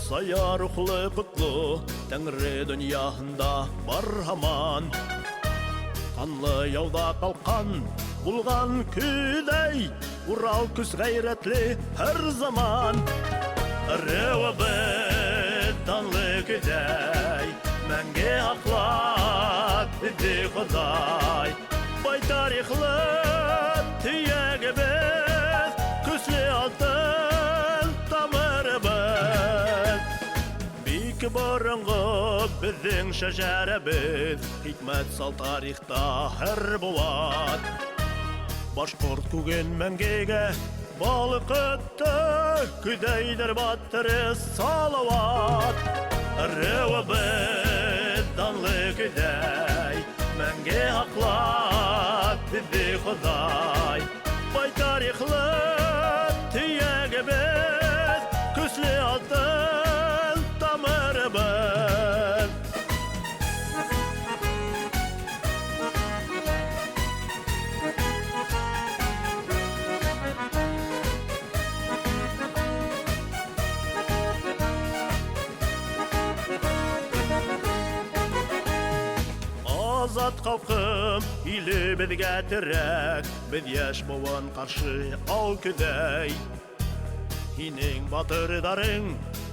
Сая рухлы котлы Тәңре дөньяһында бар һаман. Канлы яуда калкан булган көйдәй, Урал көс гайрәтле һәр заман. Ырыуыбыҙ данлы көйҙәй, Мәңге һаҡлап беҙҙе Хоҙай. Бай тарихлы төйәгебеҙ, Көслө алтын тамырыбыҙ. Бик боронғо беҙҙең шәжәрәбеҙ, Хикмәт сал тарихта һәр быуат. Башҡорт күген мәңгегә балҡытты, Көйҙәйҙер батыры Салауат. Ырыуыбыҙ данлы көйҙәй, Мәңге һаҡлап беҙҙе Хоҙай. Бай тарихлы төйәгебеҙ, Көслө алтын тамырыбыҙ. Азат халҡым, илебеҙгә терәк, Беҙ йәш быуын ҡаршы ал көҙәй. Һинең батырҙарың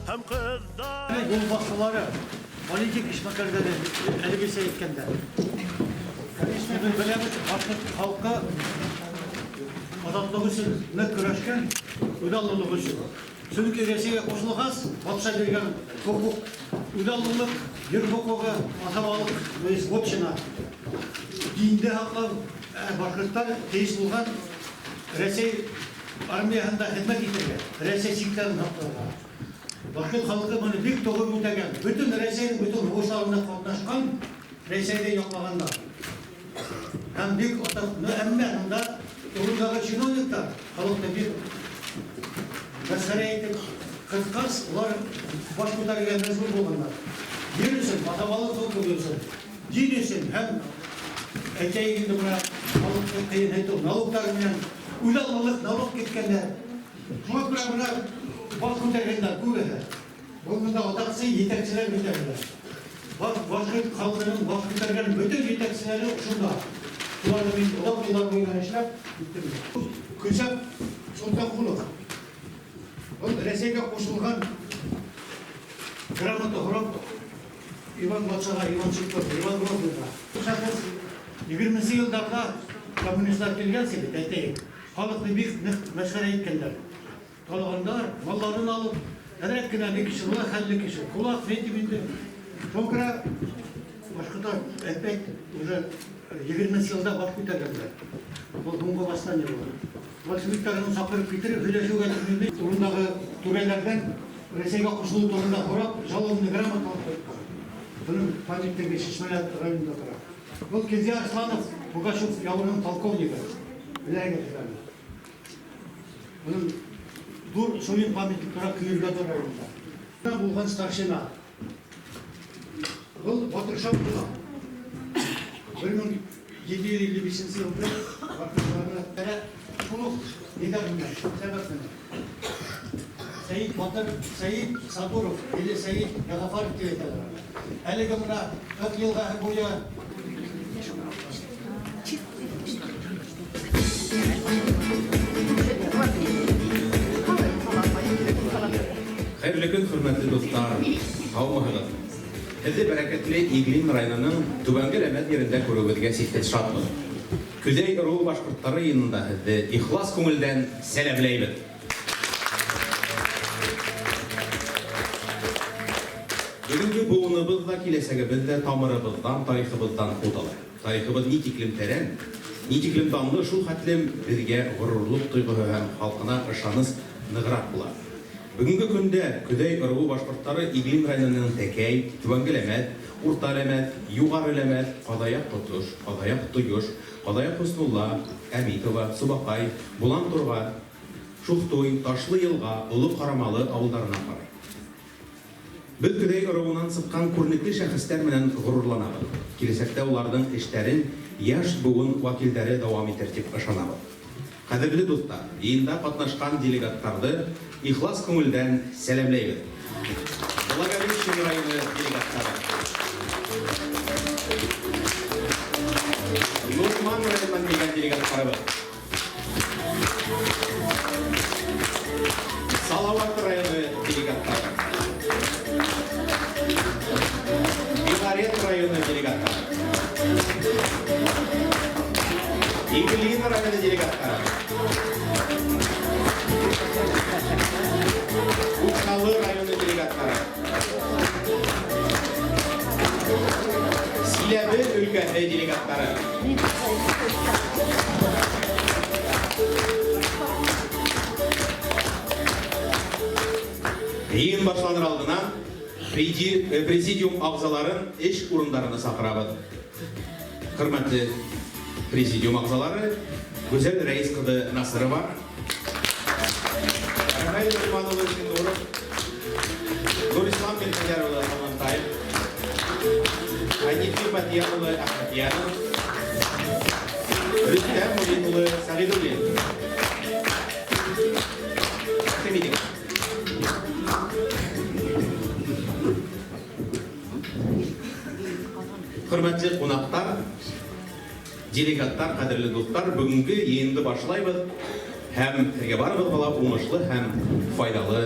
һәм ҡыҙҙар. Юлбашчылары, политик эшмәкәрләре, әлегечә әйткәндә. Конечно, без беләбез, башкорт халкы азатлык өчен нык көрәшкән, үзаллылык өчен. Чөнки Рәсәйгә кушылгач, патша биргән хокук, үзаллылык, җир хокукы, асабалык, то есть вотчина, диндә һаклау, ә башкортлар тиеш булган Рәсәй армияһында хезмәт итәргә, Рәсәй чикләрен һакларга. Башкорт халкы моны бик тугры үтәгән. Бөтен Рәсәйнең бөтен һугышларында катнашкан, Рәсәйне яклаганнар. Һәм бик атак, ну, әмма монда урындагы чиновниклар халыкны бик мәсхәрә итеп кырткач, улар баш күтәрергә мәҗбүр булганнар. Җир өчен, атамалык хокукы өчен, дин өчен һәм әйтәйек инде менә халыкны кыен әйтү, налоглар белән үзаллылык налог керткәннәр. Шуңа күрә менә баш күтәргәннәр күбесе. Бу монда атаксы җитәкчеләр күтәрелә. Баш башкорт халкының баш күтәргән бөтен җитәкчеләре шунда. Шуларны мин озак еллар буена эшләп киттем. Көсәп Солтанкулов. Ул Рәсәйгә кушылган грамота һорап Иван патшага, Иван IV, Иван Грозныйга. Бу шәхес 20 елларда коммунистлар килгән бит, әйтәйек, халыкны бик нык мәсхәрә иткәннәр. Талаганнар, малларын алып, әзрәк кенә ни кеше була, хәлле кеше. Кулак, ни дип инде. Шуңа күрә башкортлар опять уже 20 елда баш күтәргәннәр. Ул һуңгы восстание булды. Большевикларны чакырып китереп, һөйләшүгә тотынды. Урындагы түрәләрдән Рәсәйгә кушылу турында һорап, жалобный грамота алып кайткан. Буның памятнигы Чишмәләр районында тора. Ул Кинзя Арсланов, Пугачев явының полковнигы. Беләгез аны. Моның зур шуның памятник тора Көергәдә районында. Булган старшина. Был Батырша була. 1755 елда Батыршаны шул ук нидән менә, сәбәп менә. Сәид Батыр, Сәид Сабуров или Сәид Ягафаров дип әйтәләр аны. Әлеге менә 40 елга буе. Хәерле көн, хөрмәтле дуслар! Һаумыһыгыз? Һеҙҙе бәрәкәтле Иглин районының Түбәнге Ләмәт ерендә күреүебеҙгә сикһеҙ шатбыҙ. Көҙәй ыруы башҡорттары йыйынында һеҙҙе ихлас күңелдән сәләмләйбеҙ! Бөгөнгө быуыныбыҙ ҙа, киләсәгебеҙ ҙә тамырыбыҙҙан, тарихыбыҙҙан ут ала. Тарихыбыҙ ни тиклем тәрән, ни тиклем данлы, шул хәтлем беҙгә ғорурлыҡ тойғоһо һәм халҡына ышаныс нығыраҡ була. Бөгөнгө көндә Көҙәй ыруы башҡорттары Иглин районының Тәкәй, Түбәнге Ләмәт, Урта Ләмәт, Юғары Ләмәт, Ҡаҙаяҡ Тотош, Ҡаҙаяҡ Тойош, Ҡаҙаяҡ Хөснулла, Әмитова, Субаҡай, Болан-Торға, Шухтуй, Ташлы Йылға, Оло Ҡарамалы ауылдарына ҡарай. Беҙ Көҙәй ыруынан сыҡҡан күренекле шәхестәр менән ғорурланабыҙ. Киләсәктә уларҙың эштәрен яшь быуын вәкилдәре дауам итер тип ышанабыҙ. Ҡәҙерле дуҫтар, йыйында ҡатнашҡан делегаттарҙы ихлас күңелдән сәләмләйбеҙ. Благовещен районы делегатлары. Нурман районыннан килгән делегатларыбыз. Салават районы делегатлары. Белорет районы делегатлары. Иглин районы делегатлары. Учалы районы делегатлары. Силәбе өлкәһе делегатлары. Йыйын башланыр алдынан президиум ағзаларын эш урындарына саҡырабыҙ. Хөрмәтле президиум ағзалары, Гүзәл Рәис ҡыҙы Насырова, Рафаэль Нурман улы Зиннуров, Нурислам Мирхәйҙәр улы Алмантаев, Хәнифи Фатиян улы Әхмәтйәнов, Рөстәм Мулин улы Сәғиҙуллин. Рәхим итегеҙ. Хөрмәтле ҡунаҡтар, делегаттар, ҡәҙерле дуҫтар, бөгөнгө йыйынды башлайбыҙ һәм һеҙгә барығыҙға ла уңышлы һәм файҙалы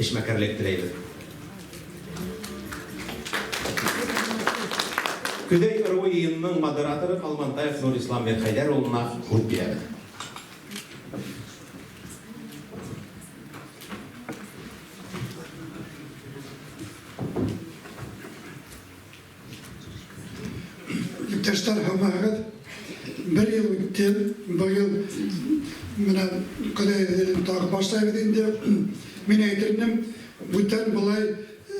эшмәкәрлек теләйбеҙ. Көҙәй ырыуы йыйынының модераторы Ҡалмантаев Нурислам Мирхәйҙәр улына һүҙ бирәбеҙ. Иптәштәр, һаумыһығыҙ. Бер йыл үтте, быйыл менә Ҡоҙай йылын тағы башлайбыҙ инде. Мин әйтер инем, бүтән былай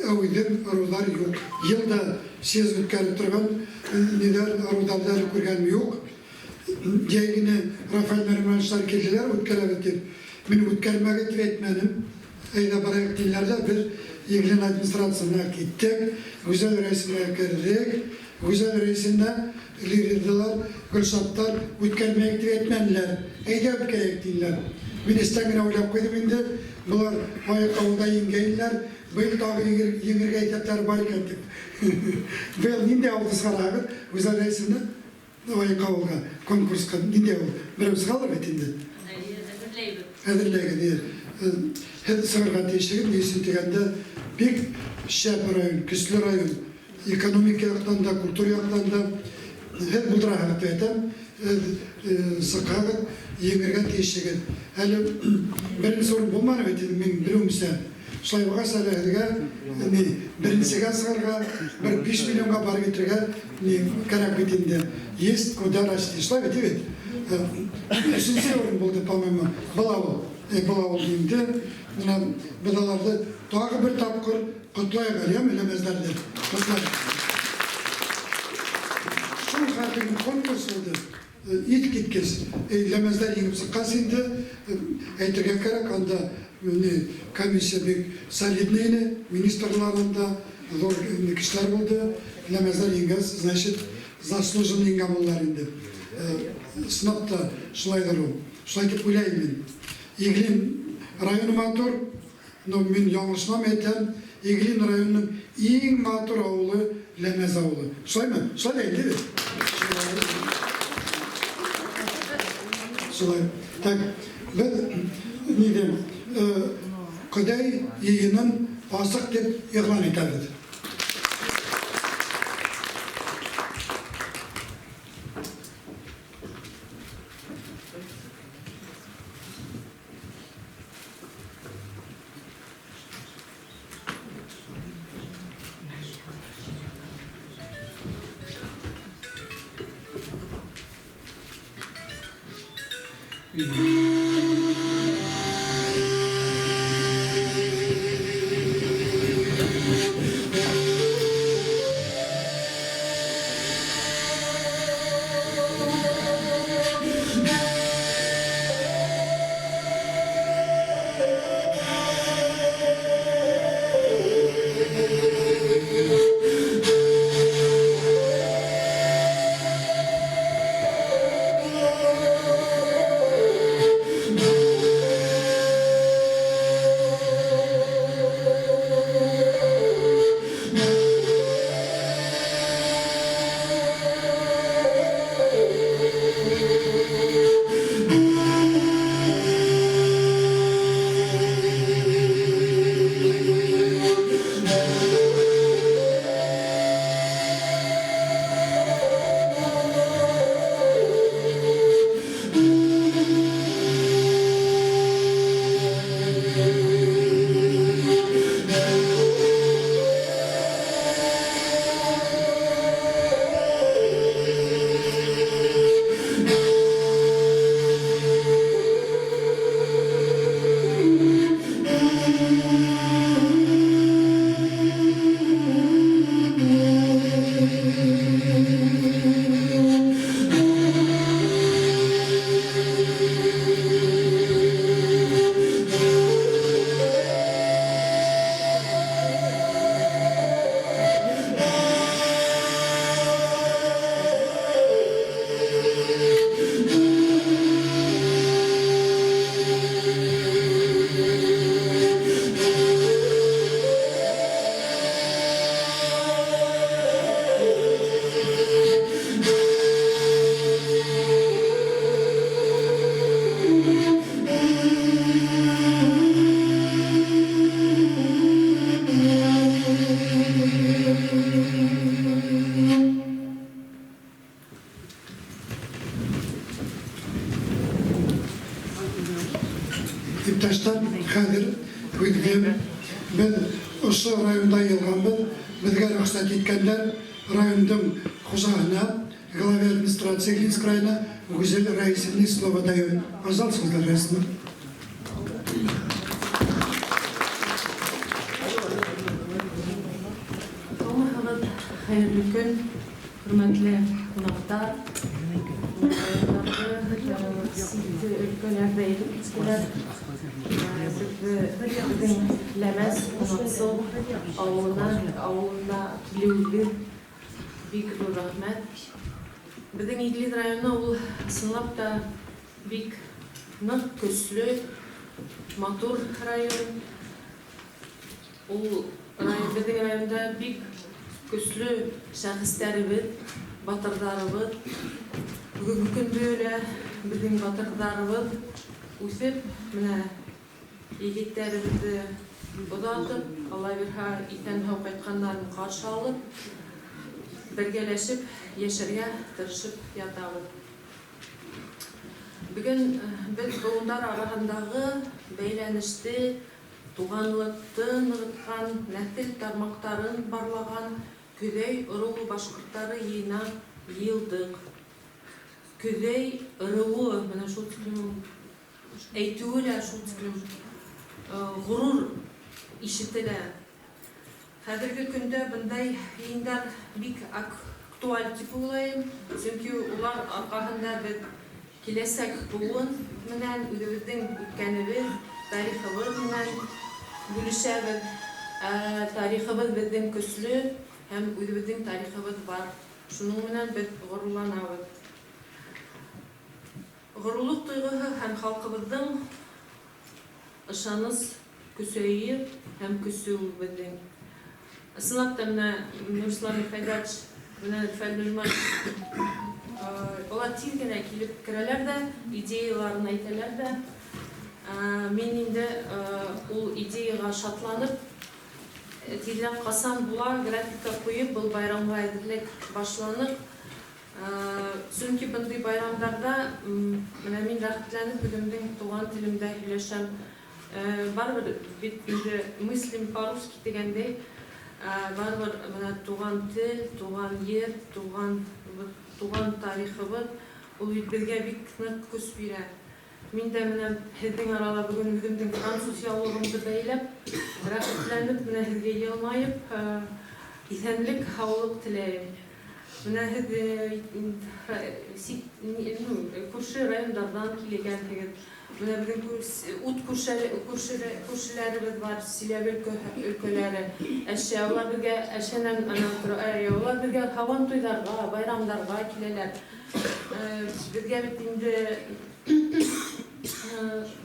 әүҙем ырыуҙар юҡ. Йыл да съезд үткәреп торған ниҙәр, ырыуҙарҙы әле күргәнем юҡ. Йәй генә Рафаэль Нуримановичтар килделәр, үткәрәбеҙ тип. Мин үткәрмәгеҙ тип әйтмәнем. Әйҙә барайыҡ тинеләр ҙә, беҙ Иглин администрацияһына киттек, Гүзәл рәйесенә керҙек. Гүзәл рәйесенә лидерлар, Гөлшаттар үткәрмәйек тип әйтмәнеләр. Әйҙә үткәрәйек тинеләр. Мин эстән генә уйлап ҡуйҙым инде, былар аяҡ ауылда еңгәйнеләр, быйыл тағы еңергә иҫәптәре бар икән тип. Быйыл ниндәй ауылды сығараһығыҙ Гүзәл рәйесенә? Аяҡ ауылға конкурсҡа ниндәй ауыл? Берәү сығалыр бит инде. Әҙерләйбеҙ. Әҙерләйбеҙ, эйе. Һеҙ сығырға тейешһегеҙ, ни өсөн тигәндә, бик шәп район, көслө район. Экономика яҡтан да, культура яҡтан да. Һеҙ булдыраһығыҙ тип әйтәм, һеҙ сыҡһағыҙ, еңергә тейешһегеҙ. Әле беренсе урын булманы бит инде, мин белеүемсә. Шулай булғас, әле һеҙгә ни, беренсегә сығырға, бер 5 миллионға барып етергә ни кәрәк бит инде. Есть куда расти. Шулай бит, бит? Өсөнсө урын булды, по-моему, был ауыл. Был ауыл инде. Бына беҙ уларҙы тағы бер тапҡыр ҡотлайыҡ әле, йәме, Ләмәздәрҙе? Ҡотлайыҡ. Шул хәтлем конкурс булды. Ит киткес. Ләмәздәр еңеп сыҡҡас инде, әйтергә кәрәк, анда ни, комиссия бик солидный ине, министрлар анда, ҙур кешеләр булды. Ләмәздәр еңгәс, значит, заслуженно еңгән булалар инде. Сынап та шулайҙыр ул. Шулай тип уйлайым мин. Иглин районы матур, но мин яңылышмам әйтәм, Иглин районының иң матур ауылы Ләмәз ауылы. Шулаймы? Шулай да инде бит. Шулай. Так, беҙ ниҙе, Ҡоҙай йыйынын асыҡ тип иғлан итәбеҙ. Иптәштәр, хәҙер һүҙҙе беҙ ошо районда йыйылғанбыҙ, беҙгә рөхсәт иткәндәр райондың хужаһына, главе администрации Иглинского района Гүзәл Раисовне слово даем. Пожалуйста, Гүзәл Раисовна. Һаумыһығыҙ, хәйерле көн, хөрмәтле ҡунаҡтар. Райондағы сит өлкәләрҙә әйтеп киттеләр. Беҙҙең Ләмәс Ҡунаҡсыл ауылына килеүегеҙ бик ҙур рәхмәт. Беҙҙең Иглин районы ул ысынлап та бик ныҡ, көслө, матур район. Ул беҙҙең районда бик көслө шәхестәребеҙ, батырҙарыбыҙ. Бөгөнгө көндә лә беҙҙең батырҙарыбыҙ үҫеп, менә егеттәребеҙҙе оҙатып, Алла бирһә, иҫән-һау ҡайтҡандарын ҡаршы алып, бергәләшеп йәшәргә тырышып ятабыҙ. Бөгөн беҙ быуындар араһындағы бәйләнеште, туғанлыҡты нығытҡан, нәҫел тармаҡтарын барлаған Көҙәй ырыуы башҡорттары йыйына йыйылдыҡ. Көҙәй ырыуы, менә шул тиклем әйтеүе лә шул тиклем ғорур ишетелә. Хәҙерге көндә бындай йыйындар бик актуаль тип уйлайым, сөнки улар арҡаһында беҙ киләсәк быуын менән үҙебеҙҙең үткәнебеҙ, тарихыбыҙ менән бүлешәбеҙ. Тарихыбыҙ беҙҙең көслө һәм үҙебеҙҙең тарихыбыҙ бар. Шуның менән беҙ ғорурланабыҙ. Ғорурлыҡ тойғоһо һәм халҡыбыҙҙың ышаныс көсәйер һәм көсө ул беҙҙең. Ысынлап та менә Нурислам Михайлович, менә Рөфәл Нурман, улар тиҙ генә килеп керәләр ҙә, идеяларын әйтәләр ҙә. Мин инде ул идеяға шатланып, тиҙҙән ҡасан була графикка ҡуйып, был байрамға әҙерлек башланыҡ. Сөнки бындай байрамдарҙа, менә мин рәхәтләнеп үҙемдең туған телемдә һөйләшәм. Барыбер бит инде мыслим по-русски тигәндәй, барыбер менә туған тел, туған ер, туған тарихыбыҙ, ул бит беҙгә бик ныҡ көс бирә. Мин дә менә һеҙҙең арала бөгөн үҙемдең француз яулығымды бәйләп, рәхәтләнеп, менә һеҙгә йылмайып, иҫәнлек, һаулыҡ теләйем. Менә һеҙ, күрше райондарҙан килгәнһегеҙ. Менә беҙҙең ут күршеләребеҙ бар, Силәбе өлкәләре. Әшә, улар беҙгә әшәнән, ана, тора, улар беҙгә һабан туйҙарға, байрамдарға киләләр. Беҙгә бит инде,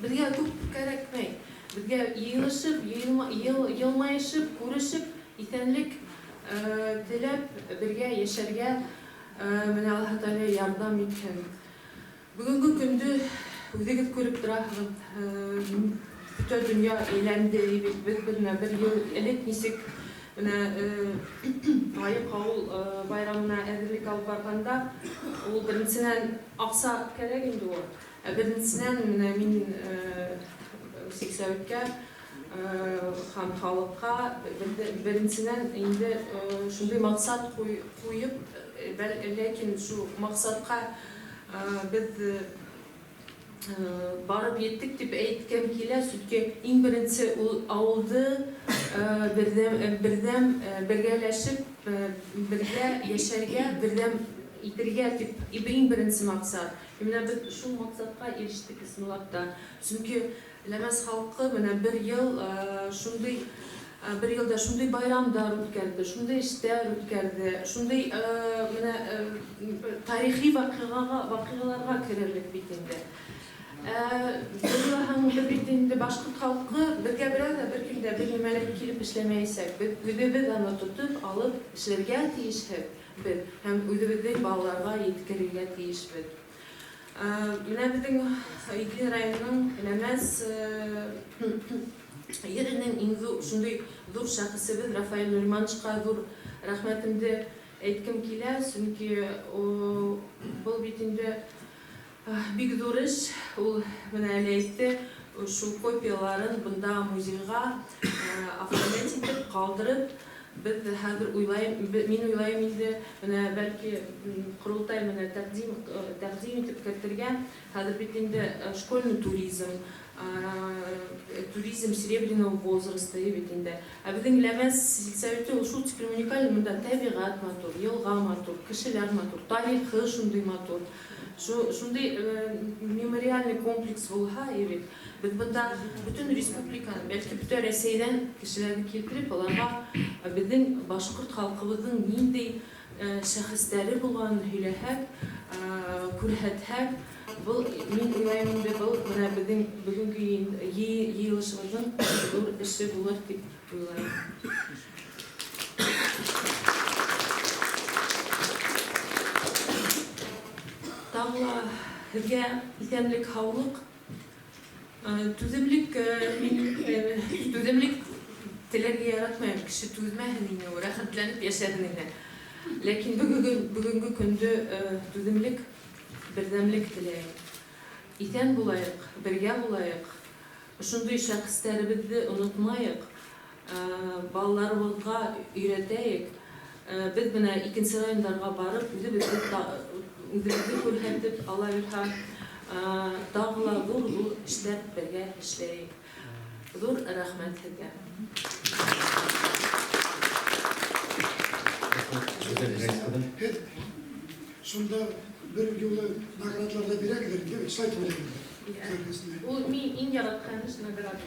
беҙгә күп кәрәкмәй. Беҙгә йыйылышып, йылмайышып, күрешеп, иҫәнлек, теләп, бергә йәшәргә, менә Аллаһ Тәғәлә ярҙам итһен. Бөгөнгө көндө үҙегеҙ күреп тораһығыҙ, бөтә донъя әйләнде бит. Беҙ менә бер йыл элек нисек менә, Айыҡ ауыл, байрамына әҙерлек алып барғанда, ул беренсенән аҡса кәрәк инде ул. Ә беренсенән менә мин, Сиксәүткә, һәм халыҡҡа беренсенән инде, шундай маҡсат ҡуйып, ләкин шул маҡсатҡа, беҙ, барып еттек тип әйткем килә, сөнки иң беренсе ул ауылды, берҙәм, бергәләшеп, бергә йәшәргә, берҙәм итергә тип иң беренсе маҡсат. Менә беҙ шул маҡсатҡа ирештек ысынлап та. Сөнки Ләмәс халҡы менә бер йыл, шундай, бер йылда шундай байрамдар үткәрҙе, шундай эштәр үткәрҙе, шундай, менә, тарихи ваҡиғаларға керерлек бит инде. Беҙ бит инде башҡорт халҡы беҙгә берәү ҙә бер кем дә бер нимә лә килеп эшләмәйәсәк. Беҙ үҙебеҙ аны тотоп алып эшләргә тейешбеҙ һәм үҙебеҙҙең балаларға еткерергә тейешбеҙ. Менә беҙҙең Иглин районының Ләмәс, еренең иң ҙур, шундай ҙур шәхесебеҙ Рафаэль Нуримановичҡа ҙур рәхмәтемде әйткем килә, сөнки был бит инде бик ҙур эш, ул менә әле әйтте, Шул копияларын бында музейға оформлять итеп ҡалдырып, беҙ хәҙер уйлайым, мин уйлайым инде, менә бәлки ҡоролтай менә тәҡдим итеп кертергә, хәҙер бит инде школьный туризм, туризм серебряного возраста бит инде. Ә беҙҙең Ләмәз сельсоветы ул шул тиклем уникаль, бында тәбиғәт матур, йылға матур, кешеләр матур, тарихы шундай матур. Шундай мемориальный комплекс булһа, бит, беҙ бында бөтөн республиканы, бәлки бөтә Рәсәйҙән кешеләрҙе килтереп, уларға беҙҙең башҡорт халҡыбыҙҙың ниндәй шәхестәре булғанын һөйләһәк, күрһәтһәк, был мин уйлайым инде, был менә беҙҙең бөгөнгө йыйылышыбыҙҙың ҙур эше булыр тип уйлайым. Тағы ла һеҙгә иҫәнлек, һаулыҡ, түҙемлек, мин түҙемлек теләргә яратмайым, кеше түҙмәһен ине, рәхәтләнеп йәшәһен ине. Ләкин бөгөнгө көндө түҙемлек, берҙәмлек теләйем. Иҫән булайыҡ, бергә булайыҡ, ошондай шәхестәребеҙҙе онотмайыҡ, балаларыбыҙға өйрәтәйек. Беҙ бына икенсе райондарға барып, үҙебеҙҙе күрһәтеп, Алла бирһә, тағы ла ҙур-ҙур эштәр бергә эшләйек. Ҙур рәхмәт һеҙгә. Шунда бер юлы наградалар ҙа бирәгеҙ инде, шулай тип уйлайым. Ул мин иң яратҡан эш награда.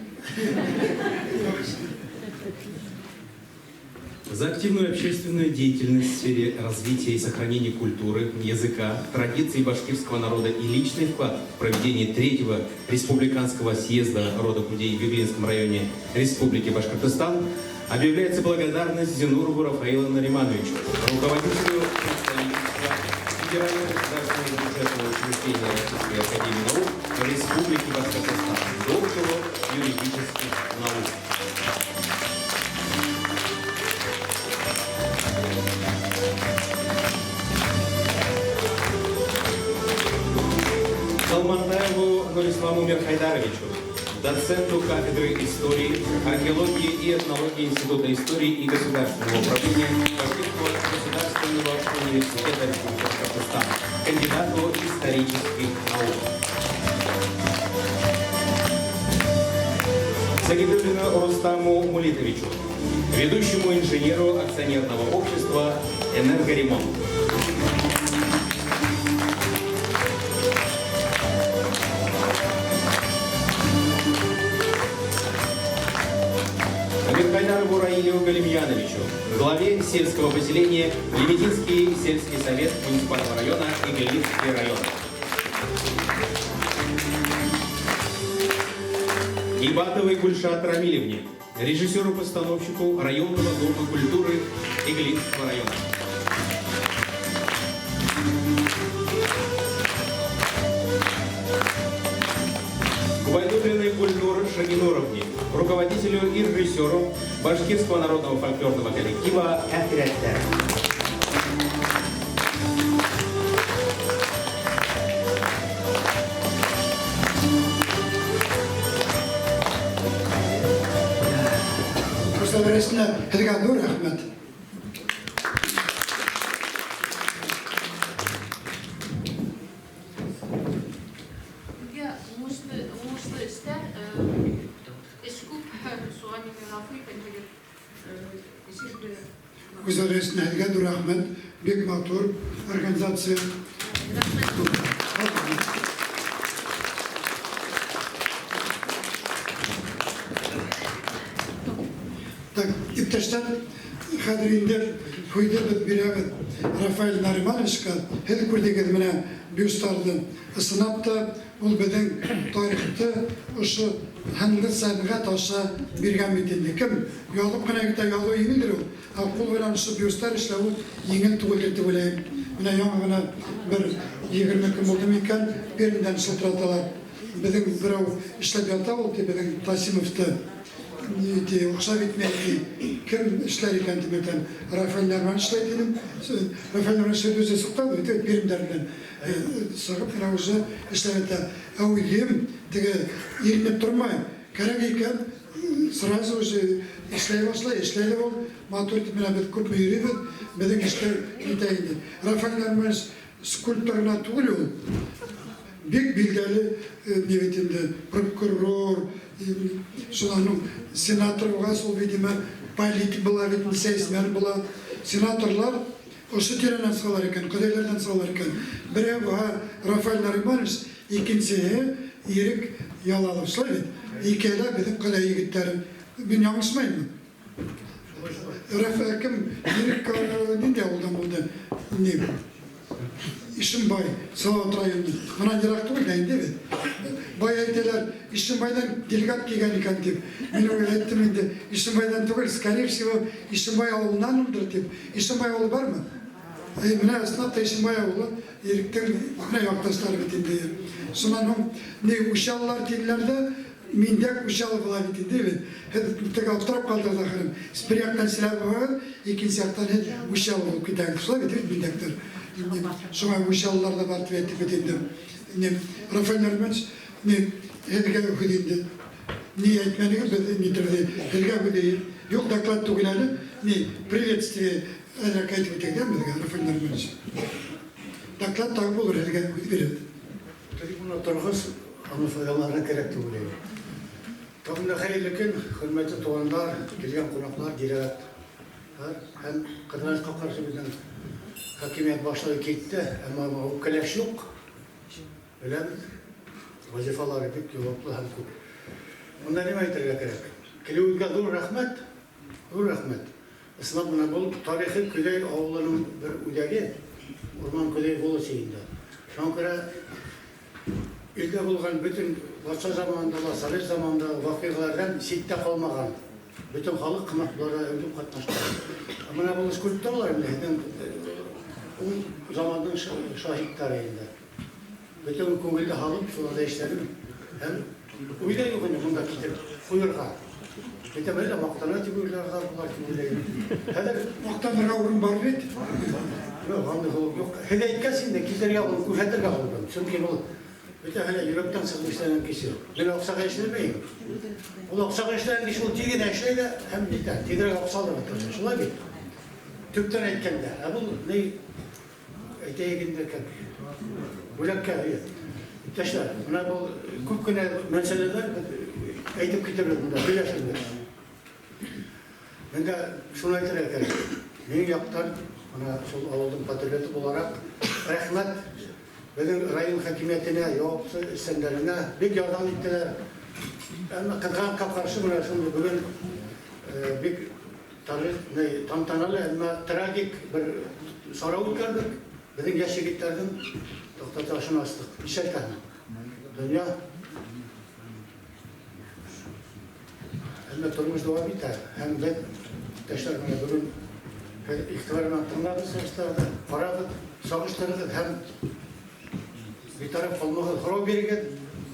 За активную общественную деятельность в сфере развития и сохранения культуры, языка, традиций башкирского народа и личный вклад в проведение 3-го республиканского съезда рода Кудей в Иглинском районе Республики Башкортостан объявляется благодарность Зинурову Рафаилу Наримановичу, руководителю представительства Федерального государственного бюджетного учреждения Российской Академии Наук Республики Башкортостан, доктору юридических наук. Салмантаеву Нурисламу Мирхайдаровичу, доценту кафедры истории, археологии и этнологии Института истории и государственного управления Башкирского государственного университета Республики Башкортостан, кандидату исторических наук. Загидуллину Рустаму Мулитовичу, ведущему инженеру акционерного общества «Энергоремонт». Мирхайдарову Раилю Галимьяновичу, главе сельского поселения Лебединский сельский совет муниципального района Иглинский район. Ибатовой Гульшат Рамилевне, режиссеру-постановщику районного дома культуры Иглинского района. Губайдуллиной Гульнур Шагинуровне, руководителю и режиссеру Башкирского народного фольклорного коллектива «Әхирәттәр». Һеҙгә ҙур рәхмәт. Һеҙгә уңышлы эштәр, эш күп, шуға мине ғәфү итәһегеҙ. Гүзәл Рәйсенә һеҙгә ҙур рәхмәт. Бик матур организация. Так, иптәштәр, хәҙер инде һүҙҙе беҙ бирәбеҙ Рафаэль Наримановичҡа. Һеҙ күрҙегеҙ менә бюсттарҙы. Ысынлап та ул беҙҙең тарихты ошо һынлы сәнғәт аша биргән бит инде. Кем яҙып ҡына китә, яҙыу еңелдер ул. Ә ҡул менән ошо бюсттар эшләү еңел түгелдер тип уйлайым. Менә яңы ғына бер 20 көн булды микән, Пермдән шылтыраталар. Беҙҙең берәү эшләп ята ул, ти беҙҙең Тасимовты. Оҡшап итмәй, кем эшләр икән тип әйтәм, Рафаэль Норман эшләй тинем. Рафаэль Норман үҙе сыҡты, биремдәр менән сығып, менә уже эшләп ята. Ә үҙем теге иренеп тормай, кәрәк икән, сразу уже эшләй башлай, эшләй ҙә ул. Матур итеп менә беҙ күпме йөрөйбөҙ, беҙҙең эштәр китә инде. Рафаэль Норман скульптор ғына түгел ул. Бик билдәле ни бит инде, прокурор, шунан сенатор булғас, ул, видимо, политик була бит, сәйсмән була. Сенаторлар ошо тирәнән сығалар икән, Ҡөҙәйләрҙән сығалар икән. Береһе буһа Рафаэль Нариманович, икенсеһе Ирек Ялалов, шулай бит? Икеһе лә беҙҙең Ҡөҙәй егеттәре. Мин яңылышмаймы? Рафаэль кем? Ирек ниндәй ауылдан булды? Ни? Ишембай, Салават районы. Бынан йыраҡ түгел дә инде бит. Бай әйтәләр, Ишембайҙан делегат килгән икән тип. Мин уға әйттем инде, Ишембайҙан түгел, скорее всего, Ишембай ауылынан улдыр тип. Ишембай ауылы бармы? Менә ысынлап та Ишембай ауылы Иректең менә яҡташтары бит инде. Шунан һуң ни Учалылар тинеләр ҙә, Миндәк Учалы була бит инде бит. Һеҙ теге аптырап ҡалдығыҙ ахыры. Бер яҡтан силәр булһағыҙ, икенсе яҡтан һеҙ Учалы булып китәһегеҙ. Шулай бит, Миндәктәр. Шуңа Учалылар ҙа бар тип әйтеп бит инде. Ни Рафаэль Норманович, ни һеҙгә һүҙ инде. Ни әйтмәнегеҙ, беҙ ни торҙо, һеҙгә һүҙ. Юҡ, доклад түгел әле. Ни приветствие әҙерәк әйтеп үтегеҙ беҙгә, Рафаэль Норманович. Доклад тағы булыр, һеҙгә һүҙ бирәбеҙ. Трибуна торғос, аны файҙаланырға кәрәк түгел. Тағын да хәйерле көн, хөрмәтле туғандар, килгән ҡунаҡлар, делегаттар һәм ҡыҙғанысҡа ҡаршы беҙҙең хакимиәт башлығы китте, әммә үпкәләш юҡ. Беләбеҙ, вазифалары бик яуаплы һәм күп. Бында нимә әйтергә кәрәк? Килеүегеҙгә ҙур рәхмәт, ҙур рәхмәт. Ысынлап менә был тарихи Көҙәй ауылының бер үҙәге, Урман Көҙәй волосы инде. Шуңа күрә илдә булған бөтөн батша заманында ла, совет заманында ваҡиғаларҙан ситтә ҡалмаған. Бөтөн халыҡ ҡымаҡ буларҙа әүҙем ҡатнашты. Ә менә был скульптуралар инде һеҙҙең ул замандың шаһиттары инде. Бөтөн күңелде һалып, шуларҙа эшләнем. Һәм уйҙа юҡ инде бында китеп ҡуйырға. Әйтәм, әллә маҡтана тип уйларҙар булар тип уйлайым. Хәҙер маҡтанырға урын бар бит. Юҡ, андай холоҡ юҡ. Һеҙ әйткәс инде китергә булып, күрһәтергә булдым. Сөнки был бөтәһе лә йөрәктән сығып эшләгән кеше. Мин аҡсаға эшләмәйем. Ул аҡсаға эшләгән кеше ул тиҙ генә эшләй ҙә һәм нитә, тиҙерәк аҡса алырға тырыша. Шулай бит. Төптән әйткәндә, ә был ни әйтәйек инде, как бүләккә, иптәштәр, менә был күп кенә мәсьәләләр беҙ әйтеп китербеҙ бында, һөйләшербеҙ. Мин дә шуны әйтергә кәрәк. Минең яҡтан, бына шул ауылдың патриоты булараҡ, рәхмәт беҙҙең район хакимиәтенә, яуаплы эшсәндәренә бик ярҙам иттеләр. Әммә ҡыҙғанысҡа ҡаршы менә шуны бөгөн бик тантаналы, әммә трагик бер сара үткәрҙек. Беҙҙең йәш егеттәрҙең таҡтаташын астыҡ. Ишәлтәһен. Донъя әммә тормош дауам итә. Һәм беҙ иптәштәр менән бөгөн иғтибар менән тыңлағыҙ сәстәрҙе, ҡарағыҙ, сағыштырығыҙ һәм битараф ҡалмағыҙ, һорау бирегеҙ.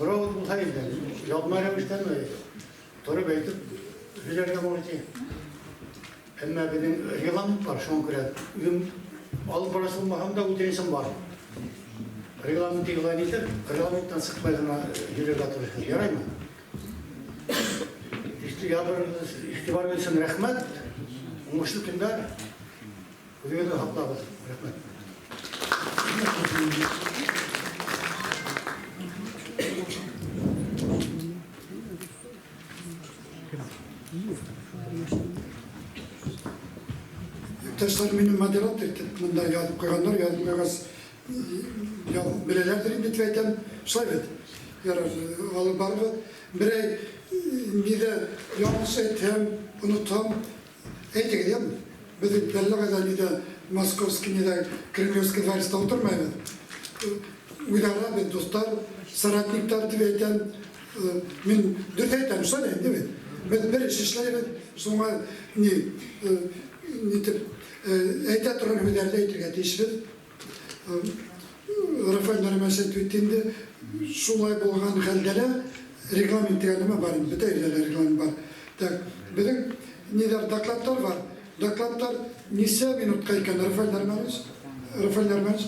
Һорауығыҙ булһа инде, яҙма рәүештәме, тороп әйтеп һөйләргә мөмкин. Әммә беҙҙең регламент бар, шуңа күрә үҙем алып барасы булмаһам да үтенесем бар. Регламент иғлан итеп, регламенттан сыҡмай ғына һөйләргә тырышығыҙ. Яраймы? Иғтибарығыҙ өсөн рәхмәт. Уңышлы көндәр. Үҙегеҙҙе һаҡлағыҙ. Рәхмәт. Иптәштәр, мине модератор итеп бында яҙып ҡуйғандар, яҙып ҡуйғас, беләләрҙер инде тип әйтәм. Шулай бит. Ярар, алып барыбыҙ. Берәй ниҙә яңылыш әйтһәм, онотһам, әйтегеҙ, яме? Беҙ бит әллә ҡайҙа ниҙә Московский ниҙә Кремлевский дворецта ултырмайбыҙ. Үҙ-ара беҙ дуҫтар, соратниктар тип әйтәм. Мин дөрөҫ әйтәм, шулай инде бит. Беҙ бер эш эшләйбеҙ, шуңа нитеп, әйтә торған һүҙҙәрҙе әйтергә тейешбеҙ. Рафаэль Нариманович әйтеп үтте инде, шулай булған хәлдә лә регламент тигән нәмә бар инде, бөтә ерҙә лә регламент бар. Так, беҙҙең ниҙәр, докладтар бар. Докладтар нисә минутҡа икән, Рафаэль Норманович? Рафаэль Норманович,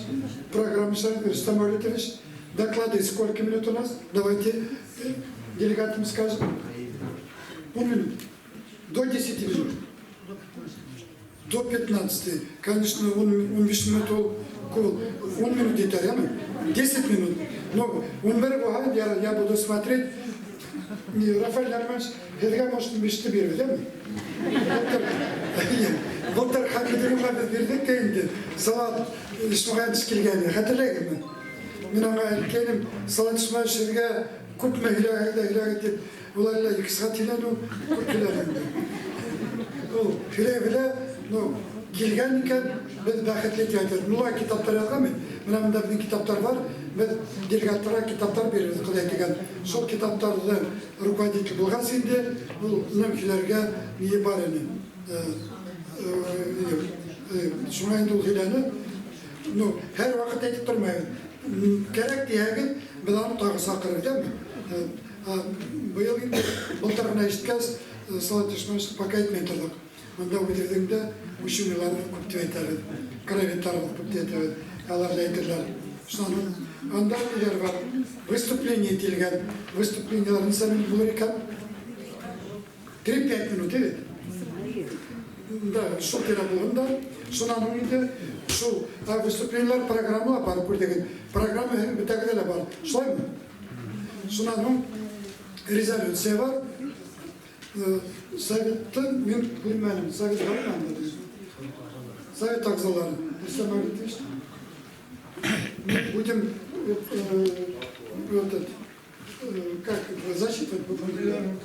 программа, Рустам Маулитович, доклады сколько минут у нас? Давайте делегатам скажем. 10 минут. До 10 минут. До 15. Конечно, 15 минут ул күп. 10 минут етер, яме? 10 минут. Но 11 булһа, я буду смотреть. Не, Рафаэль Норманович, һеҙгә, может, биште бирер, яме? Былтыр Хәмидуллинға беҙ бирҙек тә инде. Салат Ишмағаевич килгәне, хәтерләйһегеҙме? Мин аңа әйткәнем, Салат Ишмағаевич, һеҙгә күпме һөйләгеҙ ҙә һөйләгеҙ тип, ул әллә 2 сәғәт һөйләне, күп һөйләне инде. Ул һөйләй белә, ну, килгән икән, беҙ бәхетле тип әйтәбеҙ. Мулла китаптар яҙған бит. Менә бында беҙҙең китаптар бар. Беҙ делегаттарға китаптар бирәбеҙ, Хоҙай тигән. Шул китаптарҙы руководитель булғас инде, ул һөйләргә ни бар ине. Шуңа инде ул һөйләне. Ну, һәр ваҡыт әйтеп тормайбыҙ. Кәрәк тиһәгеҙ, беҙ аны тағы саҡырырбыҙ, әме? Быйыл инде былтыр ғына ишеткәс, Салат Ишманович, пока әйтмәй торҙоҡ. Бында үҙебеҙҙең дә ученыйлар күп тип әйтәбеҙ, краеведтар күп тип әйтәбеҙ, алар да әйтерҙәр. Шунан анда ниләр бар? Выступление ителгән. Выступлениелар нисә минут булыр икән? 3-5 минут, бит? Да, шул тирә булған да. Шунан һуң инде шул выступлениелар программа бар күрҙегеҙ. Программа һеҙҙең бөтәгеҙҙә лә бар. Шулаймы? Шунан һуң резолюция бар. Советты мин күрмәнем. Совет бармы анда? Совет ағзалары. Рустам Мавлютович. Мы будем этот, как зачитывать будем?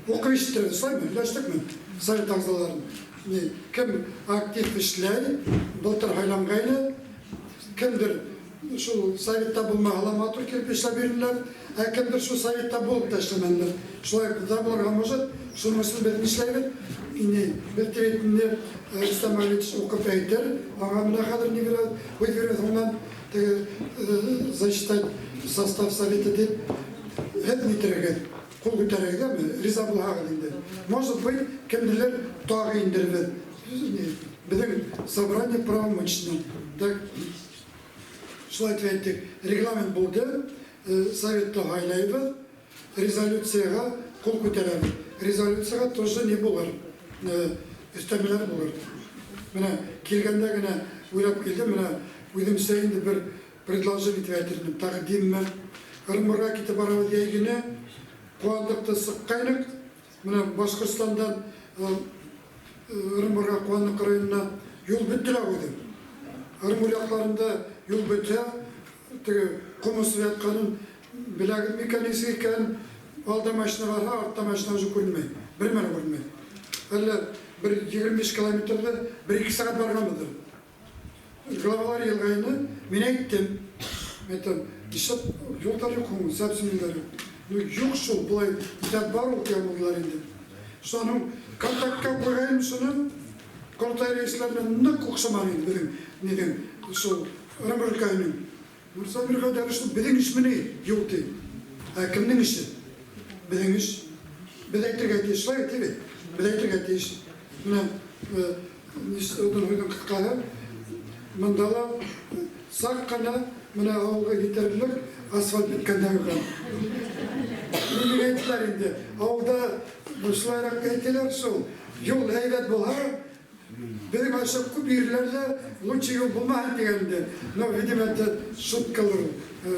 Уҡып ишеттерәбеҙ, шулаймы? Һөйләштекме? Совет ағзаларын. Не, кем актив эшләй, былтыр һайланғайны, кемдер шул советта булмаһа ла матур килеп эшләп йөрөнөләр, ә кемдер шул советта булып та эшләмәнеләр. Шулай да булырға может, шуның өсөн беҙ нишләйбеҙ? Не, беҙ тип инде Рустам Мавлютович уҡып әйтер, аңа менә хәҙер ни бирә, һүҙ бирә, һуңынан теге зачитать состав совета тип һеҙ нитерегеҙ, ҡул күтәрегеҙ, әме? Риза булһағыҙ инде. Может быть, кемделер тағы индербеҙ. Не, беҙҙең собрание правомочно. Так, шулай итеп әйттек. Регламент булды, советты һайлайбыҙ, резолюцияға ҡул күтәрәбеҙ. Резолюцияға тоже не булыр, өҫтәмәләр булыр. Менә килгәндә генә уйлап килдем, менә үҙемсә инде бер предложение итеп әйтер инем, тәҡдимме. Ырымбурға китеп барабыҙ йәй көнө, Ҡыуандыҡты сыҡҡайныҡ. Менә Башҡортостандан Ырымбурға, Ҡыуандыҡ районына юл бөттө лә ҡуйҙы. Ырымбур яҡтарында юл бөтә, теге ҡом осоп ятҡанын беләгеҙ микән, нисек икән, алда машина барһа, артта машина уже күренмәй, бер мәле күренмәй. Әллә бер 25 километрҙы 1-2 сәғәт барғанбыҙҙыр. Главалар йыйылғайны, мин әйттем, әйттем, нишләп юлдар юҡ һуң, совсем юлдар юҡ. Ну, юҡ шул, былай иҫәп бар ул тигән булдылар инде. Шуның контактҡа ҡуйғайным шуны, ҡоролтай рәйестәренә ныҡ оҡшаманы инде беҙҙең ниҙең, шул Ырымбур өлкәһенең. Мурса Мирғәдәр, шул беҙҙең эшме ни, юл ти. Ә кемдең эше? Беҙҙең эш. Беҙ әйтергә тейеш, шулай бит, бит? Беҙ әйтергә тейеш. Менә оҙон һүҙҙең ҡыҫҡаһы, бында ла саҡ ҡына менә ауылға етерлек асфальт бөткәндән икән. Миңә әйттеләр инде, ауылда шулайыраҡ әйтәләр шул, юл һәйбәт булһа, беҙҙең аша күп ерләрҙә лучше юл булмаһын тигән инде. Но, видимо, это шуткалар,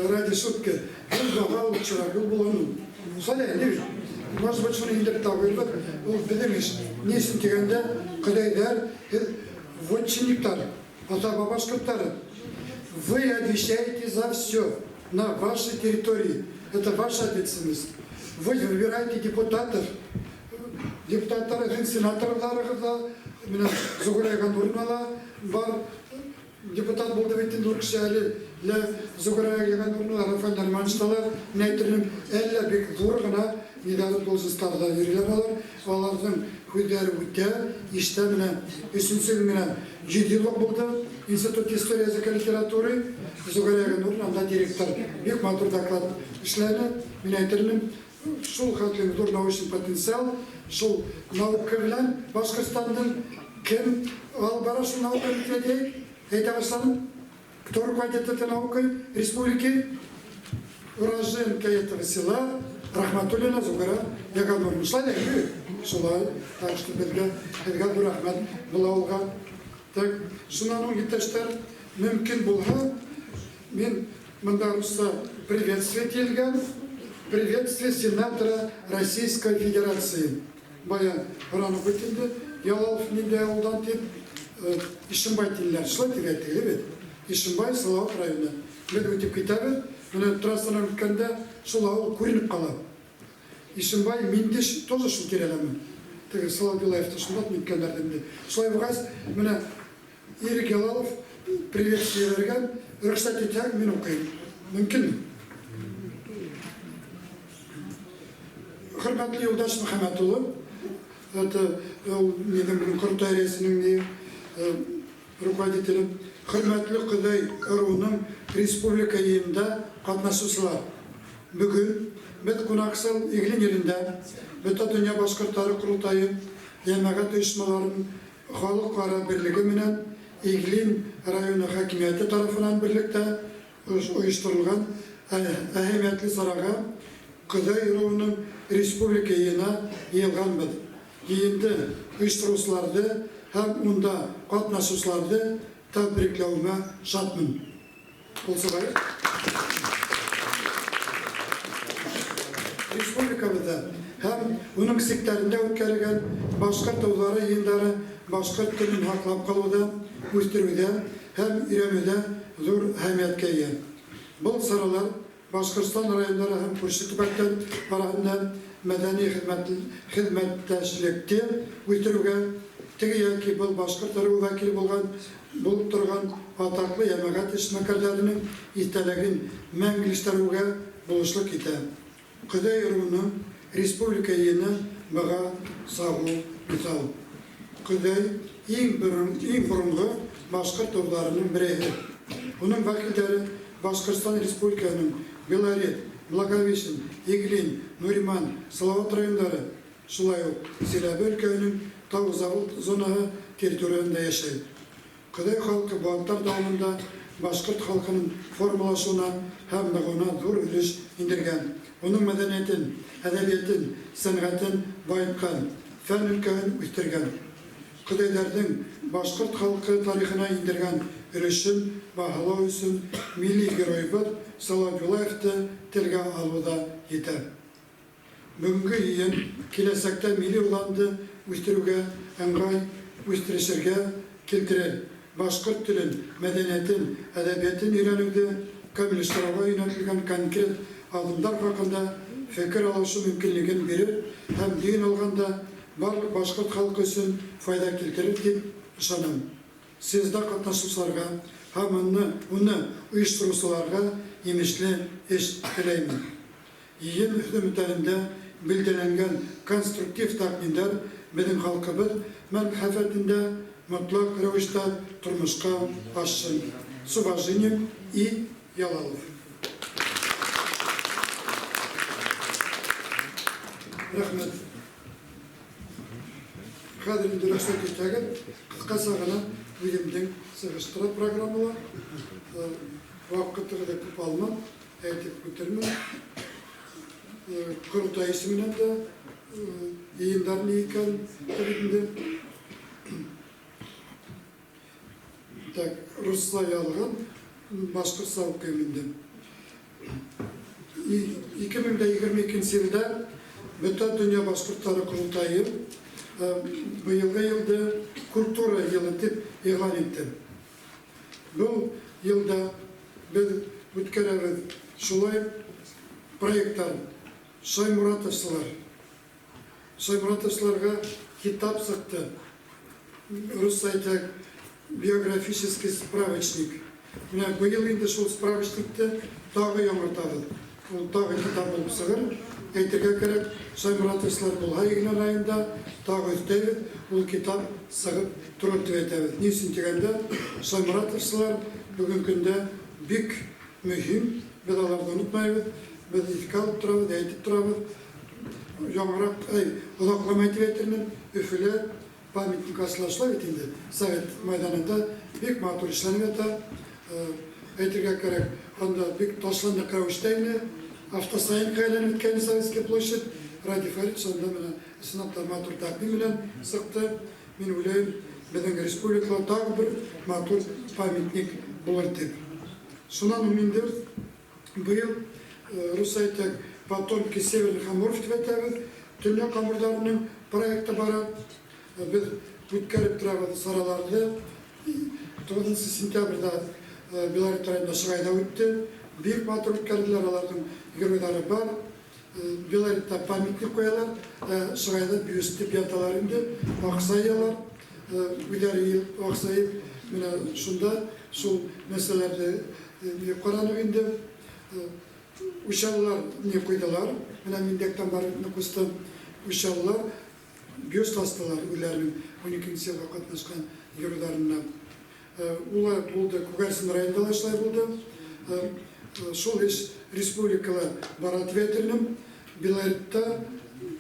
ради шутки. Юл булһа лучшерак юл булһын. Шулай инде бит. Может быть, шуны индереп тә ҡуйырбыҙ. Ул беҙҙең эш. Ни өсөн тигәндә, ҡодайҙар, һеҙ вотчинниктар, ата-баба башҡорттары. Вы отвечаете за все на вашей территории. Это ваша ответственность. Вы выбираете депутатов, депутаттар, сенаторларығыҙ ҙа, менә Зугурай Ғәндурина ла бар, депутат булды бит инде ул кеше әле лә Зугурай Ғәндурина, Рафаэль Норманович та ла, мин әйтер инем, әллә бик ҙур ғына ниҙәр должностьларҙа йөрөйләр алар, аларҙың һүҙҙәре үтә, иштә менә өсөнсө көн генә 100 йыллыҡ булды Институт истории языка и литературы, Зугурай Ғәндурина анда директор, бик матур доклад эшләне, мин әйтер инем, Шул хәтлем ҙур научный потенциал, шул наука белән Башҡортостандың кем алып бара шул наука бит әйтә башланым. Кто руководит этой наукой республики? Уроженка этого села Рахматуллина Зугара Ягануровна. Шулай да шулай. Так что беҙгә һеҙгә ҙур рәхмәт был ауылға. Так, шунан һуң, иптәштәр, мөмкин булһа, мин бында русса приветствие килгән, приветствие сенатора Российской Федерации. Бая һоранып бит инде, Ялалов ниндәй ауылдан тип, Ишембай тинеләр. Шулай тип әйттек бит. Ишембай, Салават районы. Беҙ үтеп китәбеҙ, менә трассанан үткәндә шул ауыл күренеп ҡала. Ишембай, Миндеш тоже шул тирәләме? Теге Салават Юлаевты шунда үткәндәр инде. Шулай булғас, менә Ирек Ялалов приветствие биргән, рөхсәт итһәң, мин уҡыйым. Мөмкинме? Хөрмәтле Юлдаш Мөхәммәт улы, это ул минең Ҡоролтай рәйесенең руководителе, хөрмәтле Ҡоҙай ырыуының республика йыйынында ҡатнашыусылар. Бөгөн беҙ ҡунаҡсыл Иглин ерендә Бөтә донъя башҡорттары ҡоролтайы йәмәғәт ойошмаларының халыҡ-ара берлеге менән Иглин районы хакимиәте тарафынан берлектә ойошторолған әһәмиәтле сараға Ҡоҙай ырыуының республика йыйынына йыйылғанбыҙ. Йыйынды ойоштороусыларҙы һәм унда ҡатнашыусыларҙы тәбрикләүемә шатмын. Ҡул сабайыҡ. Республикабыҙҙа һәм уның сиктәрендә үткәрелгән башҡорт тауҙары йыйындары башҡорт телен һаҡлап ҡалыуҙа, үҫтереүҙә һәм өйрәнеүҙә ҙур әһәмиәткә эйә. Был саралар Башҡортостан райондары һәм күрше төбәктәр араһында мәҙәни хеҙмәттәшлекте үҫтереүгә, теге йәки был башҡорт ырыуы вәкиле булған булып торған атаҡлы йәмәғәт эшмәкәрҙәренең иҫтәлеген мәңгеләштереүгә булышлыҡ итә. Ҡоҙай ырыуының республика йыйыны быға сағыу миҫал. Ҡоҙай иң боронғо башҡорт тауҙарының береһе. Уның вәкилдәре Башҡортостан Республикаһының Белорет, Благовещен, Иглин, Нуриман, Салават райондары, шулай уҡ Силәбе өлкәһенең Тау-Завод зонаһы территорияһында йәшәй. Ҡоҙай халҡы быуаттар дауамында башҡорт халҡының формалашыуына һәм нығыуына ҙур өлөш индергән. Уның мәҙәниәтен, әҙәбиәтен, сәнғәтен байытҡан, фән өлкәһен үҫтергән. Ҡоҙайҙарҙың башҡорт халҡы тарихына индергән өлөшөн баһалау өсөн милли геройыбыҙ Салават Юлаевты телгә алыу ҙа етә. Бөгөнгө йыйын киләсәктә милли уҙанды үҫтереүгә ыңғай үҫтерешергә килтерер. Башҡорт телен, мәҙәниәтен, әҙәбиәтен өйрәнеүҙе камиллаштырыуға йүнәлтелгән конкрет аҙымдар хаҡында фекер алышыу мөмкинлеген бирер һәм дөйөн алғанда барлыҡ башҡорт халҡы өсөн файҙа килтерер тип ышанам. Съезда ҡатнашыусыларға һәм уны ойоштороусыларға емешле эш теләймен. Йыйын һөҙөмтәләрендә билдәләнгән конструктив тәҡдимдәр беҙҙең халҡыбыҙ мәнфәғәтендә мотлаҡ рәүештә тормошҡа ашһын. С уважением, И. Ялалов. Рәхмәт. Хәҙер инде рөхсәт итһәгеҙ, ҡыҫҡаса ғына үҙемдең сығыштыра программала. Ваҡытығыҙҙы күп алмам, әйтеп үтермен. Ҡоролтай исеменән дә йыйындар ни икән инде. Так, русса яҙған, башҡортса уҡыйым инде. 2022 йылда Бөтә донъя башҡорттары ҡоролтайы быйылғы йылды культура йылы тип иғлан итте. Был йылда беҙ үткәрәбеҙ шулай проекттар. Шаймуратовсылар. Шаймуратовсыларға китап сыҡты. Русса әйтһәк, биографический справочник. Менә быйыл инде шул справочникты тағы яңыртабыҙ. Ул тағы китап булып сығыр. Әйтергә кәрәк, Шаймуратовсылар булһа иглән айында тағы өҫтәйбеҙ, ул китап сығып торор тип әйтәбеҙ. Ни өсөн тигәндә, Шаймуратовсылар бөгөн көндә бик мөһим, беҙ аларҙы онотмайбыҙ, беҙ иҫкә алып торабыҙ, әйтеп торабыҙ. Яңыраҡ, оҙаҡламай тип әйтермен, Өфөлә памятник асыла шулай бит инде. Совет майҙанында бик матур эшләнеп ята. Әйтергә кәрәк, анда бик ташландыҡ рәүештә ине. Автостоянка әйләнеп бөткәйне Советский площадь. Радий Фаритович анда менә ысынлап та матур тәкъдим белән сыҡты. Мин уйлайым, беҙҙең республикала тағы бер матур памятник булыр тип. Шунан һуң инде быйыл, рус әйтәк, «Потомки северных амуров» тип әйтәбеҙ. Төньяҡ амурҙарының проекты бара. Беҙ үткәреп торабыҙ сараларҙы. 9 сентябрҙә Белорет районында Шығайҙа үтте. Бик матур үткәрҙеләр, уларҙың геройҙары бар. Белоретта памятник ҡуялар, Шығайҙа бюст тип яталар инде, аҡса йыялар, үҙҙәре йыйып, аҡса йыйып, менә шунда шул мәсьәләләрҙе ҡараныҡ инде. Учалылар не ҡуйҙылар, менә Миндәктән барып Нукустан учалылар бюст астылар үҙҙәренең 12-нсе йылға ҡатнашҡан геройҙарына. Улар булды, Күгәрсен районында ла шулай булды. Шул эш республикала бара тип әйтермен. Белоретта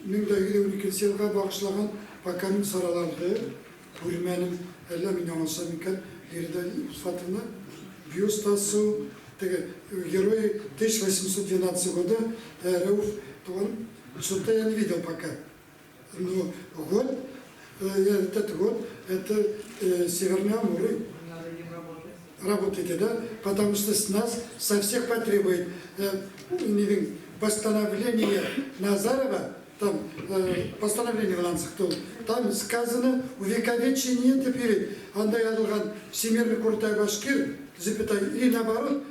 1112 йылға бағышлаған пока мин сараларҙы күрмәнем. Әллә мин яңылышам икән, Лирида Усфатовна, бюст асыу, теге герой 1812 года, Рауф туған, что-то я не видел пока. Но год, этот год, это Северные Амуры. Работаете, да? Потому что с нас со всех потребует постановление Назарова, там постановление в Ланцахту, там сказано увековечение теперь. Анда яҙылған Всемирный Курултай Башкир, запятая, и наоборот,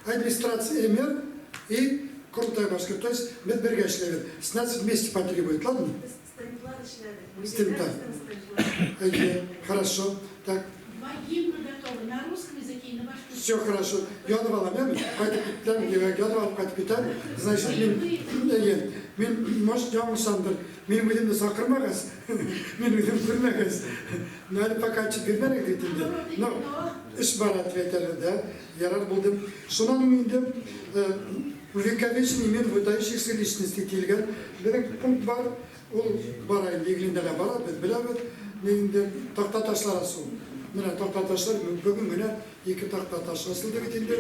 администрация МР и Курултай Башкир. То есть беҙ бергә эшләйбеҙ. С нас вместе потребует, ладно? Стендлар. Эйе, хорошо. Так. Два гимна готовы на русском языке и на башкирском. Все хорошо. Яҙып алам, әме? Ҡайтып китәм, яҙып алып ҡайтып китәм. Значит, мин, эйе, мин, может, яңылышамдыр. Мин үҙемде саҡырмағас, мин үҙем күрмәгәс. Ну, әле пока асып бирмәнек бит инде. Но эш бара дип әйтәләр, да. Ярар булды. Шунан һуң инде увековечение имен выдающихся личностей килгән. Беҙҙең пункт бар, ул бара инде, Иглиндә лә бара, беҙ беләбеҙ. Ни инде таҡта ташлар асыу. Менә таҡта ташлар бөгөн генә ике таҡта таш асылды бит инде.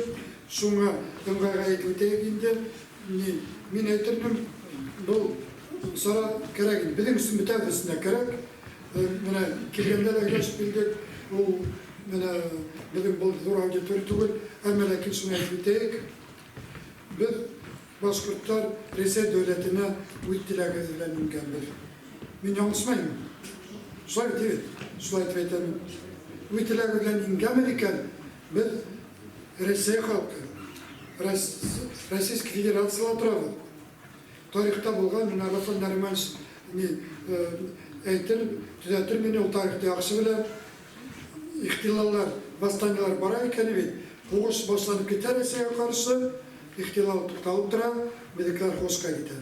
Шуңа ыңғайға әйтеп үтәйек инде. Ни, мин әйтермен, был сара кәрәк инде. Беҙҙең өсөн бөтәбеҙ өсөн дә кәрәк. Менә килгәндә лә һөйләшеп килдек. Ул менә беҙҙең был ҙур аудитория түгел, әммә ләкин шуны әйтеп үтәйек. Беҙ башҡорттар Рәсәй дәүләтенә үҙ теләгебеҙ белән ингәнбеҙ. Мин яңылышмаймын. Шулай бит, бит? Шулай итеп әйтәм. Үҙ теләге белән ингәнбеҙ икән, беҙ Рәсәй халҡы, Российский Федерацияла торабыҙ. Тарихта булған, менә Рафаэль Нариманович ни әйтер, төҙәтер мине, ул тарихты яҡшы белә. Ихтилаллар, восстаниялар бара икән бит. Һуғыш башланып китә Рәсәйгә ҡаршы, ихтилал туҡталып тора, беҙҙекеләр һуғышҡа китә.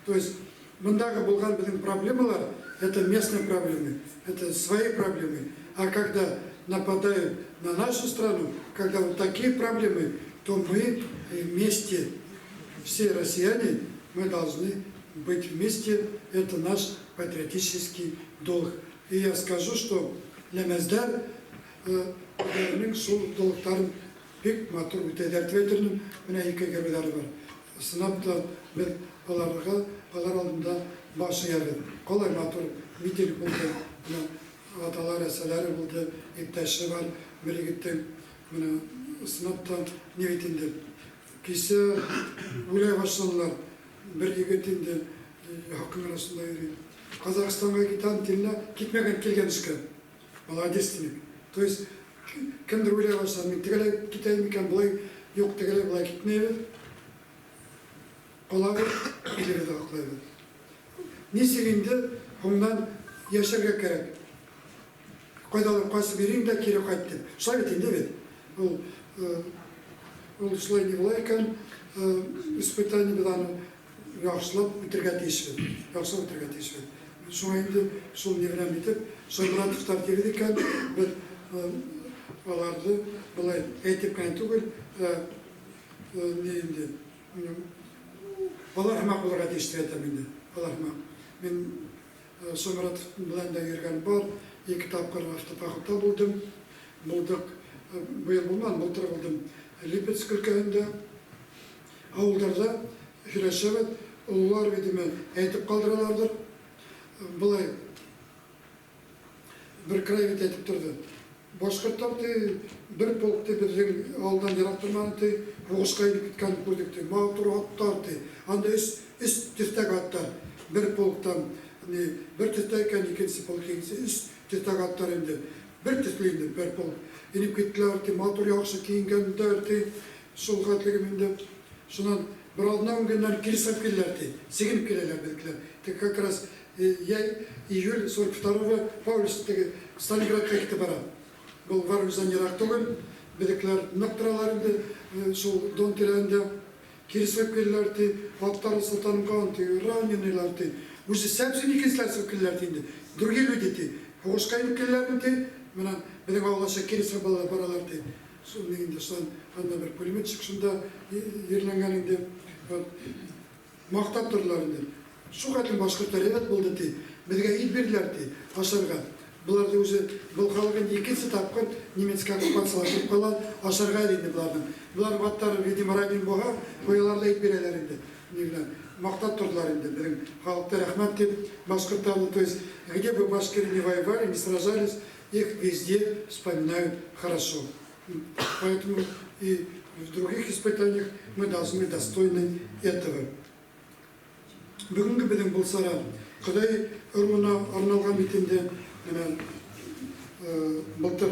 То есть мындағы булған беҙҙең проблемалар, это местные проблемы, это свои проблемы. А когда нападают на нашу страну, когда вот такие проблемы, то мы вместе, все россияне, мы должны быть вместе, это наш патриотический долг. И я скажу, что Ләмәздәр үҙҙәренең шул долгтарын бик матур үтәйҙәр тип әйтермен. Менә ике геройҙары бар. Ысынлап та беҙ аларға, алар алдында баш эйәбеҙ. Ҡалай матур митинг булды. Менә аталар, әсәләре булды, иптәше бар бер егеттең. Менә ысынлап та ни бит инде. Кисә уйлай башланылар. Бер егет инде яҡын арасында йөрөй. Ҡаҙағстанға китәм тине, китмәгән, килгән эшкә. Молодец тинек. То есть кемдер уйлай башланы, мин тегеләй китәйем икән, былай юҡ, тегеләй былай китмәйбеҙ. Ҡалабыҙ, илебеҙҙе һаҡлайбыҙ. Нисек инде һуңынан йәшәргә кәрәк. Ҡайҙалыр ҡасып йөрөйөм дә кире ҡайт тип. Шулай бит инде бит. Ул шулай ни була икән, испытание беҙ аны яҡшылап үтергә тейешбеҙ. Яҡшылап үтергә тейешбеҙ. Шуңа инде шул ни белән итеп, Шайморатовтар тибеҙ икән, беҙ аларҙы былай әйтеп кенә түгел, ни инде, алар һымаҡ булырға тейеш тип әйтәм инде. Алар мин Шомратов белән дә йөргән бар, 2 тапкыр автопоходта булдым. Булдык, быел булмады, былтыр булдым. Липецк өлкәһендә авылдарда һөйләшәбеҙ, ололар видимо әйтеп ҡалдыраларҙыр. Былай бер краевед әйтеп торҙо. Башҡорттар ти бер полк ти беҙҙең ауылдан йыраҡ торманы ти, һуғышҡа инеп киткән күрҙек ти, матур аттар ти. Анда өс төҫтәге аттар. Бер полктан ни бер төҫтә икән, икенсе полк икенсе өс төҫтәге аттар инде. Бер төҫлө инде бер полк. Инеп киттеләр ти, матур яҡшы кейенгәндәр ти, шул хәтлегем инде. Шунан бер алдынан көнгән кире сығып килделәр ти, сигенеп киләләр беҙҙекеләр. Тик как раз июль 42-го Паулюс теге Сталинградка китеп бара. Был Воронеждан йыраҡ түгел, беҙҙекеләр ныҡ торалар инде, шул Дон тирәһендә. Кире сығып килделәр ти, аттары сылтанған ти, раненыйлар ти. Уже совсем икенселәр сығып килделәр ти инде. Другие люди ти. Һуғышҡа инеп килделәр ти, менән беҙҙең ауылға кире сығып баралар ти. Шул инде шунан анда бер пулеметчик шунда ерләнгән инде. Вот маҡтап торҙолар инде. Шул хәтлем башҡорттар әйбәт булды ти. Беҙгә ит бирҙеләр ти, ашарға. Быларҙы үҙе был халыҡ инде икенсе тапҡыр немецкий оккупациялашып ҡала, ашарға әле инде быларҙың. Былар аттары, видимо, ранен булһа, ҡуялар ҙа ит бирәләр инде. Ни белән маҡтап торҙолар инде беҙҙең халыҡты, рәхмәт тип башҡорттарҙы. То есть, где бы башкиры не воевали, не сражались, их везде вспоминают хорошо. Поэтому и в других испытаниях мы должны достойны этого. Бөгөнгө беҙҙең был сара Ҡодай ырыуына арналған бит инде. Менә былтыр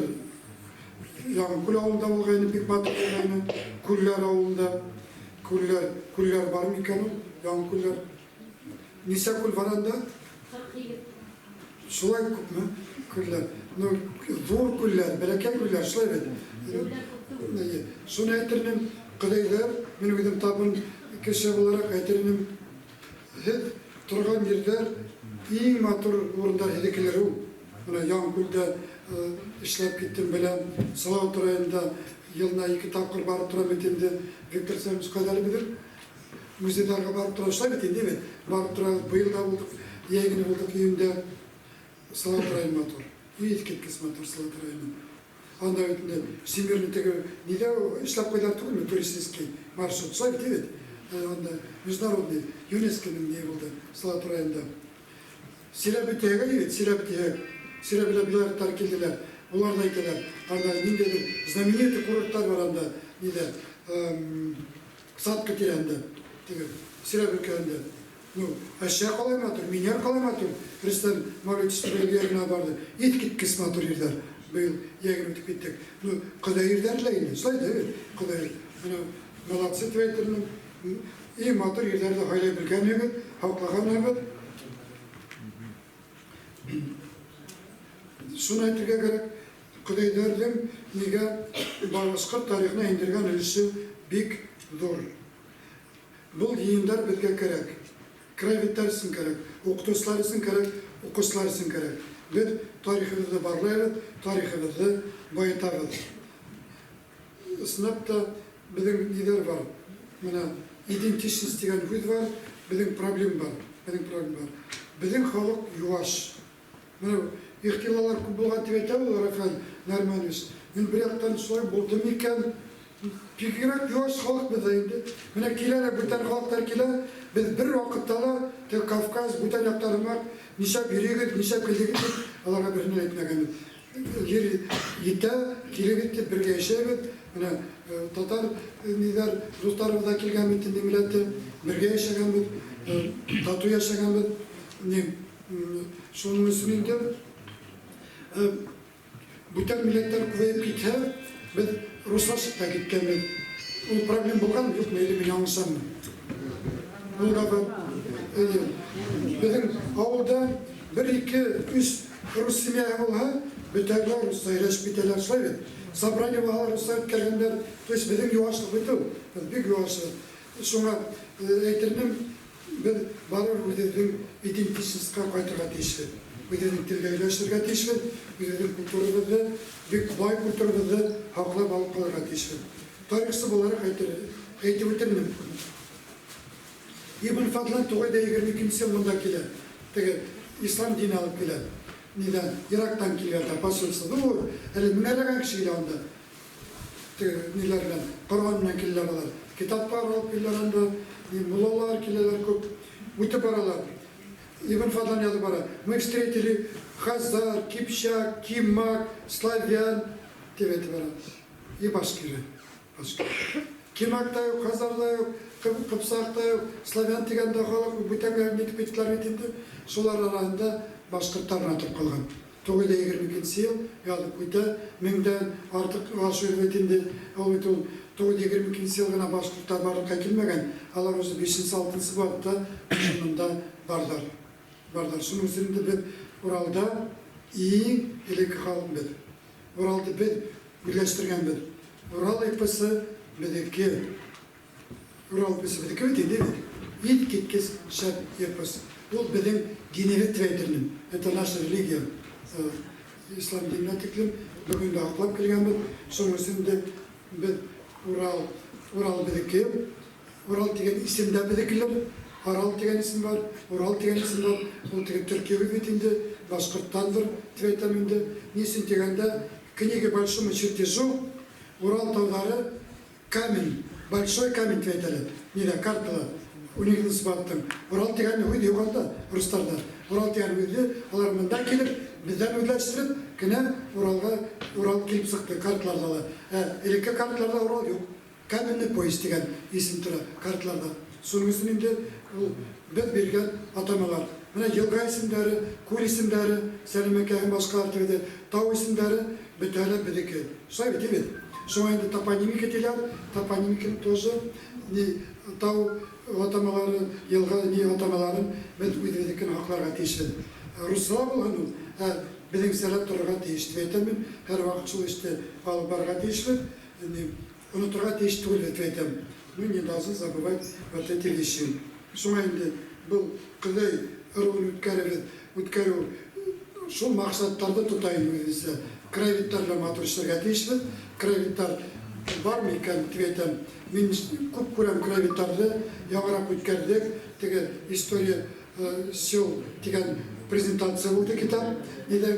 Яңы Күл ауылында булғайны, бик матур булғайны. Күлләр ауылында күлләр бар микән ул? Яңы Күлләр. Нисә күл бар анда? Шулай күпме күлләр? Ну, ҙур күлләр, бәләкәй күлләр, шулай бит. Шуны әйтер инем, Ҡоҙайҙар, мин үҙем табын кеше булараҡ әйтер инем, һеҙ торған ерҙәр иң матур урындар һеҙҙекеләр ул. Бына Яңы Күлдә эшләп киттем, беләм. Салават районында йылына 2 тапҡыр барып торам бит инде. Виктор Семенович ҡайҙа әле беҙҙең? Музейҙарға барып тора, шулай бит инде, бит. Барып тора, быйыл да булдыҡ, йәй генә булдыҡ июндә. Салават районы матур. Иҫ киткес матур Салават районы. Анда бит инде Всемирный теге нидә эшләп ҡуйҙылар түгелме, туристический маршрут, шулай бит, бит. Анда международный ЮНЕСКО-ның ни булды Салават районында. Силәбе төйәге бит, Силәбе төйәге. Силәбеләр биләрҙәр килделәр. Улар да әйтәләр. Анда ниндәйҙер знаменитый курорттар бар анда, нидә, Сатка тирәһендә, теге Силәбе өлкәһендә. Ну, Әшә ҡалай матур, Минәр ҡалай матур. Рөстәм Мавлитович бер генә барҙы. Иҫ киткес матур ерҙәр. Быйыл йәген үтеп киттек. Ну, ҡоҙай ерҙәр лә инде, шулай да бит. Ҡоҙай, бына молодцы тип әйтермен. Иң матур ерҙәрҙе һайлай белгәнһегеҙ, һаҡлағанһығыҙ. Шуны әйтергә кәрәк, Ҡоҙайҙарҙың нигә башҡорт тарихына индергән өлөшө бик ҙур. Был йыйындар беҙгә кәрәк. Краеведтар өсөн кәрәк, уҡытыусылар өсөн кәрәк, уҡыусылар өсөн кәрәк. Беҙ тарихыбыҙҙы барлайбыҙ, тарихыбыҙҙы байытабыҙ. Ысынлап та беҙҙең ниҙәр бар? Бына идентичность тигән һүҙ бар, беҙҙең проблем бар, беҙҙең проблем бар. Беҙҙең халыҡ юаш. Бына ихтилалар күп булған тип әйтә ул Рафаэль Норманович. Мин бер яҡтан шулай булдым икән, бигерәк юаш халыҡ беҙҙә инде. Бына килә лә бүтән халыҡтар килә, беҙ бер ваҡытта ла теге Кавказ бүтән яҡтарына нишләп йөрөйгөҙ, нишләп килдегеҙ тип аларға бер ни әйтмәгәнбеҙ. Ер етә, килегеҙ тип бергә йәшәйбеҙ. Бына татар ниҙәр дуҫтарыбыҙ ҙа килгән бит инде милләте, бергә йәшәгәнбеҙ, татыу йәшәгәнбеҙ. Ни, шуның өсөн инде бүтән милләттәр күбәйеп китһә, беҙ руслашып та киткәнбеҙ. Ул проблем булған юҡмы, или мин яңылышаммы? Ул да бар. Эйе. Беҙҙең ауылда бер, ике, өс рус семьяһы булһа, бөтәһе русса һөйләшеп китәләр, шулай бит. Собрание булһа, русса үткәргәндәр. То есть беҙҙең юашлыҡ бит ул. Беҙ бик юашбыҙ. Шуңа әйтер инем, беҙ барыбер үҙебеҙҙең идентичностьҡа ҡайтырға тейешбеҙ. Үҙебеҙҙең телгә һөйләшергә тейешбеҙ, үҙебеҙҙең культурабыҙҙы, бик бай культурабыҙҙы һаҡлап алып ҡалырға тейешбеҙ. Тарихсы булараҡ әйтеп үтермен. Ибн Фадлан 922 ел монда килә. Теге ислам дине алып килә. Нидән? Ирактан килгән дә посольство. Ну, әле меңәрләгән кеше килә анда. Теге ниләр белән, Коръән белән киләләр алар. Китаплар алып киләләр анда, муллалар киләләр күп. Үтеп баралар. Ибн Фадлан язып бара. Мы встретили хазар, кипчак, кимак, славян дип әйтеп бара. И башкиры. Башкир. Кимак та юк, хазар да юк, кыпчак та юк, славян дигән дә халык бүтәнгә нитеп киттеләр бит инде. Шулар арасында башкортлар гына торып калган. 922 ел язып үтә, меңдән артык ашыр бит инде. Ул бит ул 922 ел гына башкортлар барлыкка килмәгән. Алар уже 5-6 бабта монда барлар. Барлар. Шуның өчен инде без Уралда иң элекке халык без. Уралды без үзләштергәнбез. Урал эпосы безнеке. Урал эпосы безнеке бит инде бит. Искиткеч шәп эпос. Ул безнең динебез дип әйтермен. Это наша религия. Ислам диненә тиклем бүген дә аклап килгәнбез. Шуның өчен дә без Урал, Урал безнеке. Урал дигән исем дә безнекеләр. Арал дигән исем бар, Урал дигән исем бар. Ул теге төрки бит инде, башкорттандыр дип әйтәм инде. Ни өчен дигәндә, книга большому чертежу Урал таулары камень, большой камень дип әйтәләр. Нидә, картада. 12 баттың. Урал дигән һүҙ юк анда, русларда. Урал дигән һүҙҙе алар монда килеп, бездән үзләштереп, кенә Уралга Урал килеп сыҡты карталарҙа ла. Ә элекке карталарҙа Урал юк. Каменный пояс дигән исем тора карталарҙа. Шуның өсөн инде ул беҙ биргән атамалар. Менә йылға исемдәре, күл исемдәре, Сәлимәкә һәм башҡалар тиҙе, тау исемдәре бөтәһе беҙҙеке. Шулай бит, бит. Шуңа инде топонимика тиләр, топонимика тоже ни тау атамалары, йылға ни атамаларын беҙ үҙебеҙҙекен һаҡларға тейешбеҙ. Русла булһын ул, ә беҙҙеңсәләп торорға тейеш тип әйтәм мин. Һәр ваҡыт шул эште алып барырға тейешбеҙ. Оноторға тейеш түгел тип әйтәм. Мы не должны забывать вот эти вещи. Шуңа инде был Ҡыҙый ырыуын үткәребеҙ, үткәреү шул маҡсаттарҙы тота инде үҙебеҙсә. Краеведтар белән матур эшләргә тейешбеҙ. Краеведтар бармы икән тип әйтәм. Мин күп күрәм краеведтарҙы, яңыраҡ үткәрҙек. Теге история сел дигән презентация булды китап. Нидә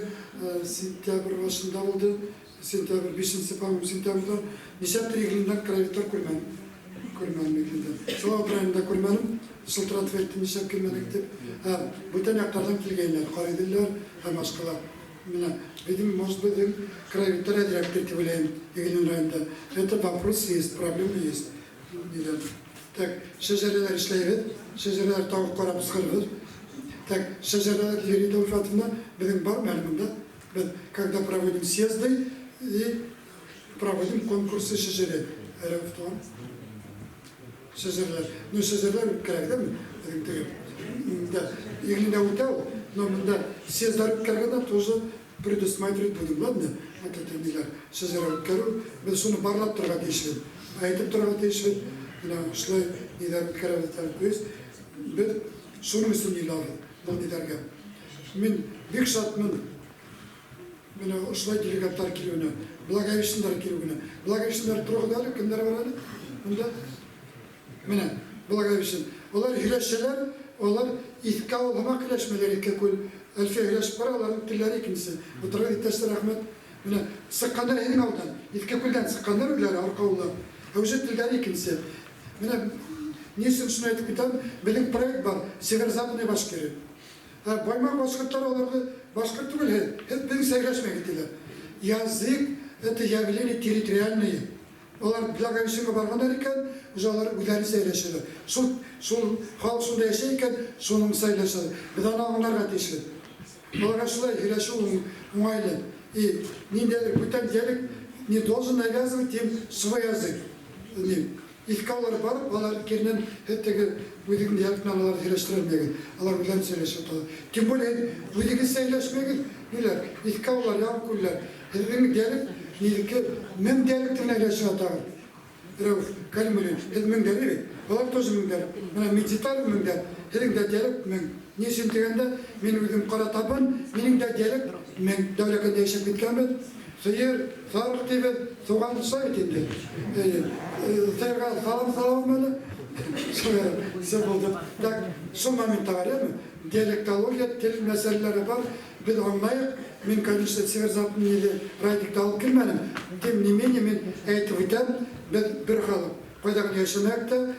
сентябрь башында булды. Сентябрь, 5 по-моему, сентябрьдә. Нисәптер Иглиндән краеведтар күрмәнем. Күрмәнем Иглиндән. Салават районында күрмәнем. Шылтыратып әйттем, нишләп килмәдең дип. Бүтән яҡтарҙан килгәйнеләр, Ҡариҙелләр һәм башҡалар. Менә, видимо, может быть, краеведтар әҙерәктер тип уйлайым Иглин районында. Это вопрос есть, проблема есть. Нидән. Так, шәжәрәләр эшләйбеҙ, шәжәрәләр тағы ҡарап сығырбыҙ. Так, шәжәрәләр Лирида Ульфатовна беҙҙең бар мәлімінде. Беҙ, когда проводим съезды и проводим конкурсы шәжәрә. Рәүеф туған. Шәжәрәләр. Ну, шәжәрәләр кәрәк дәме? Беҙҙең теге. Да, Иглиндә үтә ул, но бында съездар үткәргәндә тоже предусматривать будем, ладно? Вот это ниләр, шәжәрә үткәрү, беҙ шуны барлап торорға тейешбеҙ. Әйтеп торорға тейешбеҙ. Менә шулай ниләр үткәрәбеҙ. То есть беҙ шуның өсөн йыйылабыҙ был ниләргә. Мин бик шатмын менә ошолай делегаттар килеүенә, Благовещендар килеүенә. Благовещендар тороғоҙ әле, кемдәр бар әле? Бында менә Благовещен. Улар һөйләшәләр, улар иҫке ауыл һымаҡ һөйләшмәләр ике күл. Әлфиә һөйләшеп бара, уларҙың телдәре икенсе. Ултырған иптәштәр, рәхмәт. Менә сыҡҡандар һинең ауылдан, Иҫке күлдән сыҡҡандар үҙҙәре арҡаулы. Ә уже телдәре икенсе. Менә ни өсөн шуны әйтеп китәм, беҙҙең проект бар, Северо-Западный Башкирия. Ә Баймаҡ башҡорттары уларҙы башҡорт түгел, һеҙ беҙҙеңсә һөйләшмәй тиләр. Язык это явление территориальное. Улар Благовещенға барғандар икән, уже улар үҙҙәренсә һөйләшәләр. Шул халыҡ шунда йәшәй икән, шуныңса һөйләшәләр. Беҙ аны аңларға тейешбеҙ. Уларға шулай һөйләшеү уңайлы. И ниндәйҙер бүтән диалект не должен навязывать им свой язык. Не. Иҫке ауылдар барып, алар киренән теге үҙеңдең диалект менән алар һөйләштерә алмайһың. Алар үҙҙәренсә һөйләшеп яталар. Тем более үҙегеҙсә һөйләшмәгеҙ, ниләр, иҫке ауылдар, Яңы Һеҙҙең диалект ниҙеке мең диалект менән һөйләшеп ятағыҙ. Рәүеф Калимуллин, һеҙ меңдәр бит. Улар тоже меңдәр. Менә Медитар меңдәр. Һеҙҙең дә диалект мең. Ни өсөн тигәндә, мин үҙем ҡара табын, минең дә диалект мең. Дәүләкәндә йәшәп киткәнбеҙ. Сыйыр, сарыҡ тибеҙ, суған шулай бит инде. Сыйырға салам салам әле. Все булды. Так, шул моментта бар, яме? Диалектология, тел мәсьәләләре бар. Без аңлайык. Мин, конечно, Северзападный нидә Радикта алып килмәдем. Тем не менее, мин әйтеп үтәм, без бер халык. Кайда гына яшәмәк тә,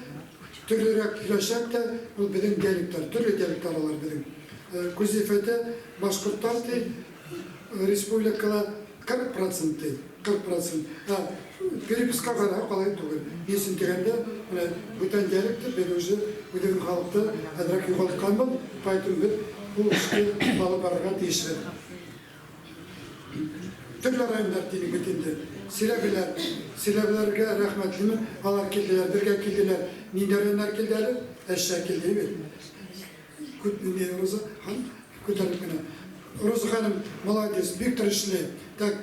төрлерәк һөйләшәк тә, ул безнең диалектлар, төрле диалектлар алар безнең. Кузиев әйтә, башкортлар ди, республикада 40% ди, 40%. Ә переписка карап алай түгел. Ни өчен дигәндә, менә бүтән диалект без уже үзебезнең халыкты әзрәк югалтканбыз, поэтому без бу эшне алып барырга тиешбез. Төрле районнар дидек бит инде. Силәбеләр, Силәбеләргә рәхмәтлемен, алар килделәр, бергә килделәр. Нинди районнар килде әле? Әшә килде бит. Күп нинди Роза ханым күтәреп кенә. Роза ханым молодец, бик тырышлы. Так,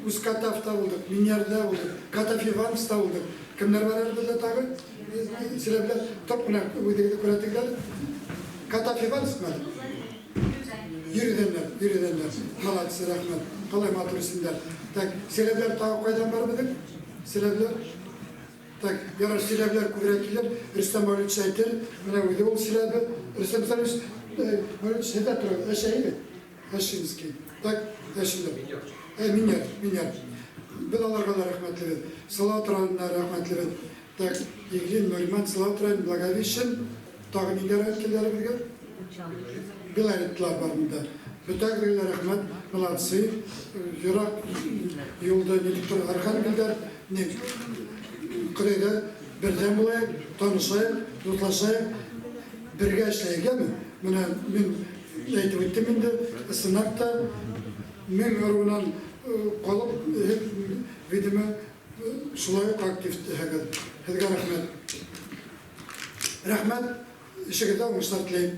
Ускатавта булдык, Миньярда булдык, Катав Ивановста булдык. Кемнәр бар әле бездә тагы? Силәбеләр, топ менә үзегез күрәтегез әле. Катав Ивановскмы әле? Йөридәннәр, йөридәннәр. Молодцы, рәхмәт. Қалай матур исемнәр. Так, силәбләр тагы кайдан бар безнең? Силәбләр? Так, ярар, силәбләр күбрәк килер. Рөстәм Мәүлетович әйтер. Менә үзе ул силәбе. Рөстәм Мәүлетович, Мәүлетович һеҙҙә тора. Әшәйме? Әшинский. Так, әшиләр. Миняр, Миняр. Беҙ аларға ла рәхмәтлебеҙ. Салават районына рәхмәтлебеҙ. Так, Иглин, Нуриман, Салават район, Благовещен. Тағы ниндәй район килде әле беҙгә? Белореттылар бар монда. Бөтәгеҙгә рәхмәт, молодцы. Ерак юлда нитеп тор Архангелдәр, не Ҡырайҙа берҙәм булайыҡ, танышайыҡ, дуҫлашайыҡ, бергә эшләйек, яме? Менә мин әйтеп үттем инде, ысынлап та мең ыруынан ҡалып, һеҙ, видимо, шулай уҡ актив һегеҙ. Һеҙгә рәхмәт. Рәхмәт, эшегеҙҙә уңыштар теләйем.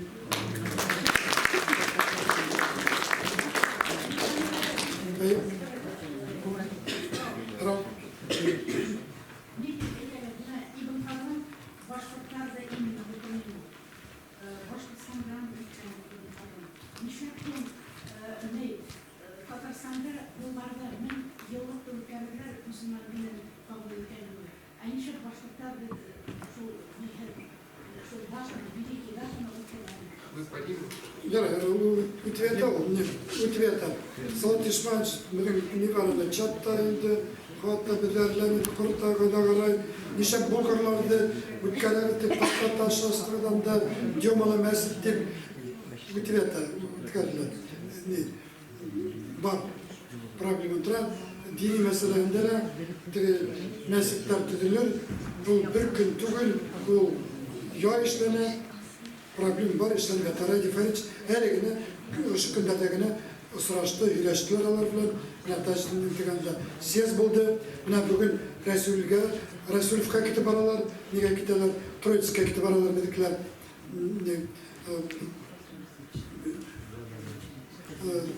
Һорау. Ни дип әйтәләр, менә Ибн Халдун башкортлар да именно упомянул. Башкортстандан үткән Ибн Халдун. Нишләп ул ни Татарстанда Болгарда 1000 еллык үткәрделәр мөселман динен кабул иткәнен. Ә нишләп башкортлар без шул шул датаны, великий датаны үткәрмәде? Ярар, ул үтеп ул, не үтеп. Салат Ишманович, безнең ни бар инде, чатта инде, хатта безләр корта гына нишләп болгарларны үткәрәбез дип паспорт ташлаштырган да, Демала мәсет дип үтеп үткәрделәр. Ни бар проблема тора, дини мәсьәләләрендә дә теге мәсетләр төзелер, ул бер көн түгел, ул яй эшләнә, проблем бар эшләнә. Радий Фаридович әле генә ошо көндәрдә генә осрашты, һөйләштеләр алар белән. Менә Таҗетдин дигәндә съезд булды. Менә бүген Рәсүлгә, Рәсүлевка китеп баралар. Нигә китәләр? Троицкка китеп баралар безнекеләр.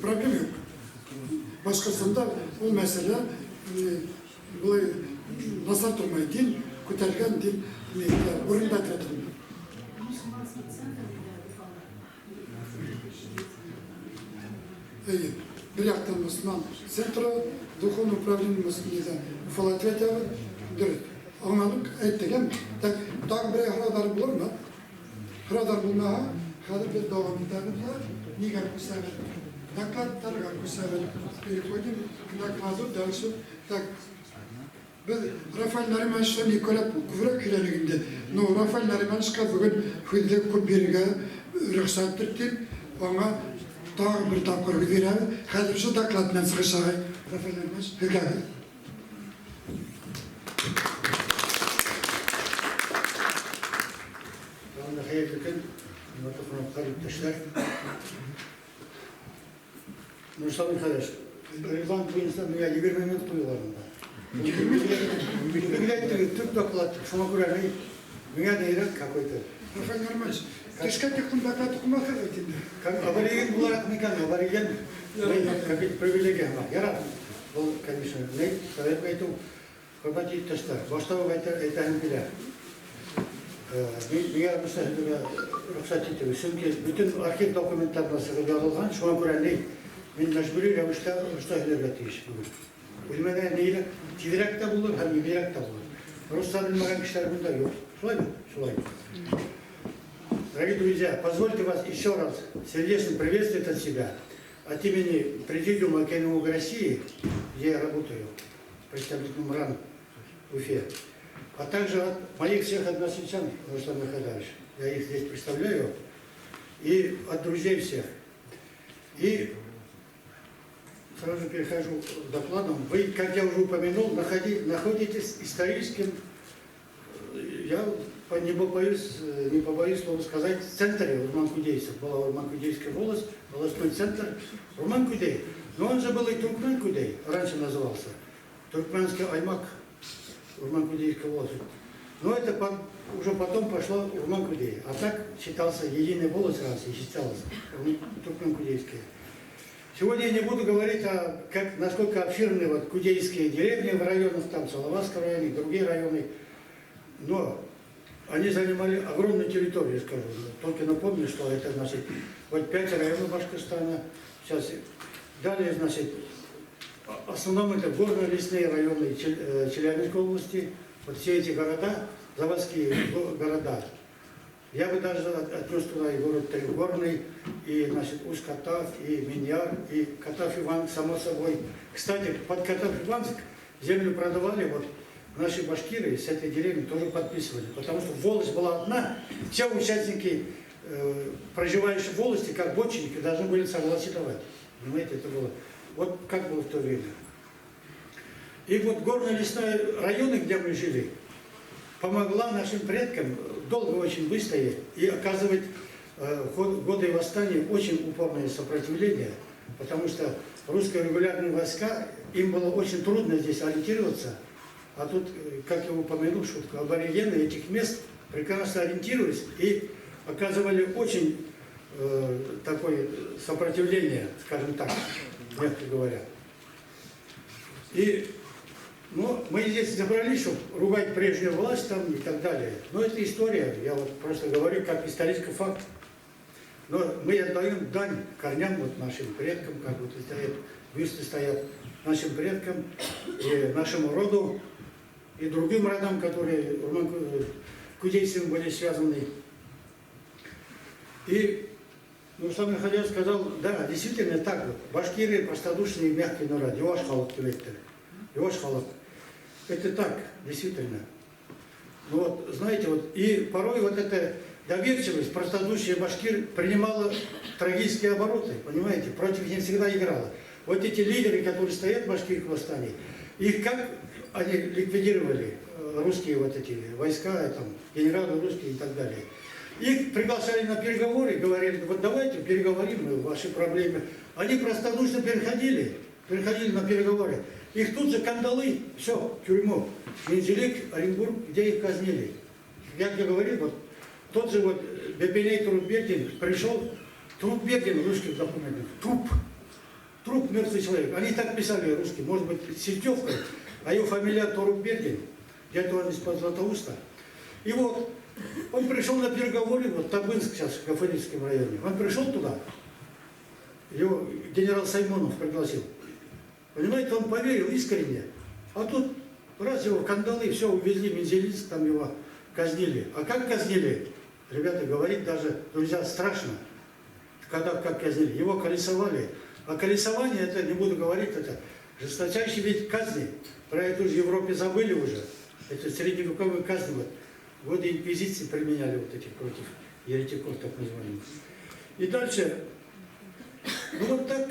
Проблем юк. Башкортстанда ул мәсьәлә болай насар тормай. Дин күтәрелгән, дин урында тора торган. Мусульманский центр да, Уфада. Әйе, бер яктан мөселман центры, духовный управление мөселман Уфала әйтәбез. Дөрес. Аңладык, әйттек, әме? Так, тагы берәр һораулар булырмы? Һораулар булмаһа, хәзер без дәвам итәбез дә. Нигә күрсәбез? Докладларга күрсәбез. Переходим к докладу дальше. Так, без Рафаэль Наримановичтан икәүләп күбрәк һөйләнек инде. Но Рафаэль Наримановичка бүген һүҙҙе күп бирергә рөхсәт дип, аңа тағы бер тапҡыр һүҙ бирәбеҙ. Хәҙер ошо доклад менән сығышаға. Рафаэль Нариманович, һеҙгә һүҙ. Тағы хәйерле көн, хөрмәтле ҡунаҡтар, иптәштәр. Нурислам Михайлович, регламент буйынса миңа 20 минут ҡуйылған унда. Үҙегеҙ әйттегеҙ, төп доклад, шуңа күрә миңа нейрәк какой-то. Рафаэль Нариманович, төшкә тиклем доклад уҡымаҫһығыҙ бит инде. Как абориген булараҡ микән, абориген какой-то привилегия бар. Ярар. Был, конечно, ни, таләп әйтеү, хөрмәтле иптәштәр, башта уҡ әйтәһем килә. Миңә рөхсәт итергә рөхсәт итегеҙ. Сөнки бөтөн архив документтарына сығып яҙылған, шуңа күрә ни, мин мәжбүри рәүештә русса һөйләргә тейеш бүген. Үҙемә генә тиҙерәк тә булыр һәм еңелерәк тә булыр. Русса белмәгән кешеләр бында юҡ. Шулай, шулай. Дорогие друзья, позвольте вас еще раз сердечно приветствовать от себя. От имени Президиума Академии России, где я работаю, представителем РАН в Уфе, а также от моих всех односельчан, Руслан Михайлович, я их здесь представляю, и от друзей всех. И сразу перехожу к докладам. Вы, как я уже упомянул, находитесь историческим, я не побоюсь слова сказать, в центре урман-кудейцев. Была Урман-Кудейская волость, волостной центр Урман-Кудей. Но он же был и Туркмен-Кудей, раньше назывался. Туркменский аймак, Урман-Кудейская волость. Но это уже потом пошло Урман-Кудей. А так считался единый волость раньше, считалось, Туркмен-Кудейская. Сегодня я не буду говорить о как, насколько обширны вот кудейские деревни в районах, там Салаватский район и другие районы, но они занимали огромную территорию, скажу. Только напомню, что это, значит, вот пять районов Башкортостана. Сейчас далее, значит, в основном это горно-лесные районы Челябинской области. Вот все эти города, заводские города. Я бы даже отнес туда и город Трехгорный, и, значит, Усть-Катав, и Миньяр, и Катав-Иванск, само собой. Кстати, под Катав-Иванск землю продавали, вот наши башкиры с этой деревни тоже подписывали, потому что волость была одна, все участники, проживающие в волости, как вотчинники, должны были согласие давать. Понимаете, это было. Вот как было в то время. И вот горно-лесные районы, где мы жили, помогла нашим предкам долго очень выстоять и оказывать годы восстания очень упорное сопротивление, потому что русские регулярные войска, им было очень трудно здесь ориентироваться, а тут, как я упомянул, шутку, аборигены этих мест прекрасно ориентировались и оказывали очень такое сопротивление, скажем так, мягко говоря. И, ну, мы здесь собрались, чтобы ругать прежнюю власть там и так далее. Но это история, я вот просто говорю как исторический факт. Но мы отдаем дань корням вот нашим предкам, как вот стоят, бюсты стоят нашим предкам и нашему роду, и другим родам, которые кудейцами были связаны. И Нурсултан Михайлович сказал, да, действительно так вот. Башкиры простодушные и мягкие народ. Йыуаш халыҡ тип әйтте. Йыуаш халыҡ. Это так, действительно. Ну вот, знаете, вот, и порой вот эта доверчивость, простодушие башкир принимала трагические обороты, понимаете, против них всегда играла. Вот эти лидеры, которые стоят в башкирском восстании, их как они ликвидировали, русские вот эти войска, там, генералы русские и так далее. Их приглашали на переговоры, говорили: «Вот давайте переговорим мы ваши проблемы». Они простодушно переходили на переговоры. Их тут же кандалы, все, в тюрьму. Мензелик, Оренбург, где их казнили. Я тебе говорил, вот тот же вот Бебеней Труббердин пришел, Труббердин в русских документах, труп, труп, мертвый человек. Они так писали русские, может быть, с издевкой, а его фамилия Торуббердин, где-то он из-под Златоуста. И вот он пришел на переговоры, вот Табынск сейчас в Гафурийском районе, он пришел туда, его генерал Соймонов пригласил. Понимаете, он поверил искренне. А тут раз его кандалы, все, увезли в Мензелинск, там его казнили. А как казнили? Ребята, говорить даже, друзья, страшно. Когда как казнили. Его колесовали. А колесование, это, не буду говорить, это жесточайший вид казни. Про это уже в Европе забыли уже. Это средневековые казни. Вот. Годы инквизиции применяли вот этих против еретиков, так называемых. И дальше, ну вот так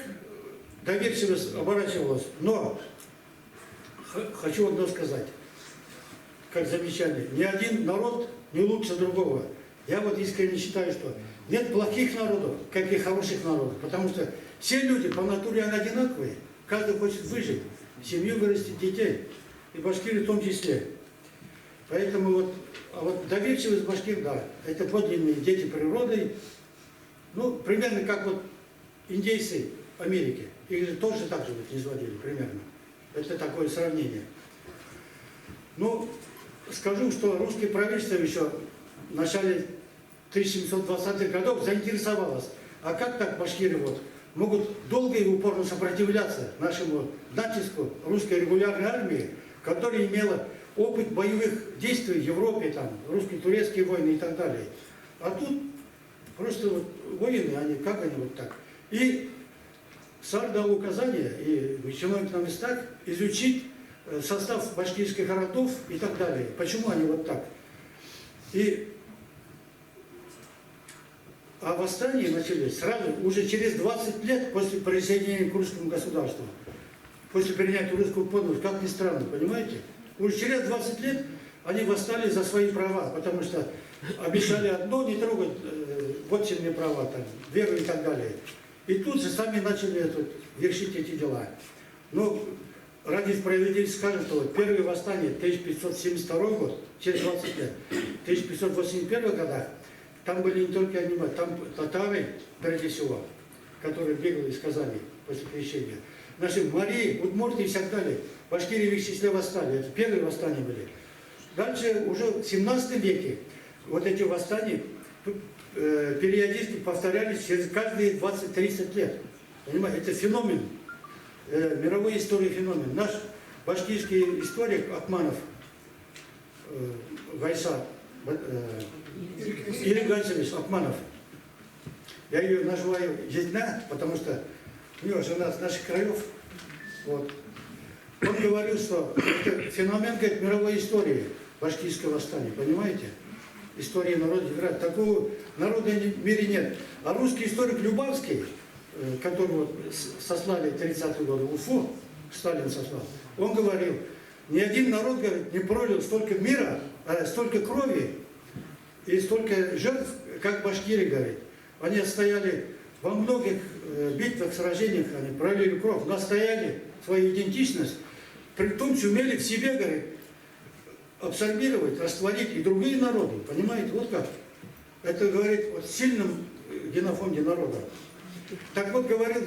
доверчивость оборачивалась. Но хочу одно сказать, как замечание. Ни один народ не лучше другого. Я вот искренне считаю, что нет плохих народов, как и хороших народов. Потому что все люди по натуре одинаковые. Каждый хочет выжить, семью вырастить, детей. И башкиры в том числе. Поэтому вот, а вот доверчивость башкир, да, это подлинные дети природы. Ну, примерно как вот индейцы Америки. Их же тоже так же вот не изводили, примерно. Это такое сравнение. Ну, скажу, что русское правительство еще в начале 1720-х годов заинтересовалось, а как так башкиры вот могут долго и упорно сопротивляться нашему натиску русской регулярной армии, которая имела Опыт боевых действий в Европе, там, русско-турецкие войны и так далее. А тут просто вот воины, они, как они вот так. И царь дал указание, и чиновник на местах, изучить состав башкирских городов и так далее. Почему они вот так? И а восстание начались сразу, уже через 20 лет после присоединения к русскому государству, после принятия русского подданства, как ни странно, понимаете? Уже через 20 лет они восстали за свои права, потому что обещали одно, не трогать вотчинные права, там, веру и так далее. И тут же сами начали вершить эти дела. Но ради справедливости скажем, что вот первое восстание 1572 год, через 20 лет, в 1581 годах, там были не только они, там татары, прежде всего, которые бегали из Казани после крещения. Наши Марии, Удмуртии и так далее. Башкирии в их числе восстали. Это первые восстания были. Дальше уже в 17 веке вот эти восстания периодически повторялись через каждые 20-30 лет. Понимаете, это феномен, мировой истории феномен. Наш башкирский историк Акманов, Гайса, Ирек Гайсович Акманов, я ее называю Ездна, потому что у него жена с наших краев. Вот. Он говорил, что это феномен, говорит, мировой истории, башкирского восстания, понимаете? История народа играет. Такого народа в мире нет. А русский историк Любавский, которого сослали в 30-е годы в Уфу, Сталин сослал, он говорил, ни один народ, говорит, не пролил столько мира, столько крови и столько жертв, как башкиры, говорит. Они отстояли во многих битвах, сражениях, они пролили кровь, настояли свою идентичность, при том сумели в себе, говорит, абсорбировать, растворить и другие народы, понимаете, вот как. Это говорит о сильном генофонде народа. Так вот, говорил,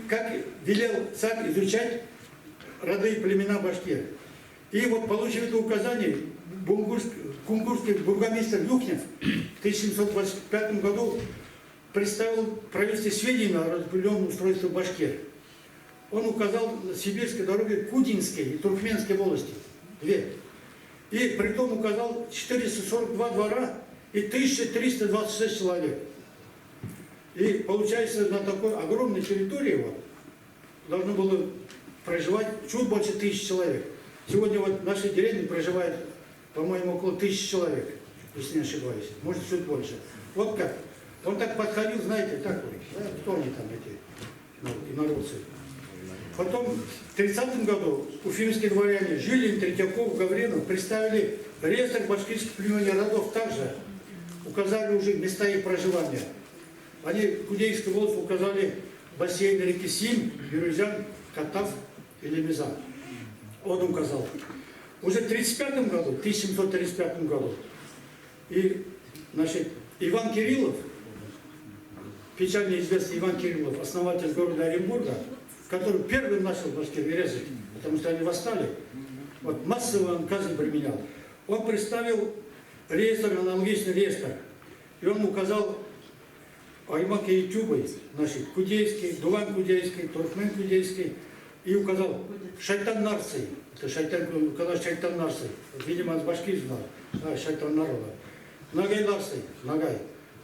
как велел царь изучать роды и племена башкир. И вот, получив это указание, кунгурский бургомистр Юхнев в 1725 году представил правительстве сведения о распределенном устройстве башкир. Он указал на сибирской дороге Кудинской и Туркменской волости, две. И притом указал 442 двора и 1326 человек. И получается, на такой огромной территории вот, должно было проживать чуть больше 1000 человек. Сегодня вот в нашей деревне проживает, по-моему, около 1000 человек, если не ошибаюсь, может, чуть больше. Вот как. Он так подходил, знаете, так вот, да, кто они там, эти инородцы. Потом в 30-м году уфимские дворяне Жилин, Третьяков, Гаврилов представили реестр башкирских племен и родов также, указали уже места их проживания. Они Кудейский волость указали бассейн реки Сим, Бирюзян, Катав или Мизан. Он указал. Уже в 1935 году, 1735 году, и, значит, Иван Кириллов, печально известный Иван Кириллов, основатель города Оренбурга, который первым начал башкир резать, потому что они восстали, вот массово он казнь применял. Он представил реестр, аналогичный реестр, и он указал Аймак и Тюбой, значит, Кудейский, Дуван Кудейский, Туркмен Кудейский, и указал Шайтан Нарций. Это Шайтан, указал Шайтан Нарций. Видимо, он с башкир знал. А, Шайтан Нарова. Нагай Нарций, Нагай.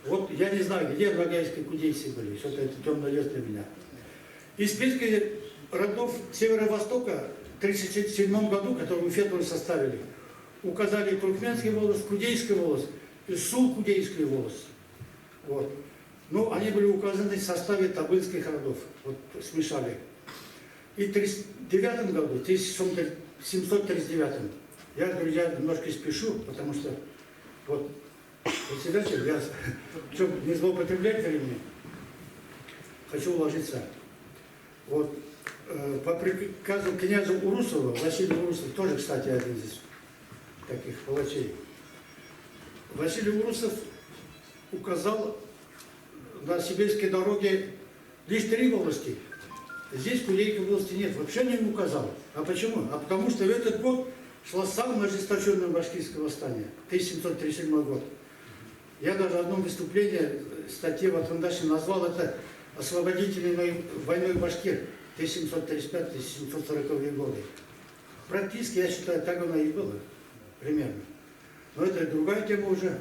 Вот я не знаю, где нагайские кудейцы были, что-то это темный лес для меня. Из списка родов Северо-Востока в 1937 году, который в Уфе тоже составили, указали туркменский волос, кудейский волос и сул-кудейский волос. Вот. Но они были указаны в составе табынских родов. Вот смешали. И в 1939 году, 1739, я, друзья, немножко спешу, потому что вот председатель, я, чтобы не злоупотреблять временем, хочу уложиться. Вот, по приказу князя Урусова, Василия Урусов, тоже, кстати, один из таких палачей, Василий Урусов указал на сибирской дороге лишь 3 волости. Здесь Кудейки волости нет, вообще не указал. А почему? А потому что в этот год шло самое ожесточенное башкирское восстание, 1737 год. Я даже в одном выступлении, статье в Атандаше назвал это освободительной войной башкир 1735-1740 годы. Практически, я считаю, так оно и было. Примерно. Но это другая тема уже.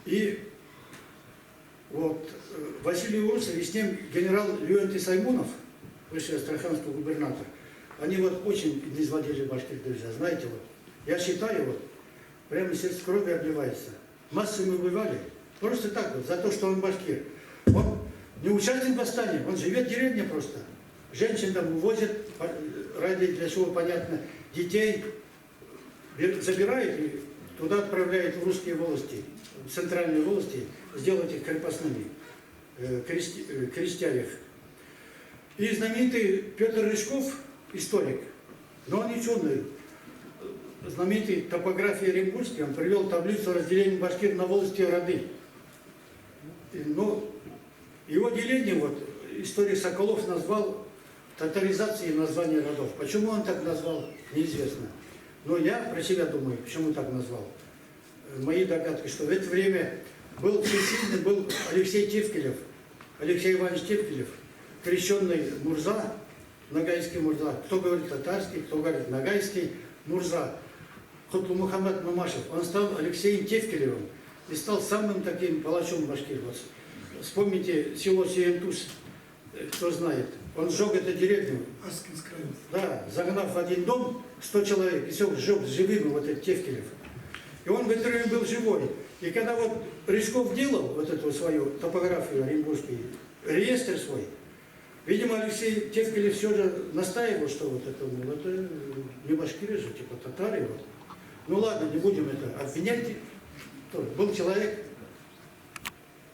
И вот Василий Урусов и с ним генерал Леонтий Саймонов, бывший астраханский губернатор, они вот очень не изводили башкир, друзья, знаете, вот. Я считаю, вот, прямо сердце крови обливается. Массами убивали. Просто так вот, за то, что он башкир. Он не участник восстания, он живет в деревне просто. Женщин там увозят, ради для чего понятно, детей забирает и туда отправляет в русские волости, в центральные волости, сделать их крепостными, крестя их. И знаменитый Петр Рыжков, историк, но он ученый, знаменитый топографии Оренбургский, он привел таблицу разделения башкир на волости и роды. Но его деление, вот, историк Соколов назвал татаризацией названия родов. Почему он так назвал, неизвестно. Но я про себя думаю, почему так назвал. Мои догадки, что в это время был всесильный был Алексей Тевкелев, Алексей Иванович Тевкелев, крещенный Мурза, ногайский Мурза. Кто говорит татарский, кто говорит ногайский Мурза. Кутлу-Мухаммад Мамашев. Он стал Алексеем Тевкелевым и стал самым таким палачом башкир. Вот вспомните село Сиентус, кто знает. Он сжег эту деревню. Аскинский район. Да, загнав в один дом 100 человек, и все, сжег живыми вот этот Тевкелев. И он в это время был живой. И когда вот Рыжков делал вот эту свою топографию оренбургскую, реестр свой, видимо, Алексей Тевкелев все же настаивал, что вот это, мол, это не башкиры же, типа татары. Вот. Ну ладно, не будем это обвинять. Был человек,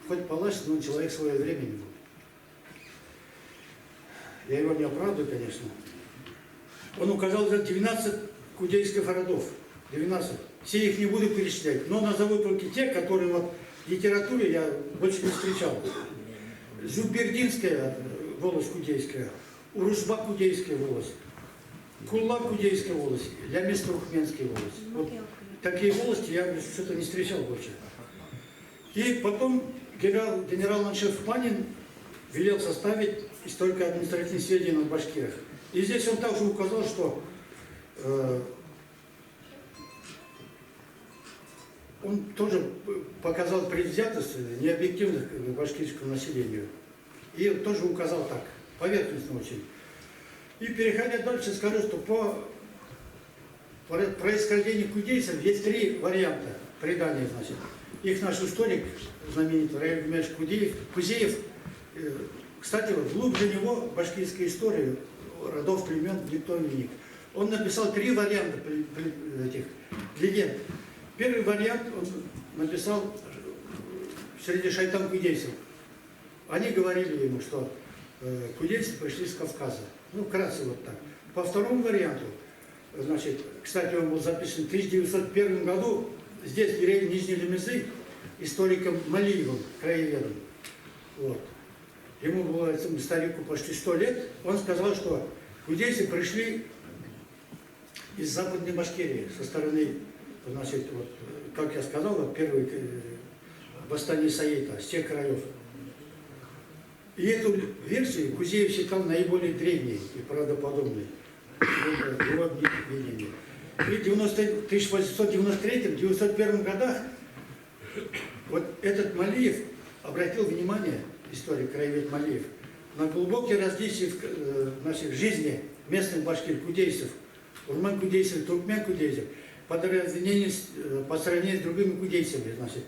хоть палач, но он человек своего времени был. Я его не оправдываю, конечно. Он указал за 12 кудейских родов. 12. Все их не буду перечислять, но назову только те, которые вот в литературе я больше не встречал. Зубердинская волость кудейская, Урусба кудейская волость, Кулла кудейская волость, Лямис Туркменская волость. Вот такие волости я что-то не встречал больше. И потом генерал-аншеф Панин велел составить историко-административные сведения о башкирах. И здесь он также указал, что он тоже показал предвзятость, необъективность к башкирскому населению. И тоже указал так, поверхностно очень. И переходя дальше, скажу, что по происхождению кудейцев есть три варианта предания, значит. Их наш историк, знаменитый Раиль Гумерович Кузеев, кстати, вот, глубже него башкирской истории, родов, племен никто не вник. Он написал три варианта этих легенд. Первый вариант он написал среди шайтан-кудейцев. Они говорили ему, что кудейцы пришли с Кавказа. Ну, вкратце вот так. По второму варианту, значит, кстати, он был записан в 1901 году здесь, в деревне Нижней Лемезы, историком Малиевым, краеведом. Вот. Ему было, этому старику, почти 100 лет. Он сказал, что кудейцы пришли из Западной Башкирии, со стороны, значит, вот, как я сказал, вот первый восстание Саита, с тех краев. И эту версию Кузеев считал наиболее древней и правдоподобной. Его видение. И в 1893-1901 годах вот этот Малиев обратил внимание, историк, краевед Малиев, на глубокие различия в нашей жизни местных башкир-кудейцев, урман-кудейцев, туркмен-кудейцев, по сравнению с другими кудейцами. Значит,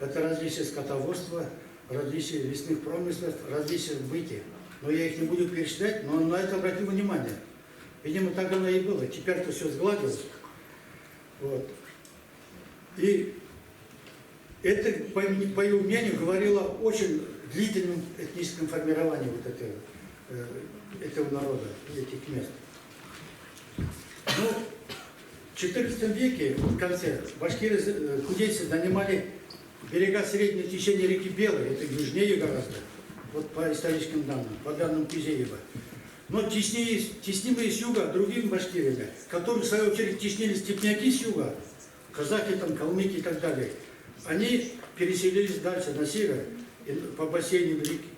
это различия скотоводства, различия лесных промыслов, различия в быте. Но я их не буду перечислять, но он на это обратил внимание. Видимо, так оно и было. Теперь-то все сгладилось. Вот. И это, по его мнению, говорило о очень длительном этническом формировании вот этого народа, этих мест. Но в XIV веке, в конце, башкиры, кудейцы занимали берега среднего течения реки Белой, это южнее гораздо, вот по историческим данным, по данным Кузеева. Но теснимые с юга другими башкирами, которых, в свою очередь, теснили степняки с юга, казахи, там, калмыки и так далее, они переселились дальше, на север, по бассейну реки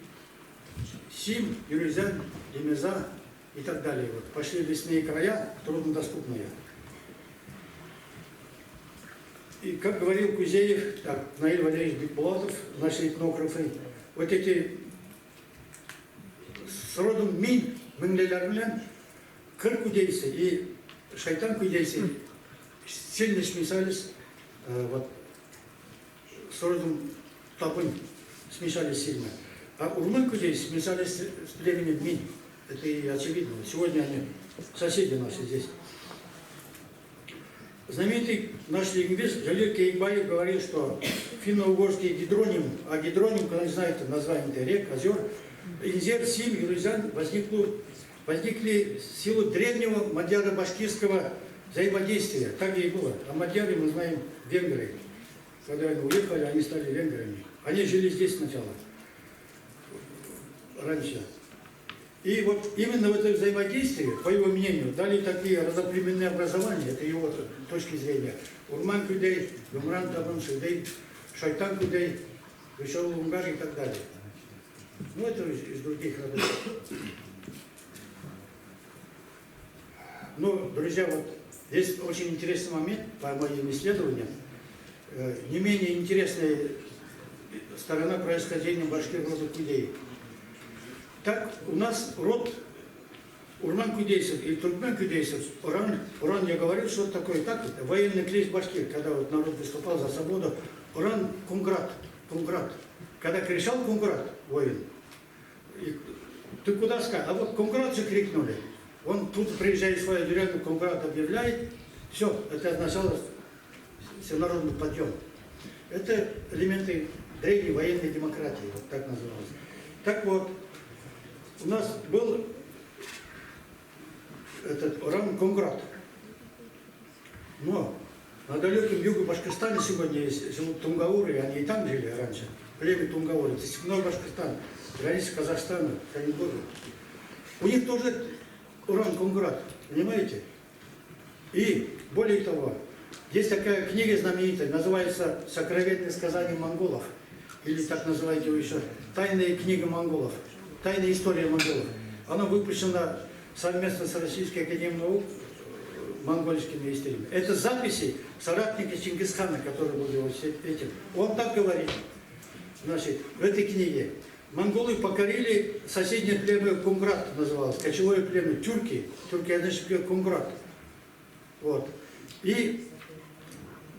Сим, Юрюзян, Лемеза и так далее. Вот, пошли в лесные края, труднодоступные. И как говорил Кузеев, так, Наиль Валерьевич Бикбулатов, наши этнографы, вот эти с родом Мин, меңлеләр белән кыр күдәйсе и шайтан күдәйсе сильно смешались, вот, с родом Табын смешались сильно. А урман күдәйсе смешались с племенем Мин. Это и очевидно. Сегодня они соседи наши здесь. Знаменитый наш лингвист Жалил Киекбаев говорил, что финно-угорский гидроним, а гидроним, когда не знаете название рек, озер, Инзер, Сим, Юрузян возникли в силу древнего мадьяро-башкирского взаимодействия. Так и было. А мадьяры, мы знаем, венгры. Когда они уехали, они стали венграми. Они жили здесь сначала, раньше. И вот именно в это взаимодействие, по его мнению, дали такие родоплеменные образования, это его точки зрения. Урман Күдәй, Юмран Табын, Шидей, Шайтан Күдәй, Вишал Лунгар и так далее. Ну, это из других родов. Но, друзья, вот здесь очень интересный момент по моим исследованиям. Не менее интересная сторона происхождения башкир рода Кудей. Так, у нас род урман кудейцев и туркмен кудейцев, уран, я говорил, что это такое, так, военный клич башкир, когда вот народ выступал за свободу, уран кунграт, кунграт. Когда кричал кунграт, воин, и, ты куда сказал? А вот кунграт же крикнули. Он тут приезжает в свою деревню, кунграт объявляет, все, это означало всенародный подъем. Это элементы древней военной демократии, вот так называлось. Так вот, у нас был этот Уран Кунграт. Но на далеком юге Башкортостана сегодня есть, живут тунгауры, они и там жили раньше. Племя тунгауры, это степной Башкортостан, граница Казахстана, Оренбурга. У них тоже Уран Кунграт, понимаете? И более того, есть такая книга знаменитая, называется «Сокровенное сказание монголов», или так называют его еще «Тайная книга монголов». «Тайная история монголов». Она выпущена совместно с Российской академией наук монгольскими историями. Это записи соратника Чингисхана, который был его этим. Он так говорит, значит, в этой книге. Монголы покорили соседнее племя Кунграт, называлось, кочевое племя тюрки. Тюрки, значит, Кунграт. Вот. И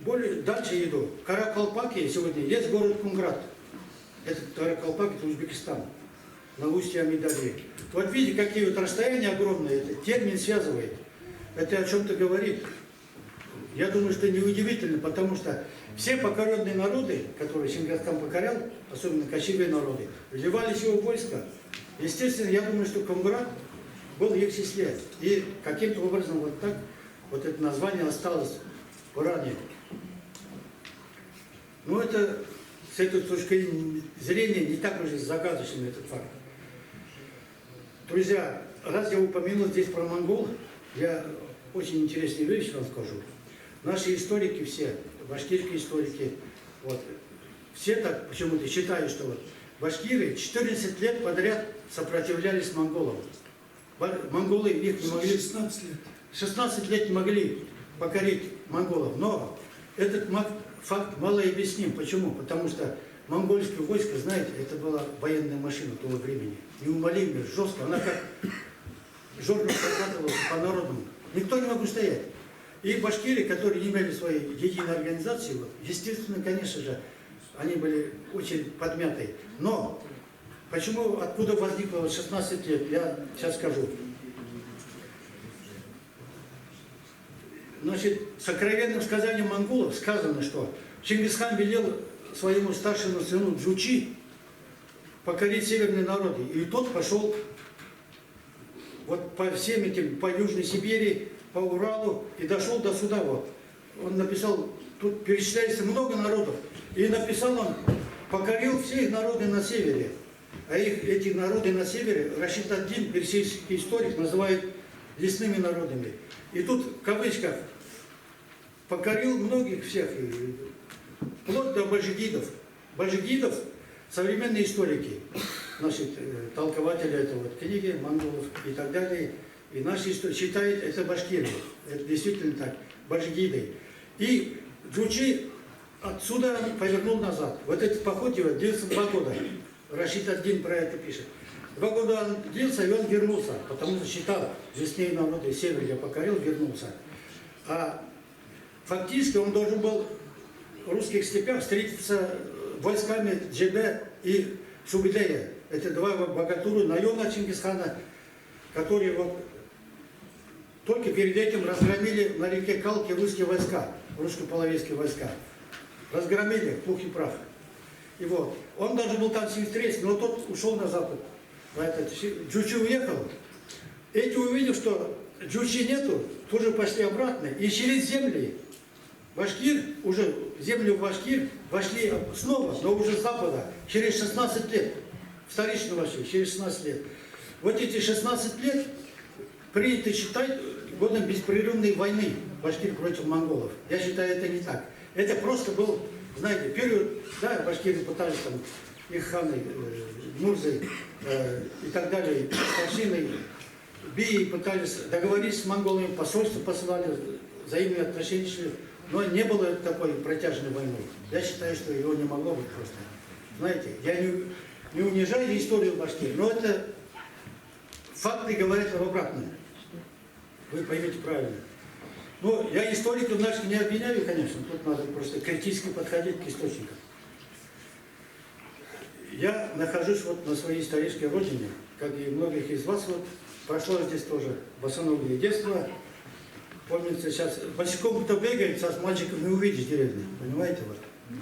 более, дальше иду. Каракалпаки сегодня есть город Кунграт. Этот Каракалпак, это Узбекистан. На устье Амидарьи. Вот видите, какие вот расстояния огромные, этот термин связывает. Это о чем-то говорит. Я думаю, что неудивительно, потому что все покоренные народы, которые Чингисхан покорял, особенно кочевые народы, вливались в его войско. Естественно, я думаю, что Кунграт был в их числе. И каким-то образом вот так вот это название осталось в Уране. Но это с этой точки зрения не так уж и загадочный этот факт. Друзья, раз я упомянул здесь про монгол, я очень интересную вещь вам скажу. Наши историки все, башкирские историки, вот, все так почему-то считают, что вот башкиры 14 лет подряд сопротивлялись монголам. Монголы их не могли... 16 лет. 16 лет не могли покорить монголов. Но этот факт мало объясним. Почему? Потому что монгольское войско, знаете, это была военная машина того времени. Неумолимая, жесткая. Она как жорно прокатывалась по народам. Никто не мог устоять. И башкиры, которые не имели своей единой организации, вот, естественно, конечно же, они были очень подмяты. Но почему, откуда возникло 16 лет, я сейчас скажу. Значит, сокровенным сказанием монголов сказано, что Чингисхан велел своему старшему сыну Джучи покорить северные народы. И тот пошел вот по всем этим, по Южной Сибири, по Уралу и дошел до сюда. Вот. Он написал, тут перечисляется много народов. И написал он, покорил все их народы на севере. А их, эти народы на севере Рашид ад-Дин, персидский историк, называет лесными народами. И тут в кавычках покорил многих всех, вплоть до башгидов. Башгидов современные историки, значит, толкователи этого вот, книги, монголов и так далее, и наши историки считают это башкиры, это действительно так, башгиды. И Джучи Отсюда он повернул назад. Вот этот поход его длился 2 года. Рашид ад-Дин про это пишет. 2 года он длился, и он вернулся, потому что считал, лесные народы север я покорил, вернулся. А фактически он должен был в русских степях встретиться войсками Джебе и Субедея. Это два богатуры нойона Чингисхана, которые вот только перед этим разгромили на реке Калке русские войска, русско-половецкие войска. Разгромили в пух и прах. И вот, он должен был там с ним встретиться, но тот ушел на запад. На этот, Джучи уехал. Эти, увидев, что Джучи нету, тоже пошли обратно. И через земли башкир, уже землю башкир, вошли снова, но уже с запада, через 16 лет. Вторично вошли, через 16 лет. Вот эти 16 лет принято считать годом беспрерывной войны башкир против монголов. Я считаю, это не так. Это просто был, знаете, период, да, башкиры пытались там, их ханы, мурзы и так далее, старшины, бии пытались договориться с монголами, посольство посылали, взаимные отношения шли, но не было такой протяжной войны. Я считаю, что его не могло быть просто. Знаете, я не унижаю историю башкир, но это факты говорят об обратном. Вы поймете правильно. Ну, я историков наших не обвиняю, конечно, тут надо просто критически подходить к источникам. Я нахожусь вот на своей исторической родине, как и многих из вас, вот, прошло здесь тоже босоногое детство. Помнится, сейчас босиком кто бегает, сейчас мальчиков не увидишь в деревне, понимаете, вот.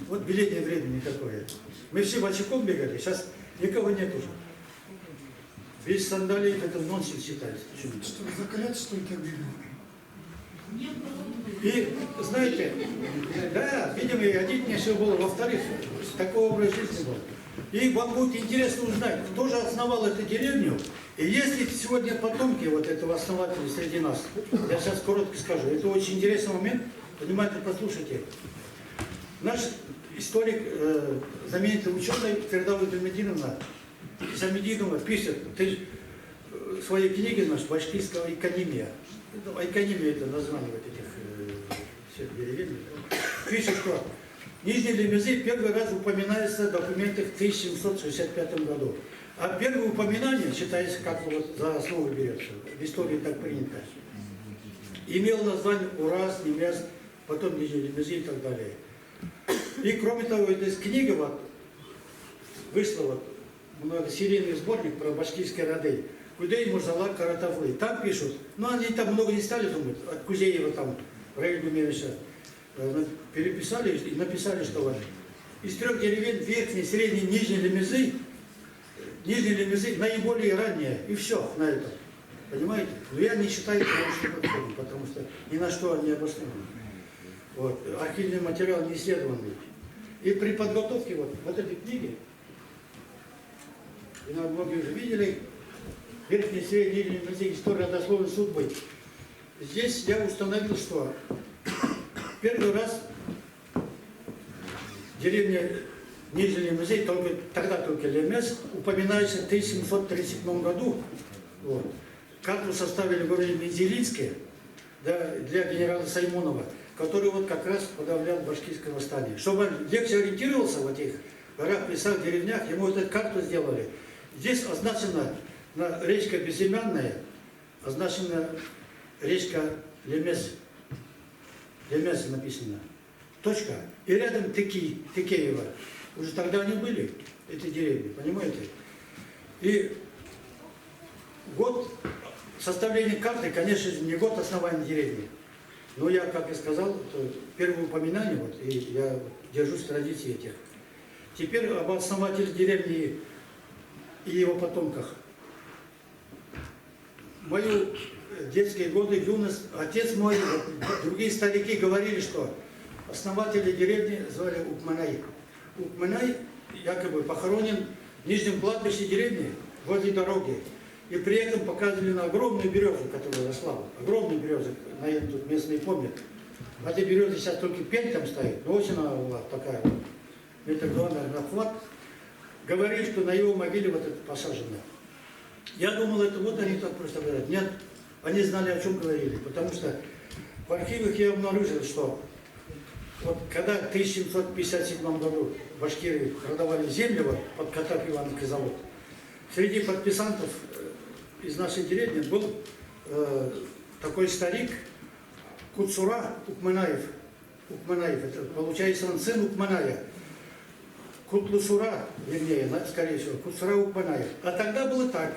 Вот веление времени какое. Мы все босиком бегали, сейчас никого нет уже. Без сандалий это нонсенс считается. Почему-то. Что, закаляться, что ли, так бегали? И, знаете, да, видимо, и одеть не все было. Во-вторых, такой образ жизни был. И вам будет интересно узнать, кто же основал эту деревню. И есть ли сегодня потомки вот этого основателя среди нас. Я сейчас коротко скажу. Это очень интересный момент. Внимательно послушайте. Наш историк, знаменитый ученый Фердауз Гильмутдиновна, Замединова пишет в своей книге, значит, «Башкирская ойконимия». Ну, ойконимия — это название вот этих всех деревень. Пишет, что Нижние Лемезы первый раз упоминается в документах в 1765 году. А первое упоминание, считается, как вот за основу берется, в истории так принято, имел название Ураз, Немез, потом Нижние Лемезы и так далее. И кроме того, эта книга вот, вышла вот, многосерийный сборник про башкирские роды, Кудей, Мурзалар, Каратавлы. Там пишут, но они там много не стали думать, от Кузеева там, Раиля Гумеровича, переписали и написали, что вот из трех деревень Верхней, Средней, Нижней Лемезы наиболее ранние, и все на этом. Понимаете? Но я не считаю это научным подходом, потому что ни на что не обосновано. Вот. Архивный материал не исследованный. И при подготовке вот этой книги, вы, наверное, многие уже видели, Верхний, Средний, Нижний Лемезы, история родословной судьбы. Здесь я установил, что первый раз деревня Нижний Лемезы, только, тогда только Лемез, упоминается в 1737 году. Вот. Карту составили в городе Мензелинске, да, для генерала Соймонова, который вот как раз подавлял башкирское восстание. Чтобы он легче ориентировался в этих горах, лесах, деревнях, ему вот эту карту сделали. Здесь означена на речка Безымянная, означена речка Лемез. Лемез написано. Точка. И рядом Теки, Текеево. Уже тогда они были, эти деревни, понимаете? И год составления карты, конечно же, не год основания деревни. Но я, как и сказал, это первое упоминание, вот, и я держусь традиций этих. Теперь об основателе деревни и его потомках. Мои детские годы, юность, отец мой, другие старики говорили, что основателя деревни звали Укманай. Укманай якобы похоронен в нижнем кладбище деревни, возле дороги. И при этом показывали на огромную березу, которая росла. Огромную березу, наверное, тут местные помнят. А этой березы сейчас только пень там стоит, но очень она была такая, метр два, наверное, обхват. Говорили, что на его могиле вот это посажено. Я думал, это вот они так просто говорят. Нет, они знали, о чем говорили, потому что в архивах я обнаружил, что Вот когда в 1757 году башкиры продавали землю вот, под Катав-Ивановский завод, среди подписантов из нашей деревни был такой старик Куцура Укманаев. Укманаев, это получается он сын Укманая. Кутлусура, вернее, скорее всего, Куцура Укманаев. А тогда было так.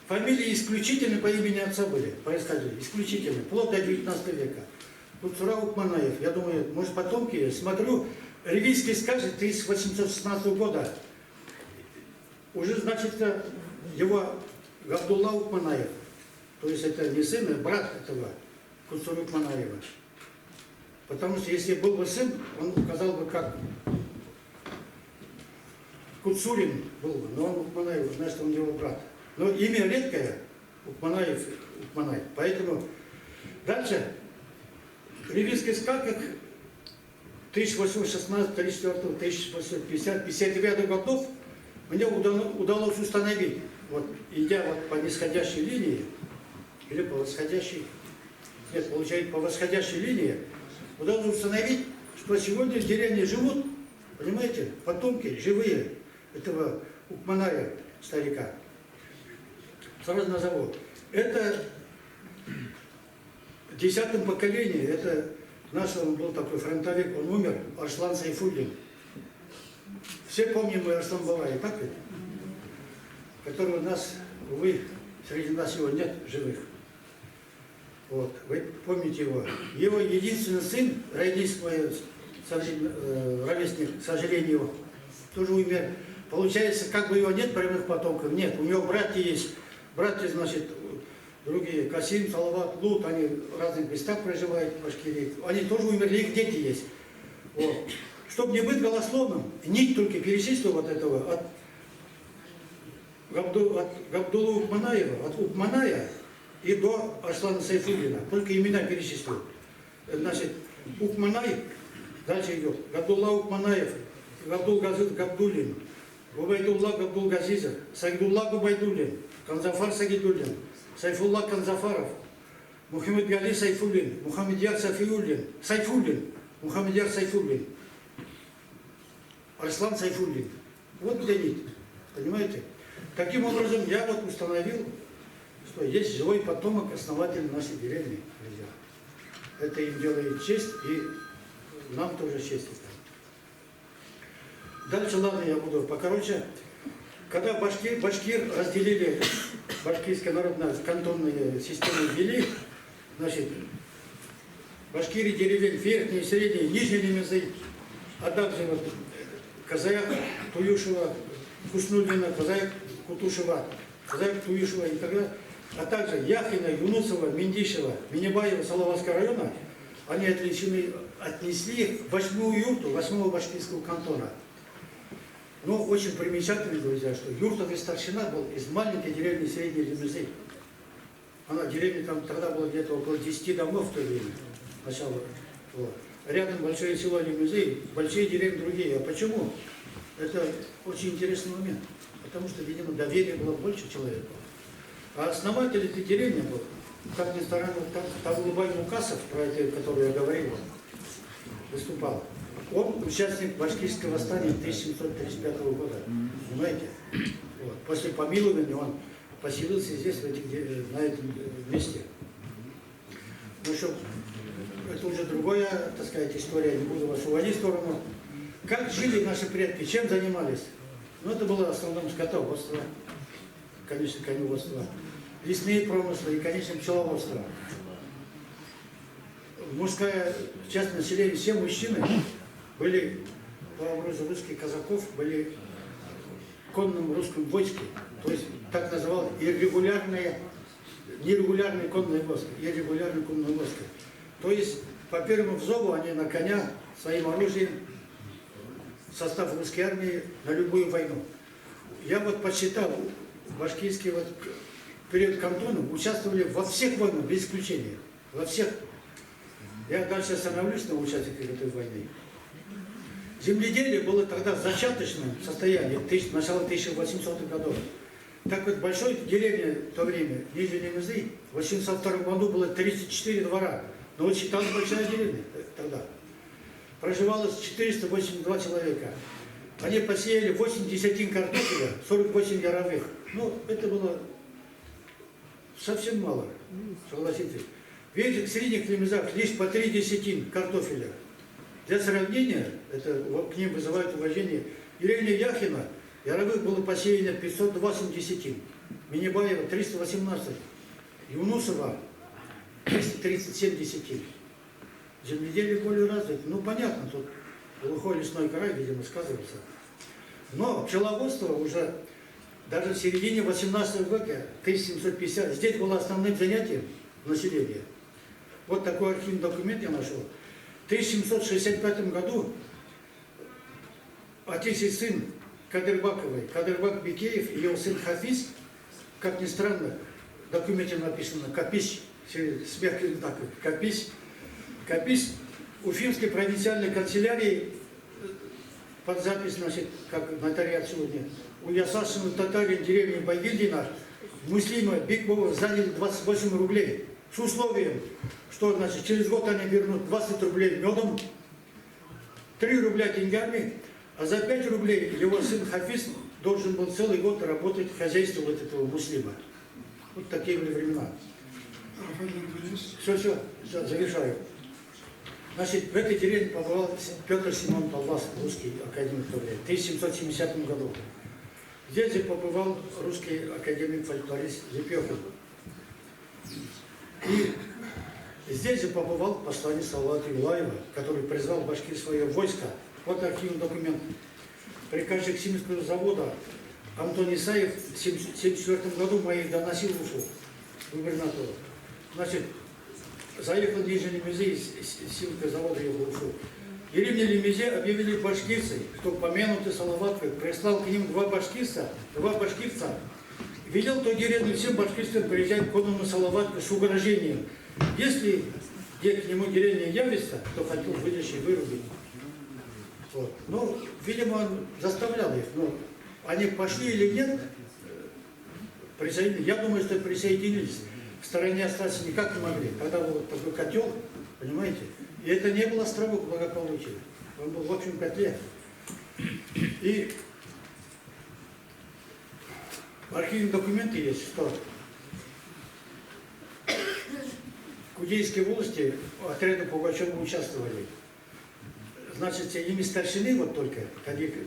Фамилии исключительно по имени отца были, происходили, исключительно, вплоть до 19 века. Куцура Укманаев, я думаю, может, потомки есть. Смотрю, ревизский скажет, 1816 года. Уже, значит, его Габдулла Укманаев. То есть это не сын, а брат этого Куцуры Укманаева. Потому что если был бы сын, он указал бы как Куцурин был бы, но он Укманаев, значит, он его брат. Но имя редкое, Укманаев, Укманаев. Поэтому дальше, ревизский сказках 1816, 34, 1850, 59 годов мне удалось установить, вот, идя вот по нисходящей линии, или по восходящей, нет, получается, по восходящей линии, удалось установить, что сегодня в деревне живут, понимаете, потомки живые этого Укманая старика. Сразу назову. Это в 10-м поколении, это наш, он был такой фронтовик, он умер, Арслан Сайфуллин. Все помним мы Арслан Балая, так ведь? Который у нас, увы, среди нас его нет живых. Вот, вы помните его. Его единственный сын, родитель мой, ровесник, к сожалению, тоже умер. Получается, как бы его нет прямых потомков, нет. У него братья есть. Братья, значит, другие, Касим, Салават, Лут, они в разных местах проживают в Башкирии. Они тоже умерли, их дети есть. Вот. Чтобы не быть голословным, нить только перечислю вот этого, от Габдуллы Укманаева, от Укманая и до Арслана Сайфуллина. Только имена перечислю. Значит, Укманай, дальше идет, Габдулла Укманаев, Габдул Газиз Габдуллин, Губайдулла Габдул Газизов, Сагдулла Губайдуллин, Канзафар Сагидуллин, Сайфулла Канзафаров, Мухаммед Гали Сайфуллин, Мухаммедьяр Сафиуллин, Сайфуллин, Мухаммедьяр Сайфуллин, Арслан Сайфуллин. Вот где нить, понимаете? Таким образом, я вот установил, что есть живой потомок основателя нашей деревни, друзья. Это им делает честь, и нам тоже честь это. Дальше, ладно, я буду покороче. Когда башкир разделили, башкирский народ на кантонные системы ввели, значит, башкиры деревень верхние, средние, нижние Лемезы, а также вот Казаяк, Туюшева, Хуснуллина, Казаяк, Кутушева, Казаяк, Туюшева и так далее, а также Яхина, Юнусова, Миндишева, Минибаева, Салаватского района, они отнесли их в 8-ю юрту, 8-го башкирского кантона. Но очень примечательно, друзья, что юртовый старшина был из маленькой деревни Средней Лемезы. Она, деревня там тогда было где-то около 10 домов в то время. Начало. Вот. Рядом большое село Лемезы, большие деревни другие. А почему? Это очень интересный момент. Потому что, видимо, доверие было больше человеку. А основатель этой деревни был, как ни странно, Тавлубай Мукасов, про это, который я говорил, выступал. Он участник башкирского восстания 1735 года, понимаете? Вот. После помилования он поселился здесь, на этом месте. Ну что, это уже другая, так сказать, история, не буду вас уводить в сторону. Как жили наши предки, чем занимались? Ну, это было в основном скотоводство, конечно, коневодство, лесные промыслы и, конечно, пчеловодство. Мужская часть населения, все мужчины были, по образу русских казаков, были в конном русском войске, то есть так называлось иррегулярное, нерегулярное конное войско, иррегулярное конное войско. То есть по первому взову они на коня своим оружием, состав русской армии на любую войну. Я вот подсчитал, башкирские вот период кантона участвовали во всех войнах, без исключения, во всех. Я дальше остановлюсь на участниках этой войны. Земледелие было тогда в зачаточном состоянии, начало 1800-х годов. Так вот, большой деревне в то время, Нижней Лемезы, в 802 году было 34 двора. Но вот считалась большая деревня тогда. Проживало 482 человека. Они посеяли 8 десятин картофеля, 48 яровых. Ну, это было совсем мало, согласитесь. В этих средних Лемезах лишь по 3 десятин картофеля. Для сравнения, это к ним вызывает уважение, деревня Яхина, яровых было посеяно 520 десятин, Минибаева 318, Юнусова 337 десятин. Земледелие более развито. Ну, понятно, тут глухой лесной край, видимо, сказывался. Но пчеловодство уже даже в середине 18 века, 1750, здесь было основным занятием населения. Вот такой архивный документ я нашел. В 1765 году отец и сын Кадырбаковой, Кадырбак Бикеев и его сын Хафиз, как ни странно, в документе написано Капись, с мягким знаком, Капись, Капись Уфимской провинциальной канцелярии под запись, значит, как нотариат сегодня, у Ясасина татарин деревни Байгильдина Муслима Бикбова заняли 28 рублей с условием, что, значит, через год они вернут 20 рублей медом, 3 рубля деньгами, а за 5 рублей его сын Хафиз должен был целый год работать в хозяйстве вот этого муслима. Вот такие были времена. Все, все, все, завершаю. Значит, в этой деревне побывал Петр Симон Паллас, русский академик в 1770 году. Здесь же побывал русский академик-фольклорист Лепехин. И здесь же побывал посланец Салавата Юлаева, который призвал башкир свое войско. Вот архивный документ. Приказчик Симского завода Антон Исаев в 1974 году моих доносил в Уфу губернатору. Значит, заехал в Нижний Лемезе из Симского завода ехал в Уфу. Деревне Лемезе объявили башкирцы, что помянутый Салаваткой прислал к ним два башкирца, велел той деревне всем башкирцам приезжать к конному Салаватку с угрожением. Если где к нему деревня явится, то хотел выдачи вырубить. Вот. Ну, видимо, он заставлял их. Но они пошли или нет, присоединились. Я думаю, что присоединились. В стороне остаться никак не могли. Когда был вот такой котел, понимаете, и это не был островок благополучия. Он был в общем котле. И в архиве документы есть, что в Кудейской волости отряды Пугачева участвовали. Значит, ими старшины вот только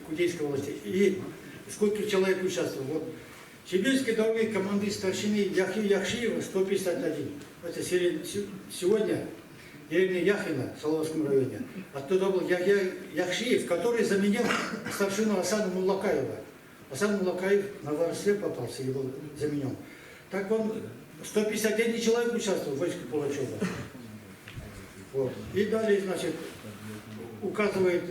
Кудейской волости. И сколько человек участвовало. Вот Сибирской дороги команды старшины Яхи Яхшиева 151. Это сегодня деревня Яхина в Салаватском районе. Оттуда был Яхья Яхшиев, который заменил старшину Асана Муллакаева. Асан Муллакаев на воровстве попался и был заменен. Так он 151 человек участвовал в войске Пугачева. Вот. И далее, значит, указывает,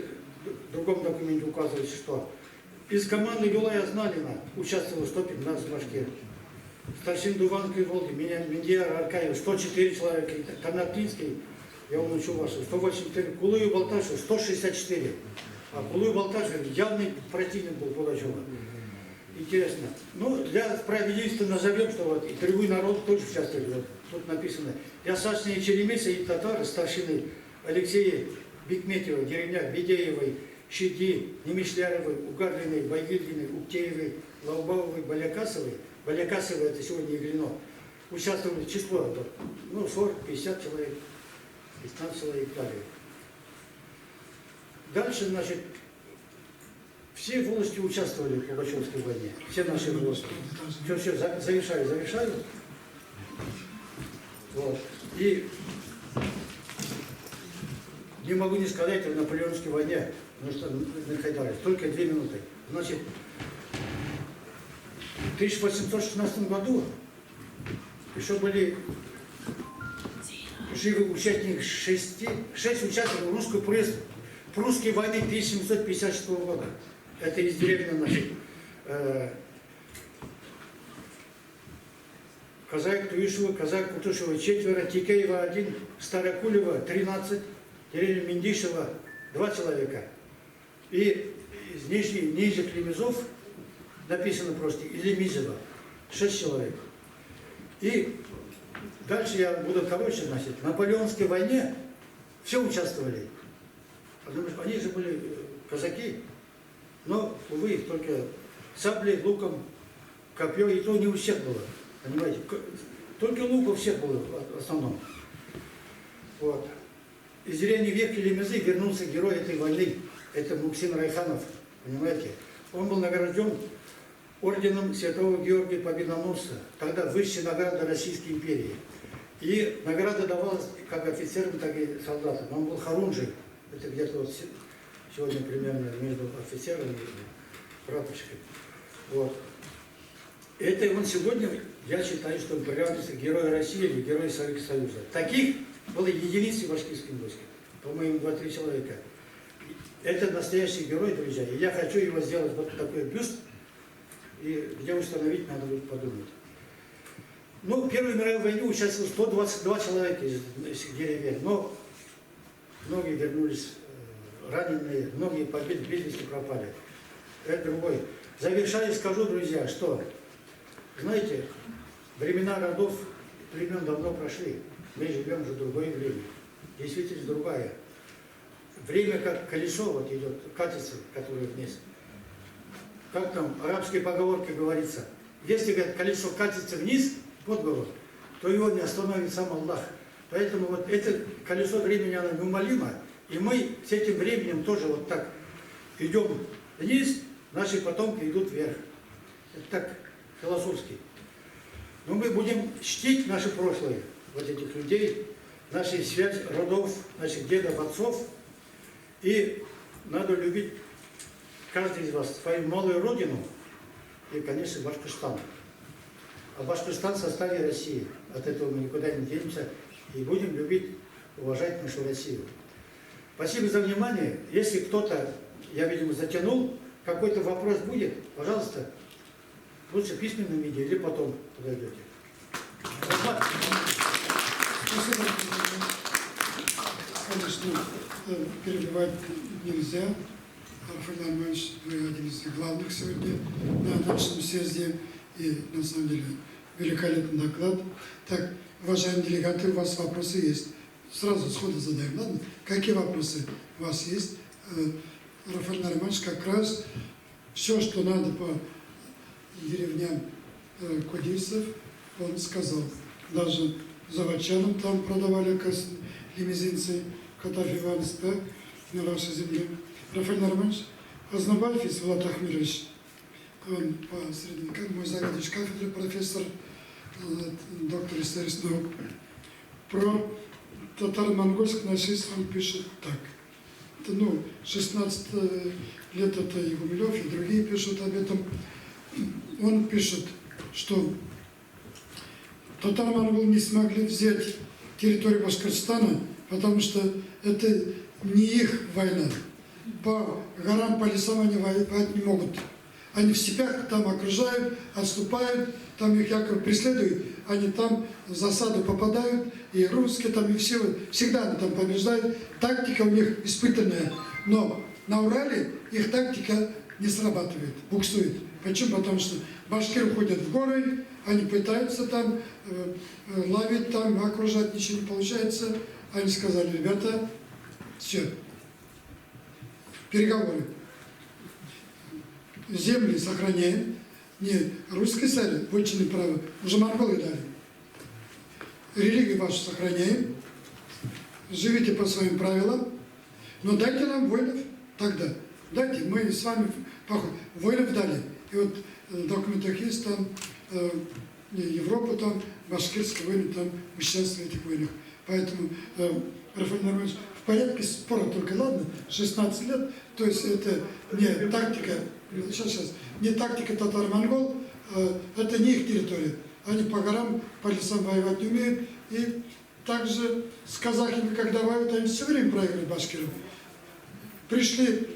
в другом документе указывается, что из команды Юлая Зналина участвовало 115 башкир. Старшин Дуванской Волги, Миндияр Аркаев, 104 человека, Тарнаклинский, я вам учу вашу, 184, Кулую Балташев, 164. А Кулую Балташев явный противник был Пугачева. Интересно. Ну, для справедливости назовем, что вот и другой народ тоже участвовали. Вот тут написано. Ясачные черемисы и татары, старшины Алексея Бекметьева, деревня Бедеевой, Щеди, Немишляровой, Угарлиной, Байгильдиной, Уктеевой, Лаубаовой, Балякасовой. Балякасовой это сегодня Иглино. Участвовали число, ну, 40-50 человек, 15 человек далее. Дальше, значит, все волости участвовали в Пугачевской войне. Все наши волости. Все, все, завершаю, завершаю. Вот. И не могу не сказать о Наполеонской войне, потому что находились только 2 минуты. Значит, в 1816 году еще были живы участники 6 участников русской войны 1756 года. Это из деревни, значит, Казак Туишева, Казак Кутушева 4, Тикеева 1, Старокулева 13, деревня Миндишева 2 человека. И из Нижних Лемезов написано просто Илемизева 6 человек. И дальше я буду короче, значит, в Наполеонской войне все участвовали. Потому что они же были казаки, но, увы, их только саблей, луком, копье, и то не у всех было, понимаете. Только лук у всех было в основном. Вот. Из деревни Верхней Лемезы вернулся герой этой войны, это Муксин Райханов, понимаете. Он был награжден орденом Святого Георгия Победоносца, тогда высшая награда Российской империи. И награда давалась как офицерам, так и солдатам. Он был хорунжий, это где-то вот сегодня примерно между офицером и прапорщиком. Вот. Это он сегодня, я считаю, что он приравнивается к герою России или герою Советского Союза. Таких было единицы в башкирском войске, по-моему, 2-3 человека. Это настоящий герой, друзья. И я хочу его сделать вот такой бюст, и где установить, надо будет подумать. Ну, в Первой мировой войне участвовало 122 человека из деревень, но многие вернулись раненые, многие побили, без вести пропали. Это другой. Завершая, скажу, друзья, что, знаете, времена родов, племен давно прошли. Мы живем уже другое время. Действительно другая. Время как колесо вот идет, катится, которое вниз. Как там в арабской поговорке говорится, если, говорит, колесо катится вниз, под гору, то его не остановит сам Аллах. Поэтому вот это колесо времени, оно неумолимо, и мы с этим временем тоже вот так идем вниз, наши потомки идут вверх. Это так философски. Но мы будем чтить наше прошлое, вот этих людей, наши связь родов, наших дедов, отцов. И надо любить каждый из вас свою малую родину и, конечно, Башкортостан. А Башкортостан в составе России. От этого мы никуда не денемся и будем любить, уважать нашу Россию. Спасибо за внимание. Если кто-то, я, видимо, затянул, какой-то вопрос будет, пожалуйста, лучше в письменном виде или потом подойдете. Спасибо. Конечно, перебивать нельзя. Рафаэль Арманович, вы один из главных сегодня на нашем съезде. И, на самом деле, великолепный доклад. Так, уважаемые делегаты, у вас вопросы есть. Сразу сходу задаем, ладно? Какие вопросы у вас есть? Рафаэль Нариманович как раз все, что надо по деревням кудейцев, он сказал. Даже заводчанам там продавали лимузинцы, Катафи Иванович, да, на вашей земле. Рафаэль Нариманович, Азнабаев Влад Ахмирович, он по средним, мой заведующий кафедры, профессор, доктор исторических наук. Про татаро-монгольское насильство он пишет так. Это, 16 лет это и Гумилев, и другие пишут об этом. Он пишет, что татаро-монголы не смогли взять территорию Башкортостана, потому что это не их война. По горам, по лесам они воевать не могут. Они в степях там окружают, отступают, там их якобы преследуют, они там в засаду попадают, и русские там, и все, всегда они там побеждают. Тактика у них испытанная, но на Урале их тактика не срабатывает, буксует. Почему? Потому что башкиры уходят в горы, они пытаются там ловить, там окружать, ничего не получается. Они сказали, ребята, все, переговоры. Земли сохраняем, не русской стали, вотчинное право, уже монголы дали. Религию вашу сохраняем, живите по своим правилам, но дайте нам воинов тогда. Дайте, мы с вами поход. Воинов дали. И вот в документах есть там Европа, там башкирские войны, там участвовали в этих войнах. Поэтому, Рафаэль Норманович, в порядке спора только, ладно, 16 лет, то есть это не тактика, сейчас, не тактика татар-монгол, это не их территория. Они по горам, по лесам воевать не умеют. И также с казахами, когда воюют, они все время проигрывают башкирам. Пришли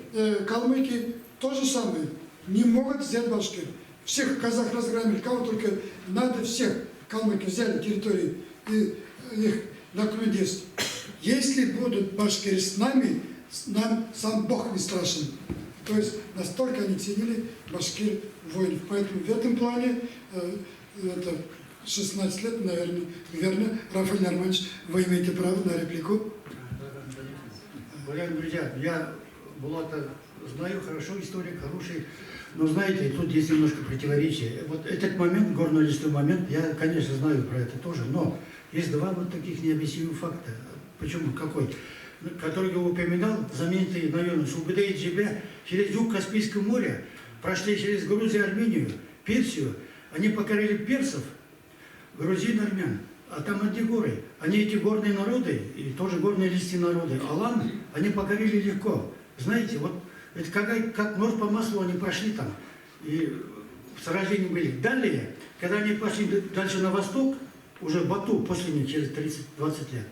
калмыки, то же самое, не могут взять башкир. Всех казах разгромили, кого только надо, всех калмыки взяли территории, и их документ есть. Если будут башкиры с нами, нам сам Бог не страшен. То есть настолько они ценили башкир воинов. Поэтому в этом плане это 16 лет, наверное, верно. Рафаэль Норманович, вы имеете право на реплику. Уважаемые друзья, я Булата знаю хорошо, историк хороший, но знаете, тут есть немножко противоречие. Вот этот момент, горно-лесной момент, я, конечно, знаю про это тоже, но есть два вот таких необъяснимых факта. Почему? Какой? Который я упоминал, знаменитый наёны Субэдэй и Джебе через юг Каспийского моря прошли через Грузию, Армению, Персию. Они покорили персов, грузин, армян. А там одни горы. Они эти горные народы, и тоже горные лесные народы, алан, они покорили легко. Знаете, вот это как нож по маслу они прошли там. И в сражении были. Далее, когда они пошли дальше на восток, уже Бату, после них, через 30-20 лет,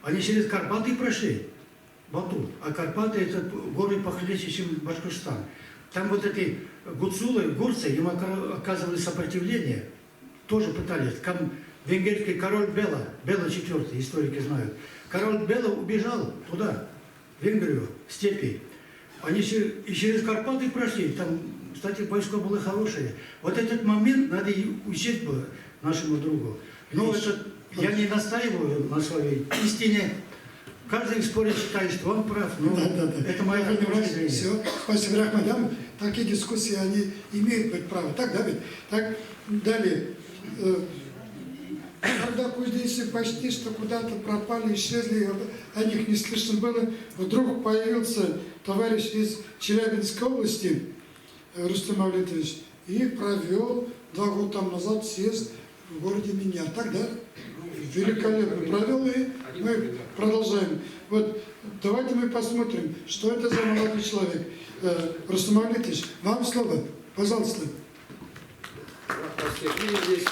они через Карпаты прошли. Бату. А Карпаты это горы похлеще, чем Башкортостан. Там вот эти гуцулы, горцы, им оказывали сопротивление. Тоже пытались. Там венгерский король Бела, Бела IV, историки знают. Король Бела убежал туда, в Венгрию, в степи. Они и через Карпаты прошли, там, кстати, войско было хорошее. Вот этот момент надо и учесть было нашему другу. Но это, я не настаиваю на своей истине. Каждый в споре считает, что он прав, но Да. это моя Я понимаю, точка зрения. все. Спасибо, рәхмәт. Да, такие дискуссии, они имеют быть право. Так, да, ведь? Так, далее. Когда кузнецы почти что куда-то пропали, исчезли, о них не слышно было, вдруг появился товарищ из Челябинской области, Рустам Мавлютович, и провел 2 года там назад съезд в городе Миньяр. Так, да? Великолепно провел, и мы продолжаем. Вот давайте мы посмотрим, что это за молодой человек. Рустам Мавлютович, вам слово, пожалуйста. Рад вас всех видеть здесь.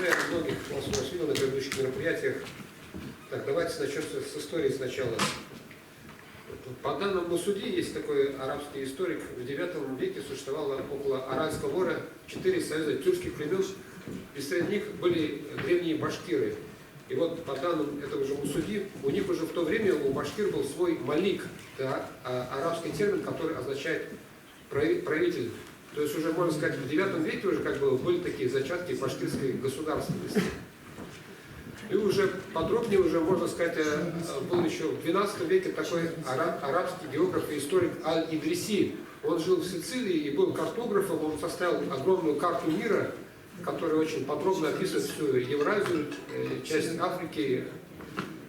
Я многих вас у нас видел на предыдущих мероприятиях. Так, давайте начнем с истории сначала. По данным Мусуди, есть такой арабский историк, в IX веке существовало около Аральского моря 4 союза тюркских племен, и среди них были древние башкиры. И вот по данным этого же Мусуди, у них уже в то время у башкир был свой малик, это арабский термин, который означает правитель. То есть уже, можно сказать, в IX веке уже как бы были такие зачатки башкирской государственности. И уже подробнее, уже можно сказать, был еще в XII веке такой арабский географ и историк Аль-Идриси. Он жил в Сицилии и был картографом, он составил огромную карту мира, которая очень подробно описывает всю Евразию, часть Африки,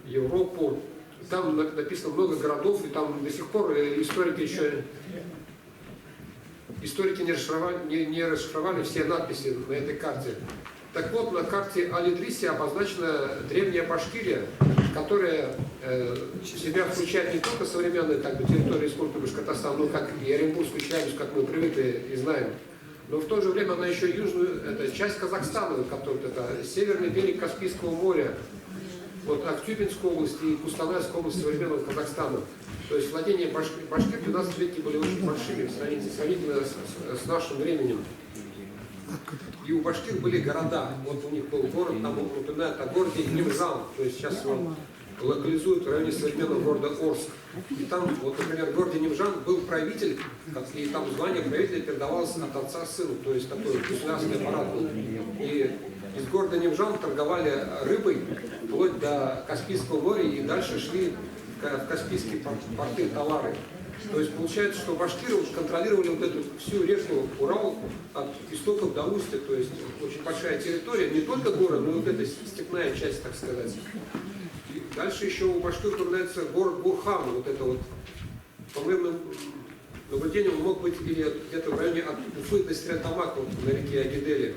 Европу. Там написано много городов, и там до сих пор историки еще... Историки не расшифровали все надписи на этой карте. Так вот, на карте Аль-Идриси обозначена древняя Башкирия, которая в себя включает не только современную как бы, территорию Республики Башкортостан, но как и Оренбургскую, Челябинск, как мы привыкли и знаем, но в то же время она еще южную, это часть Казахстана, которая, это северный берег Каспийского моря, вот Актюбинскую область и Кустанайскую область современного Казахстана. То есть владения башкир в 12 веке были очень большими, сравнительно с нашим временем. И у башкир были города. Вот у них был город, там упоминают о городе Немжан, то есть сейчас его локализуют в районе современного города Орск. И там, вот, например, в городе Немжан был правитель, и там звание правителя передавалось от отца сыну, то есть такой государственный аппарат был. И из города Немжан торговали рыбой вплоть до Каспийского моря и дальше шли в Каспийские порты товары. То есть получается, что башкиры контролировали вот эту всю реку Урал от истоков до устья, то есть очень большая территория, не только город, но и вот эта степная часть, так сказать. И дальше еще у башкир упоминается город Бурхан, вот это вот, по моим наблюдениям, он мог быть или где-то в районе от Уфы до Стерлитамака, вот, на реке Агидели.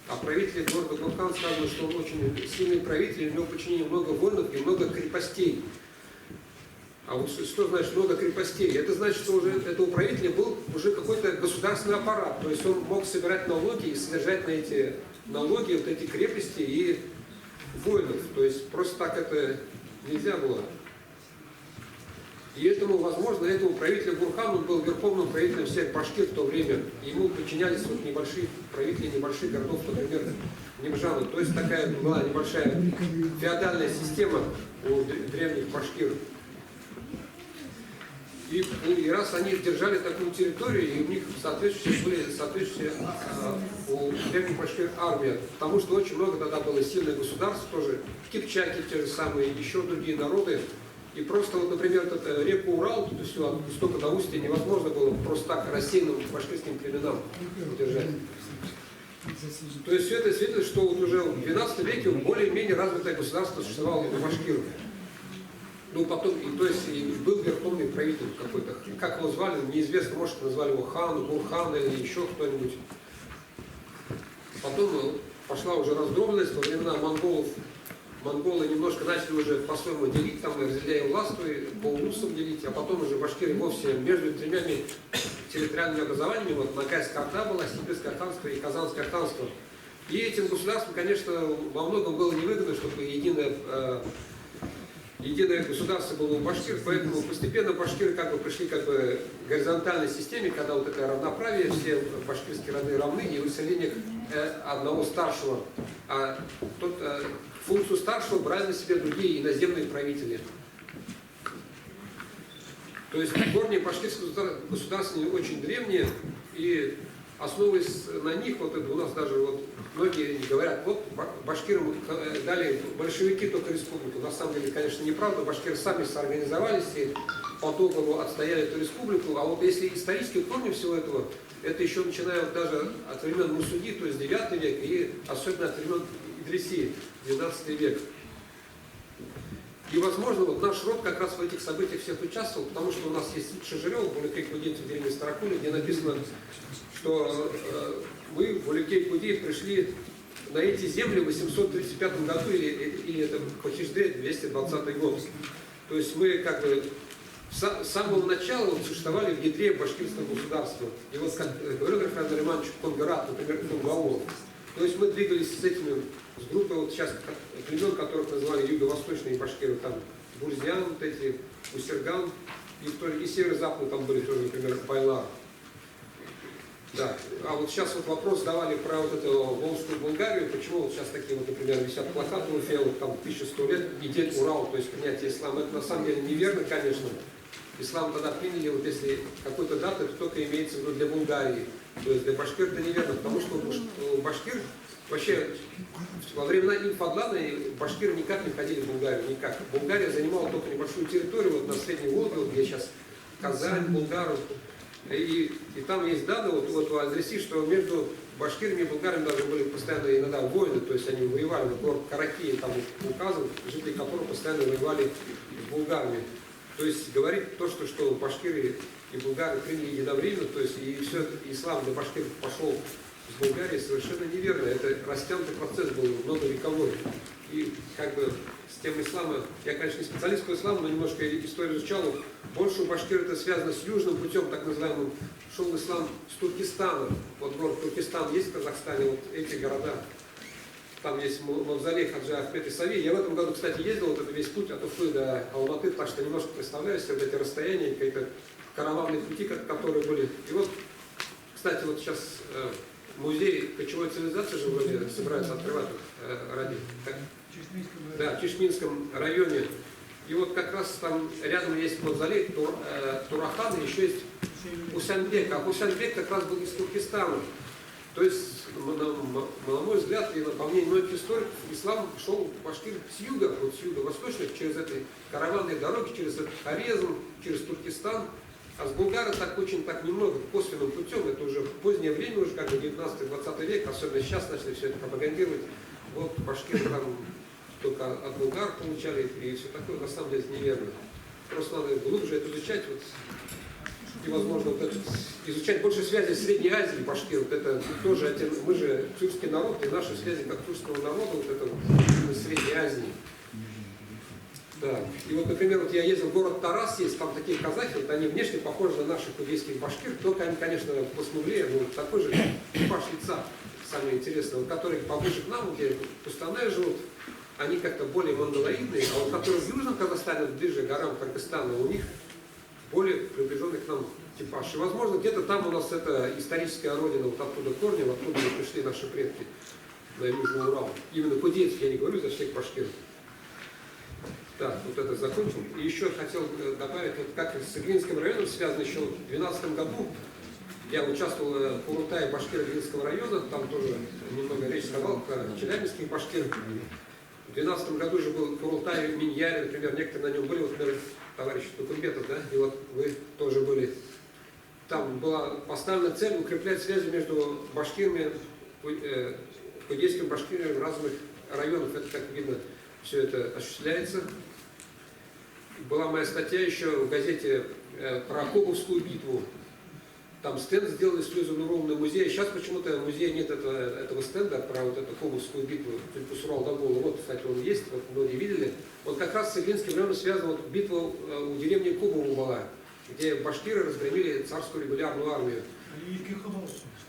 А правитель города Бурхан сказано, что он очень сильный правитель, у него в подчинении много воинов и много крепостей. А вот что значит много крепостей? Это значит, что уже этого правителя был уже какой-то государственный аппарат. То есть он мог собирать налоги и содержать на эти налоги вот эти крепости и воинов. То есть просто так это нельзя было. И этому, возможно, этому правителю Бурхану, он был верховным правителем всех башкир в то время. Ему подчинялись вот небольшие правители небольших городов, например, Немжана. То есть такая была небольшая феодальная система у древних башкир. И раз они держали такую территорию, и у них соответствующие были соответствующие у древних башкир армия, потому что очень много тогда было сильных государств тоже, кипчаки те же самые, еще другие народы. И просто, вот, например, этот, реку Урал, тут все от истока до устья невозможно было просто так рассеянным башкирским племенам удержать. То есть все это свидетельствует, что вот уже в XII веке более-менее развитое государство существовало у башкир. Ну, потом, и, то есть, и был верховный правитель какой-то. Как его звали, неизвестно, может, назвали его хан, Гурхан или еще кто-нибудь. Потом пошла уже раздробленность, во времена монголов. Монголы немножко начали уже по-своему делить, там, разделяя властвуя, по улусам делить, а потом уже башкиры вовсе между тремя территориальными образованиями, вот Ногайская Орда была, Сибирское ханство и Казанское ханство. И этим государствам, конечно, во многом было невыгодно, чтобы единое государство было у башкир, поэтому постепенно башкиры как бы пришли как бы к горизонтальной системе, когда вот это равноправие, все башкирские роды равны, и усиление одного старшего, а тот, функцию старшего брали на себя другие иноземные правители. То есть корни башкирского государства очень древние, и основываясь на них, вот это у нас даже вот многие говорят, вот башкирам дали большевики только республику. На самом деле, конечно, неправда, башкиры сами соорганизовались и по договору отстояли эту республику. А вот если исторические корни всего этого, это еще начиная вот даже от времен Мусуди, то есть 9 век, и особенно от времен Идрисии, 12 век. И, возможно, вот наш род как раз в этих событиях всех участвовал, потому что у нас есть Шежирев, Буликей-Кудей в деревне Старокули, где написано, что мы, Буликей-Кудей, пришли на эти земли в 835 году, или это по Хиждре 220 год. То есть мы как бы с самого начала вот существовали в ядре башкирского государства. И вот, как говорил Рафаэль Романович, Конград, например, Кунгаулов. То есть мы двигались с этими, с группой вот сейчас племен, которых называли юго-восточные башкиры, там Бурзян, вот эти, Усерган, и северо-западные там были тоже, например, Байлар. Да. А вот сейчас вот вопрос давали про вот эту Волжскую Булгарию, почему вот сейчас такие вот, например, висят плакаты в Уфе, вот там 1100 лет, и дед Урал, то есть принятие ислама. Это на самом деле неверно, конечно. Ислам тогда приняли, вот если какой-то дата, то только имеется в виду для Булгарии. То есть для башкир это неверно, потому что у башкир вообще во времена Ибн Фадлана башкиры никак не входили в Булгарию, никак. Булгария занимала только небольшую территорию, вот на Средней Волге, вот где сейчас Казань, Булгару. И там есть данные вот у Андреси, что между башкирами и булгарами даже были постоянно иногда войны, то есть они воевали, вот город Каракия там указан, жители которого постоянно воевали с булгарами. То есть говорит то, что башкиры и булгары приняли единовременно, то есть и все, ислам для башкир пошел с Булгарии, совершенно неверно. Это растянутый процесс был многовековой. И как бы с тем ислама, я, конечно, не специалист по исламу, но немножко историю изучал. Больше у башкир это связано с южным путем, так называемым, шел ислам с Туркестана. Вот город Туркестан есть в Казахстане, вот эти города. Там есть мавзолей Хаджи Ахмед Исави. Я в этом году, кстати, ездил вот этот весь путь от Уфы до Алматы, так что немножко представляю себе вот эти расстояния, какие-то караванные пути, которые были. И вот, кстати, вот сейчас музей кочевой цивилизации же вроде собираются открывать ради. Да, в Чишминском районе. И вот как раз там рядом есть мавзолей Турахан, и еще есть Хусанбек. А Хусанбек как раз был из Туркестана. То есть, на мой взгляд, и по мнению многих историков, ислам шел в башкир с юга, вот с юго-восточных, через эти караванные дороги, через этот Хорезм, через Туркестан. А с булгары так очень так немного, косвенным путем, это уже позднее время, уже как бы 19-20 век, особенно сейчас начали все это пропагандировать. Вот башкиры там только от булгар получали и все такое, на самом деле это неверно. Просто надо глубже это изучать. Вот. И, возможно, вот это, изучать больше связи с Средней Азией, башкир, вот это тоже, мы же тюркский народ, и наши связи как тюркского народа, вот это вот, с Средней Азией. Да. И вот, например, вот я ездил в город Тарас, есть там такие казахи, вот они внешне похожи на наших удейских башкир, только они, конечно, посмуглее, но такой же типаж лица, самое интересное, вот, которые поближе к нам, где Кустанай живут, они как-то более монголоидные, а вот которые в Южном Казахстане, ближе к горам Кыргызстана, у них более приближенный к нам типаж. И, возможно, где-то там у нас это историческая родина, вот оттуда корни, оттуда пришли наши предки на Южный Урал. Именно кудейцев, я не говорю за всех башкир. Так, вот это закончил. И еще хотел добавить, вот как с Иглинским районом связано, еще в 2012 году я участвовал в Курултае башкир Иглинского района, там тоже немного речь сказал про челябинских башкир. В 2012 году же был Курултай в Миньяре, например, некоторые на нем были, вот, например, товарищ Тукумбетов, да, и вот вы тоже были. Там была поставлена цель укреплять связи между башкирами, кудейскими башкирами разных районов. Это, как видно, все это осуществляется. Была моя статья еще в газете про Кобовскую битву. Там стенд сделали с Люзой Нуровной музее. Сейчас почему-то в музее нет этого стенда про вот эту Кобовскую битву Тюльпусурал-Дагола. Вот, кстати, он есть, вот многие видели. Он как раз с Иглинским районом связан. Вот битва у деревни Кобово была, где башкиры разгромили царскую регулярную армию.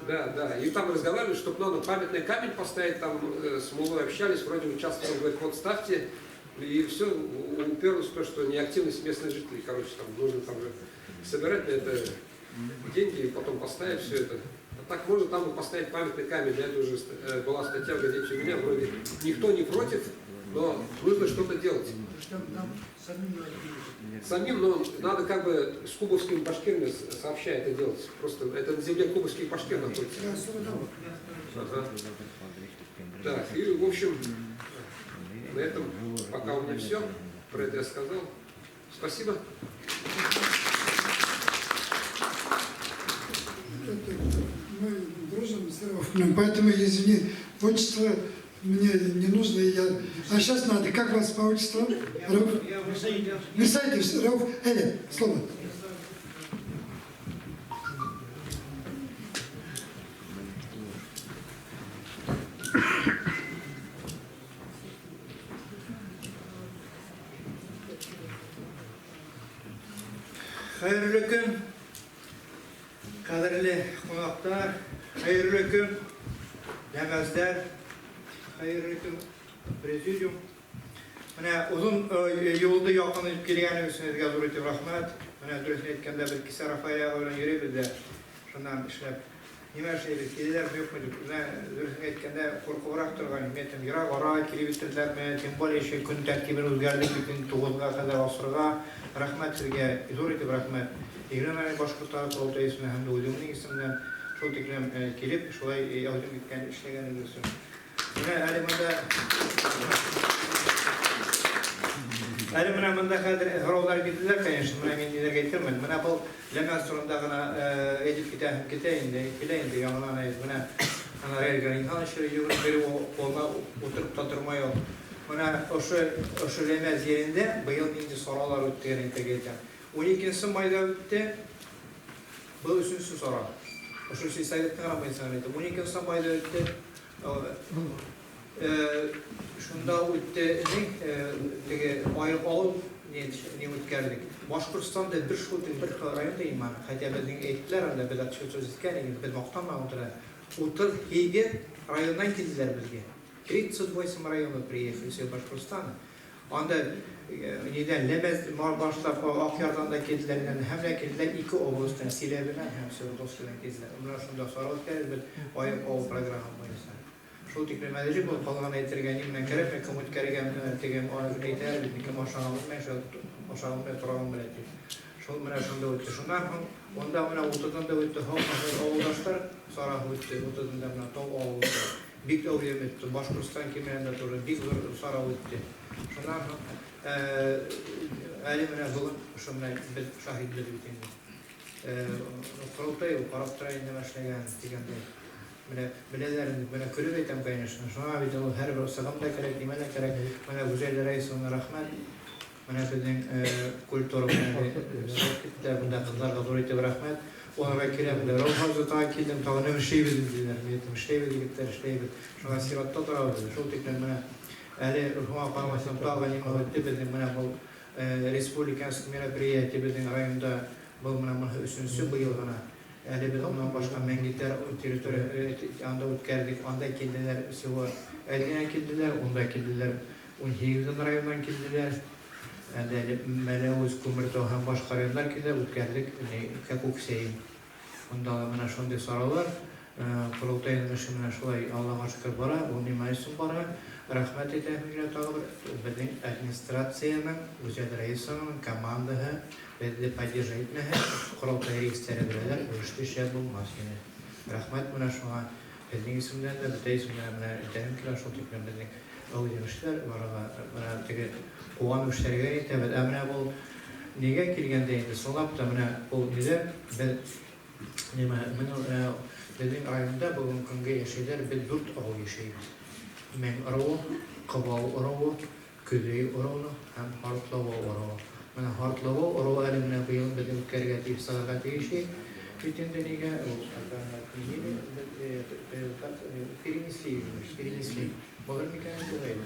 Да, да. И там разговаривали, чтобы надо памятный камень поставить, там с Мулой общались, вроде участок, он говорит, вот ставьте. И все уперлось в то, что неактивность местных жителей, короче, там нужно там же собирать на это деньги и потом поставить все это. А так можно там и поставить памятный камень. Для этого уже была статья в газете у меня, вроде никто не против, но нужно что-то делать. Самим, но надо как бы с кубовскими башкирами сообща это делать. Просто это на земле кубовских башкир находится. Ага. Так, и в общем, на этом пока у меня все. Про это я сказал. Спасибо. Мы дружим с Рауфом, поэтому, извини, отчество мне не нужно. Я... А сейчас надо. Как вас по отчеству? Рауф? Мирсаидов, Рауф. Эля, слово. Хәйерле көн, ҡәҙерле ҡунаҡтар, хәйерле көн, нәмәздәр, хәйерле көн, президиум. Менә оҙон юлды яҡын итеп килгәне өсөн һеҙгә ҙур итеп рәхмәт. Менә дөрөҫөн әйткәндә, беҙ кисә Рафаэль ағай менән йөрөйбөҙ ҙә, шунан эшләп. Нимә эшләйбеҙ, киләләрме, юҡмы тип. Менә дөрөҫөн әйткәндә, ҡурҡыбыраҡ торған. Мин әйтәм, йыраҡ ара килеп етерҙәрме, тем более еще көн тәртибен үҙгәрҙек бит инде 9-ға ҡәҙәр асырға. Рәхмәт һеҙгә, ҙур итеп рәхмәт. Егерме башҡорттар ҡоролтайы исеменән һәм дә үҙемдең исемемдән шул тиклем килеп, шулай ярҙам иткән, эшләгәнегеҙ өсөн. Менә әле бында әле менә бында хәҙер һорауҙар бирҙеләр, конечно, менә мин ниҙәргә әйтермен. Менә был Ләмәз турында ғына әйтеп китә һәм китә инде, килә инде яңынан әйтеп. Менә ана Раил Галимханович йүгереп биреп, ҡулына ултырып та тормай ул. Менә ошо Ләмәз ерендә быйыл нинди саралар үткәргән әйтергә әйтәм. 12 майҙа үтте, был өсөнсө сара. Ошо сельсоветтың ғына буйынса әйтәм. 12 майҙа үтте, шунда үтте, теге айыҡ ауыл не үткәрҙек. Башҡортостанда бер шул бер районда иман, хотя беҙҙең әйттеләр анда, беҙ отчет иткән инде, беҙ маҡтанмай ултыра. 38 райондан килделәр беҙгә. 38 районов приехали из Башкортостана. Анда нидән Ләмәз башлап Аҡъярҙан да килделәр, һәм дә килделәр ике областан, Силәбенән һәм Свердловскиҙан килделәр. Менә шунда сара үткәрҙек беҙ айыҡ ауыл программа буйынса. Шул тиклем әҙерлек булып ҡалған әйтергә ни менән кәрәкмәй, кем үткәргән тигән әйтәләр бит, кем ашаған белмәй, шул ашаған белмәй, тораған белә тип. Шул менә шунда үтте. Шуннан һуң унда менә утыҙында үтте, ауылдаштар сараһы үтте, утыҙында менә тау ауылында. Бик әүҙем үтте, Башҡортостан кимәлендә тоже бик ҙур сара үтте. Шуннан һуң әле менә бөгөн ошо менә беҙ шаһитбеҙ бит инде. Ҡоролтай ул ҡарап тора инде эшләгән тигәндәй. Менә беләләр инде, менә көлөп әйтәм, конечно. Шуңа бит ул һәр бер сығым да кәрәк, нимә лә кәрәк. Менә Гүзәл Рәисовна рәхмәт. Менә беҙҙең культура менән киттеләр, бында ҡыҙҙарға ҙур итеп рәхмәт. Уларға киләм дә, Рауф хәҙрәт килдем, тағы нимә эшләйбеҙ тиләр. Мин әйтәм, эшләйбеҙ, егеттәр, эшләйбеҙ. Шуңа сиратта торабыҙ. Шул тиклем менә әле шуңа ҡарамаҫтан тағы нимә үтте беҙҙең менә был республиканский мероприятие беҙҙең районда был менә быныһы өсөнсө быйыл ғына. Әле беҙ унан башҡа Мәңгитәр территория анда үткәрҙек, анда килделәр всего. Әлгенә килделәр, унда килделәр, 18 райондан килделәр. Әле Мәләүез, Күмертау һәм башҡа райондар килде, үткәрҙек, Кәкүксәйен. Унда ла менә шундай саралар, ҡоролтайҙың эше менә шулай Аллаға шөкөр бара, ул нимә өсөн бара. Рәхмәт әйтәм генә тағы бер, беҙҙең администрацияның, Гүзәл Рәисованың командаһы беҙҙе поддержать итмәһә, ҡоролтай рәйестәре беләләр, ул эште эшләп булмаҫ ине. Рәхмәт менә шуңа. Һеҙҙең исемдән дә, бөтә исемдән менә әйтәһем килә, шул тиклем беҙҙең әүҙем барыға менә теге ҡыуанып эшләргә итәбеҙ. Ә менә был нигә килгәндә инде, ысынлап та менә ул ниҙә беҙ нимә, менә беҙҙең районда бөгөнгө көнгә йәшәйҙәр, беҙ дүрт ауыл йәшәйбеҙ. Мең ырыуы, Ҡыбау ырыуы, Көҙөй ырыуы һәм Һартлауы ырыуы. Менә Һартлауы ырыуы әле менә быйыл беҙ үткәрергә тейеш, сығырға тейеш бит инде нигә, ул перенесли, перенесли. Булыр микән инде ул?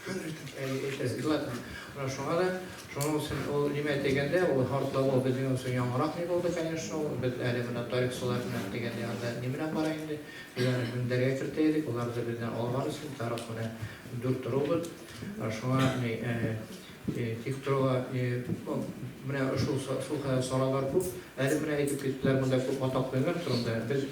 Әйтерсез. Менә шуңа да, шуның өсөн ул нимә тигәндә, ул Һартлауы беҙҙең өсөн яңыраҡ ни булды, конечно, ул беҙ әле менә тарихсылар менән тигәндә анда ни менән бара инде. Беҙ аны меңдәргә кертә идек, улар ҙа беҙҙән алған өсөн тарих менә дүрт ырыубыҙ. Шуңа ни тик торорға менә шул шул хәҙер саралар күп. Әле менә әйтеп киттеләр, монда күп атаҡлылар турында. Беҙ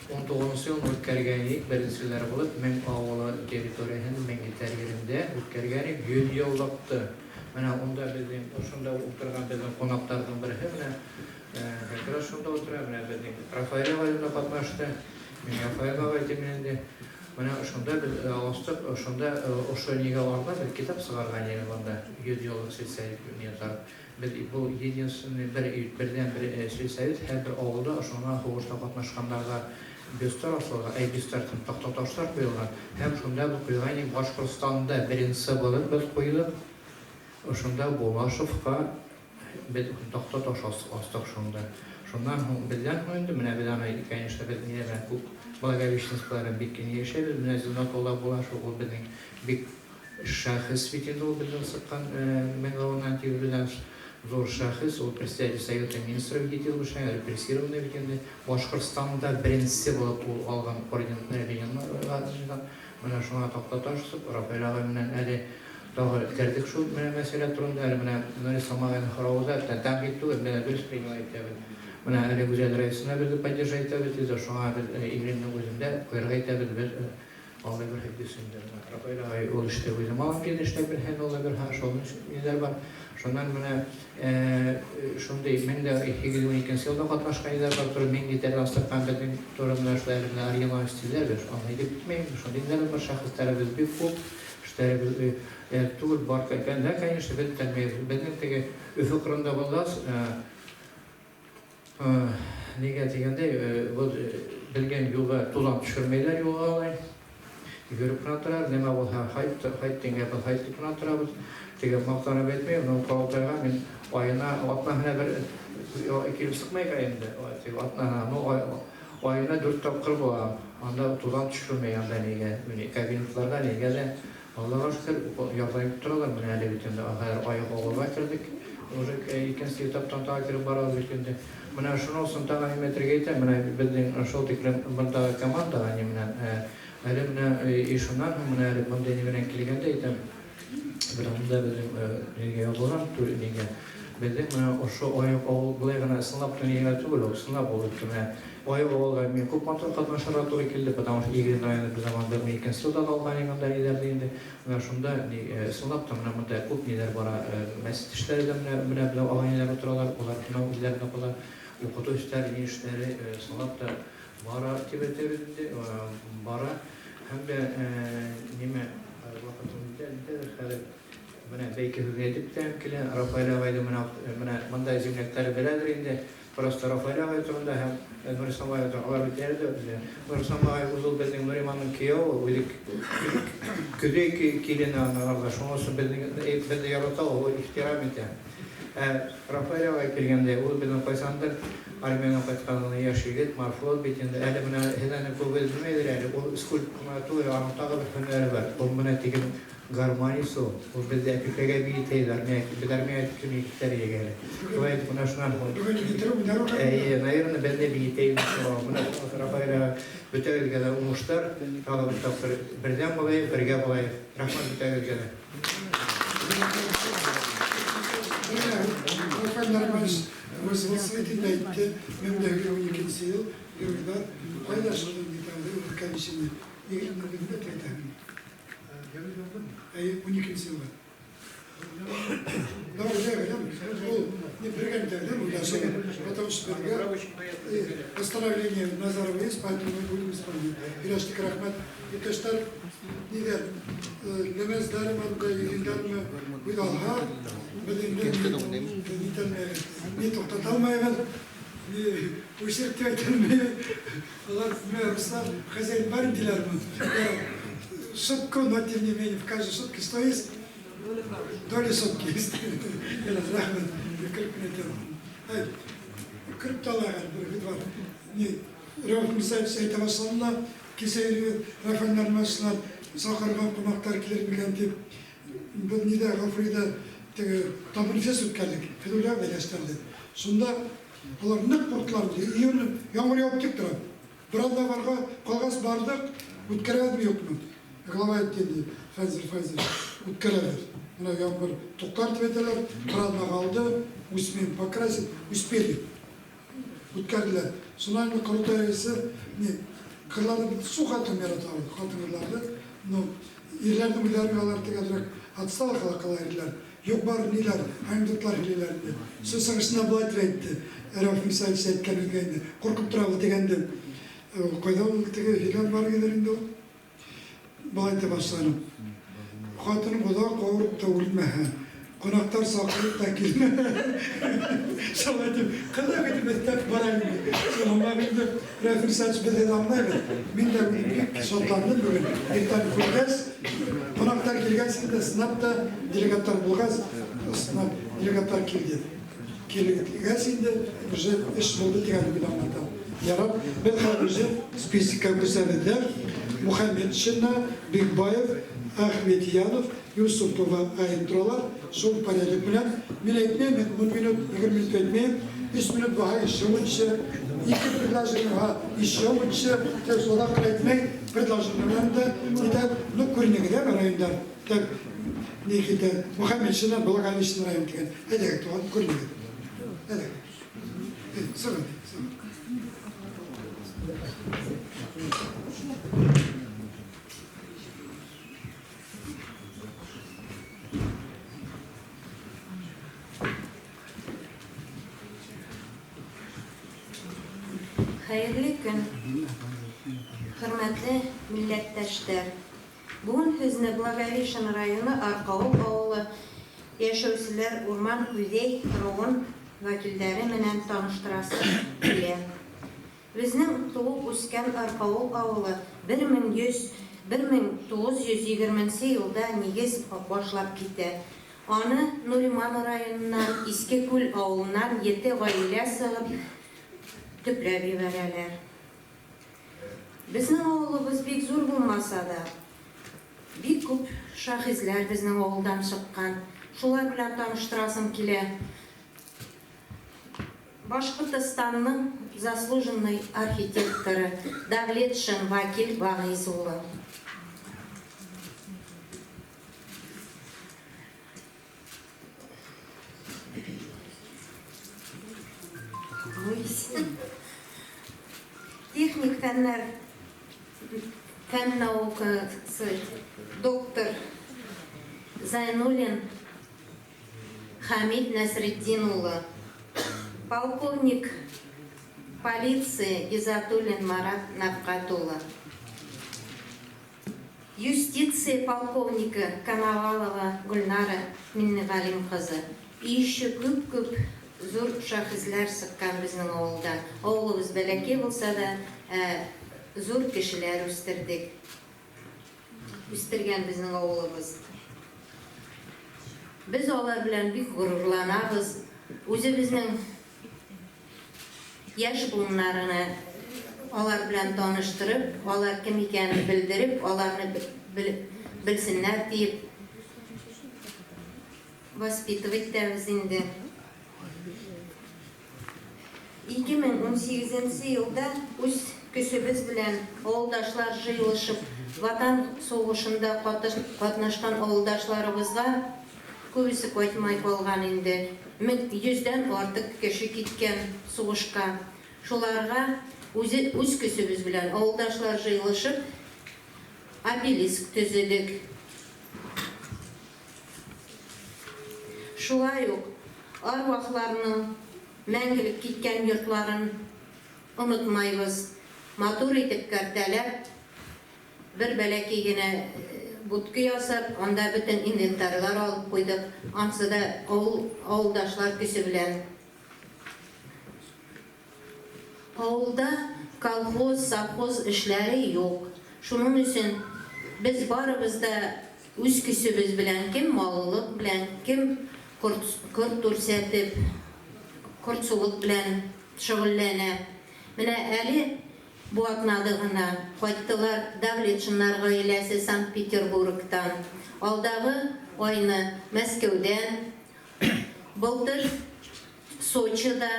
19 йыл үткәргән идек, беренселәр булып, Мең ауылы территорияһын, Мең гектар ерендә үткәргән идек, 100 йыллыҡты. Менә унда беҙҙең, ошонда ултырған беҙҙең ҡунаҡтарҙың береһе менә как раз шунда ултыра, менә беҙҙең Рафаэль ағай ҙа ҡатнашты. Мин Рафаэль ағай тимен инде. Менә ошонда беҙ астыҡ, ошонда ошо нигә арнап бер китап сығарған идек унда, 100 йыллыҡ сельсовет. Беҙ был единственный бер берҙән бер сельсовет һәр бер ауылда ошоңа һуғышта ҡатнашҡандарға бюсттар асылған, әй бюсттар таҡта таштар ҡуйылған. Һәм шунда беҙ ҡуйған идек, Башҡортостанда беренсе булып беҙ ҡуйҙыҡ. Ошонда Булашевҡа беҙ таҡта таш астыҡ шунда. Шуннан һуң беҙҙән һуң инде менә беҙ аны, конечно, беҙ ни белән күп Благовещенскийлар бик киң йәшәйбеҙ. Менә Зиннатулла Булашев ул беҙҙең бик шәхес бит инде, ул беҙҙең сыҡҡан Мең ауылынан тип беҙҙән зур шәхес, ул председатель Совета министров китеп эшләгән, репрессированный бит инде. Башҡортостанда беренсе булып ул алған орден Ленинға. Менә шуңа таҡта таш асып, Рафаэль ағай менән әле тағы керҙек шул менә мәсьәлә турында. Әле менә Нурислам ағайның һорауы да тәнҡит түгел, менә дөрөҫ принимать итәбеҙ. Менә әле Гүзәл Раисовна беҙҙе поддержать итәбеҙ, тиҙ шуңа беҙ Иглиннең үҙендә ҡуйырға итәбеҙ, беҙ Алла бер хәдисендә. Рафаэль ағай ул эштә үҙе малым килде эшләп бирһен, Алла бер шул ниләр бар. Шуннан менә шундай 1812 йылда ҡатнашҡан иләр бар, туры мең гектар астырҡан беҙҙең туры менә шулай менә оригинал стильдәр бер, аны әйтеп бөтмәйем, шундай ниләр бар, шәхестәребеҙ бик күп, эштәребеҙ түгел бар икән дә, конечно, беҙ тәнмәйбеҙ. Беҙҙең теге Өфө ҡырында булғас, нигә тигәндәй, был белгән юлға туҙан төшөрмәйҙәр юлға алай. Йөрөп кенә торабыҙ, нимә булһа, хайт, хайт тигән был хайт тип кенә торабыҙ. Теге маҡтанып әйтмәйем, мына ҡоролтайға мин айына, атнаһына бер килеп сыҡмай инде. Теге атнаһына, ну, айына дүрт тапҡыр була. Анда туҙан төшөрмәй, анда нигә, кабинетларга нигә дә. Аллаға шөкөр, ярҙам итеп торалар. Менә әле бит инде хәҙер аяҡ ауылға керҙек. Уже икенсе этаптан тағы кереп барабыҙ бит инде. Менә шуның өсөн тағы нимә әйтергә итәм, менә беҙҙең шул тиклем бындағы командаға ни менән, әле менә шуннан һуң менә әле бындай ни менән килгәндә әйтәм, бер анда беҙҙең нигә язылған, нигә беҙҙең менә ошо аяҡ ауыл былай ғына ысынлап та нигә түгел, ул ысынлап ул бит менә аяҡ ауылға мин күп матур ҡатнашырға тура килде, потому что Иглин районы бер заманда мин икенсе йылда алған идем анда ниләрҙе инде. Менә шунда ысынлап та менә бында күп ниләр бара, мәсет эшләре дә менә менә бер ағайниләр ултыралар, улар менә үҙләренә ҡала уҡытыу эштәре, ни эштәре ысынлап та бара тип әйтәбеҙ инде, бара. Һәм дә нимә ваҡытым үтә хәҙер менә бәйке һүҙен әйтеп китәм килә. Рафаэль ағайҙы менә менә бындай земляктары беләлер инде. Просто Рафаэль ағай турында һәм Нурислам ағай турында алар бит әле дә. Нурислам ағай үҙе ул беҙҙең Нуриманның кейәүе, үҙе көҙәй килене аларҙа. Шуның өсөн беҙҙе ярата, ул ихтирам итә. Рафаэль ағай килгәндә, ул беҙҙең ҡайсандыр армиянан ҡайтҡан йәш егет, морфолог бит инде. Әле менә һеҙ аны күбегеҙ белмәйҙер әле. Ул скульптор түгел, аның тағы бер һөнәре бар. Ул менә тиген гармонист ул. Ул беҙҙе әпипәгә бейетә ине, армия, беҙ армия көн егеттәр егәле. Шулай итеп, менә шунан һуң. Бөгөн егеттәр уйнар уҡ. Әйе, наверное, беҙҙе бейетә ине. Менә Рафаэль ағай бөтәгеҙгә лә уңыштар, тағы бер тапҡыр берҙәм булайыҡ, бергә булайыҡ. Рәхмәт бөтәгеҙгә лә. Рафаэль Норманович вызвался итеп әйтте, 1912 йыл Георгидар ҡайҙа шулай үткән ишене? Егерме әйтәм. Әйе, 12 йылда. Да, уже Ул не бергәндә, потому что бергә постановление Назарова есть, поэтому мы будем исполнять. Иләштек, рәхмәт. Иптәштәр, нидә, нәмәздәрме, анда йөргәндәрме, үҙ алһа, беҙ инде ни туҡтата алмайбыҙ, ни үсереп тә әйтә. Улар, руслар, хозяин барин тиләрме? Шутку, но тем не менее, в каждой шутке что есть? Доля шутки есть. Рәхмәт. Көлөп кенә әйтәм. Көлөп тә алайыҡ әле, бер һүҙ бар. Ни, Рәүф Мирсаевич әйтә башланы ла, кисә Рафаэль Нормашевнан саҡырған ҡунаҡтар килер микән тип, беҙ ниҙә, Ғафуриҙа теге табын-фест үткәрҙек, Фәҙүлә бәйләштәрҙе. Шунда улар ныҡ ҡурҡтылар, июнь ямғыр яуып тик тора. Бер аҙна барға ҡалғас барҙыҡ, үткәрәбеҙме, юҡмы? Глава әйтте инде, Фәнзил Фәйзович, үткәрәбеҙ. Бына ямғыр туҡтар тип әйтәләр, бер аҙна ҡалды, успеем покрасить, успели. Үткәрҙеләр. Шунан инде ҡоролтай рәйесе, ни, ҡыҙларҙы су хатын ярата, ҡатын ҡыҙларҙы. Ну, ирләрҙең үҙҙәре алар тигәнерәк отстал ҡала ирләр. Юҡ бар ниләр, анекдотлар һөйләйләр инде. Шул сығышында былай тип әйтте. Рәүф Мирсаевич әйткән һүҙгә инде, ҡурҡып торабыҙ тигәнде. Ҡайҙа ул теге һөйләп бар иҙер инде ул. Былай итеп башланы. Ҡатыным оҙаҡ ауырып та үлмәһә, ҡунаҡтар саҡырып та килмәһә. Шулай итеп, ҡыҙыҡ итеп өҫтәп бара инде. Шуның инде Рәүф Мирсаевич беҙ ҙә аңлайбыҙ. Мин дә бик шатландым бөгөн. Иртән күргәс, ҡунаҡтар килгәс инде, сынап та делегаттар булғас, сынап делегаттар килде. Килгәс инде уже эш булды тигән мин аңлатам. Ярар, беҙ хәҙер уже списокка күсәбеҙ ҙә. Мухаммедшина, Бикбаев, Ахметьянов, Юсупова айын торалар. Шул порядок менән. Мин әйтмәйем, мин 10 минут, 20 минут әйтмәйем. 3 минут баһа еще лучше, ике предложение баһа еще лучше. То есть оҙаҡ әйтмәй, предложение белән дә итә, ну, күренегеҙ, райондар. Так, ни китә, Мухаммедшина, Благовещен район тигән. Әйҙәгеҙ, туған, күренегеҙ. Әйҙәгеҙ. Сығын, сығын. Хәйерле көн, хөрмәтле милләттәштәр. Бөгөн һеҙҙе Благовещен районы Арҡауыл ауылы йәшәүселәр Урман Күҙәй ырыуын вәкилдәре менән таныштырасы килә. Беҙҙең тыуып үҫкән Арҡауыл ауылы 1920 йылда нигеҙ башлап китә. Аны Нуриман районынан Иҫке Күл ауылынан 7 ғаилә сығып төпләп ебәрәләр. Беҙҙең ауылыбыҙ бик ҙур булмаса да, бик күп шәхесләр беҙҙең ауылдан сыҡҡан. Шулар белән таныштырасым килә. Башҡортостандың заслуженный архитекторы Давлетшин Вакил Вағиз улы. Техник фәннәр, фән наукасы доктор Зайнуллин Хамид Насретдин улы, полковник полиции Гизатуллин Марат Нафҡат улы, юстиция полковника Коновалова Гульнара Миннеғәлим ҡыҙы. И еще күп-күп ҙур шәхесләр сыҡҡан беҙҙең ауылда. Ауылыбыҙ бәләкәй булһа да, ҙур кешеләр үҫтерҙек. Үҫтергән беҙҙең ауылыбыҙ. Беҙ улар белән бик ғорурланабыҙ. Үҙебеҙҙең йәш быуындарына алар белән таныштырып, алар кем икәнен белдереп, аларны белсеннәр тиеп воспитывать итәбеҙ инде. 2018 йылда үҙ көсөбөҙ белән ауылдашлар йыйылышып, Ватан һуғышында ҡатнашҡан ауылдашларыбыҙға күбесе ҡайтмай ҡалған инде. 100-дән артыҡ кеше киткән һуғышҡа. Шуларға үҙ көсөбөҙ белән ауылдашлар йыйылышып, обелиск төҙөдөк. Шулай уҡ Арвахларының мәңгелек киткән йортларын онытмайбыз. Матур итеп кәртәләп, бер бәләкәй генә будка ясап, анда бөтен инвентарьлар алып куйдык. Ансы да авыл авылдашлар көче белән. Авылда колхоз, совхоз эшләре юк. Шуның өчен без барыбыз да үз көчебез белән, кем маллылык белән, кем корт, корт үрсәтеп, кортсулык белән шөгыльләнә. Менә әле бу атнада гына кайттылар Давлетшиннар гаиләсе Санкт-Петербургтан. Алдагы айны Мәскәүдән, былтыр Сочида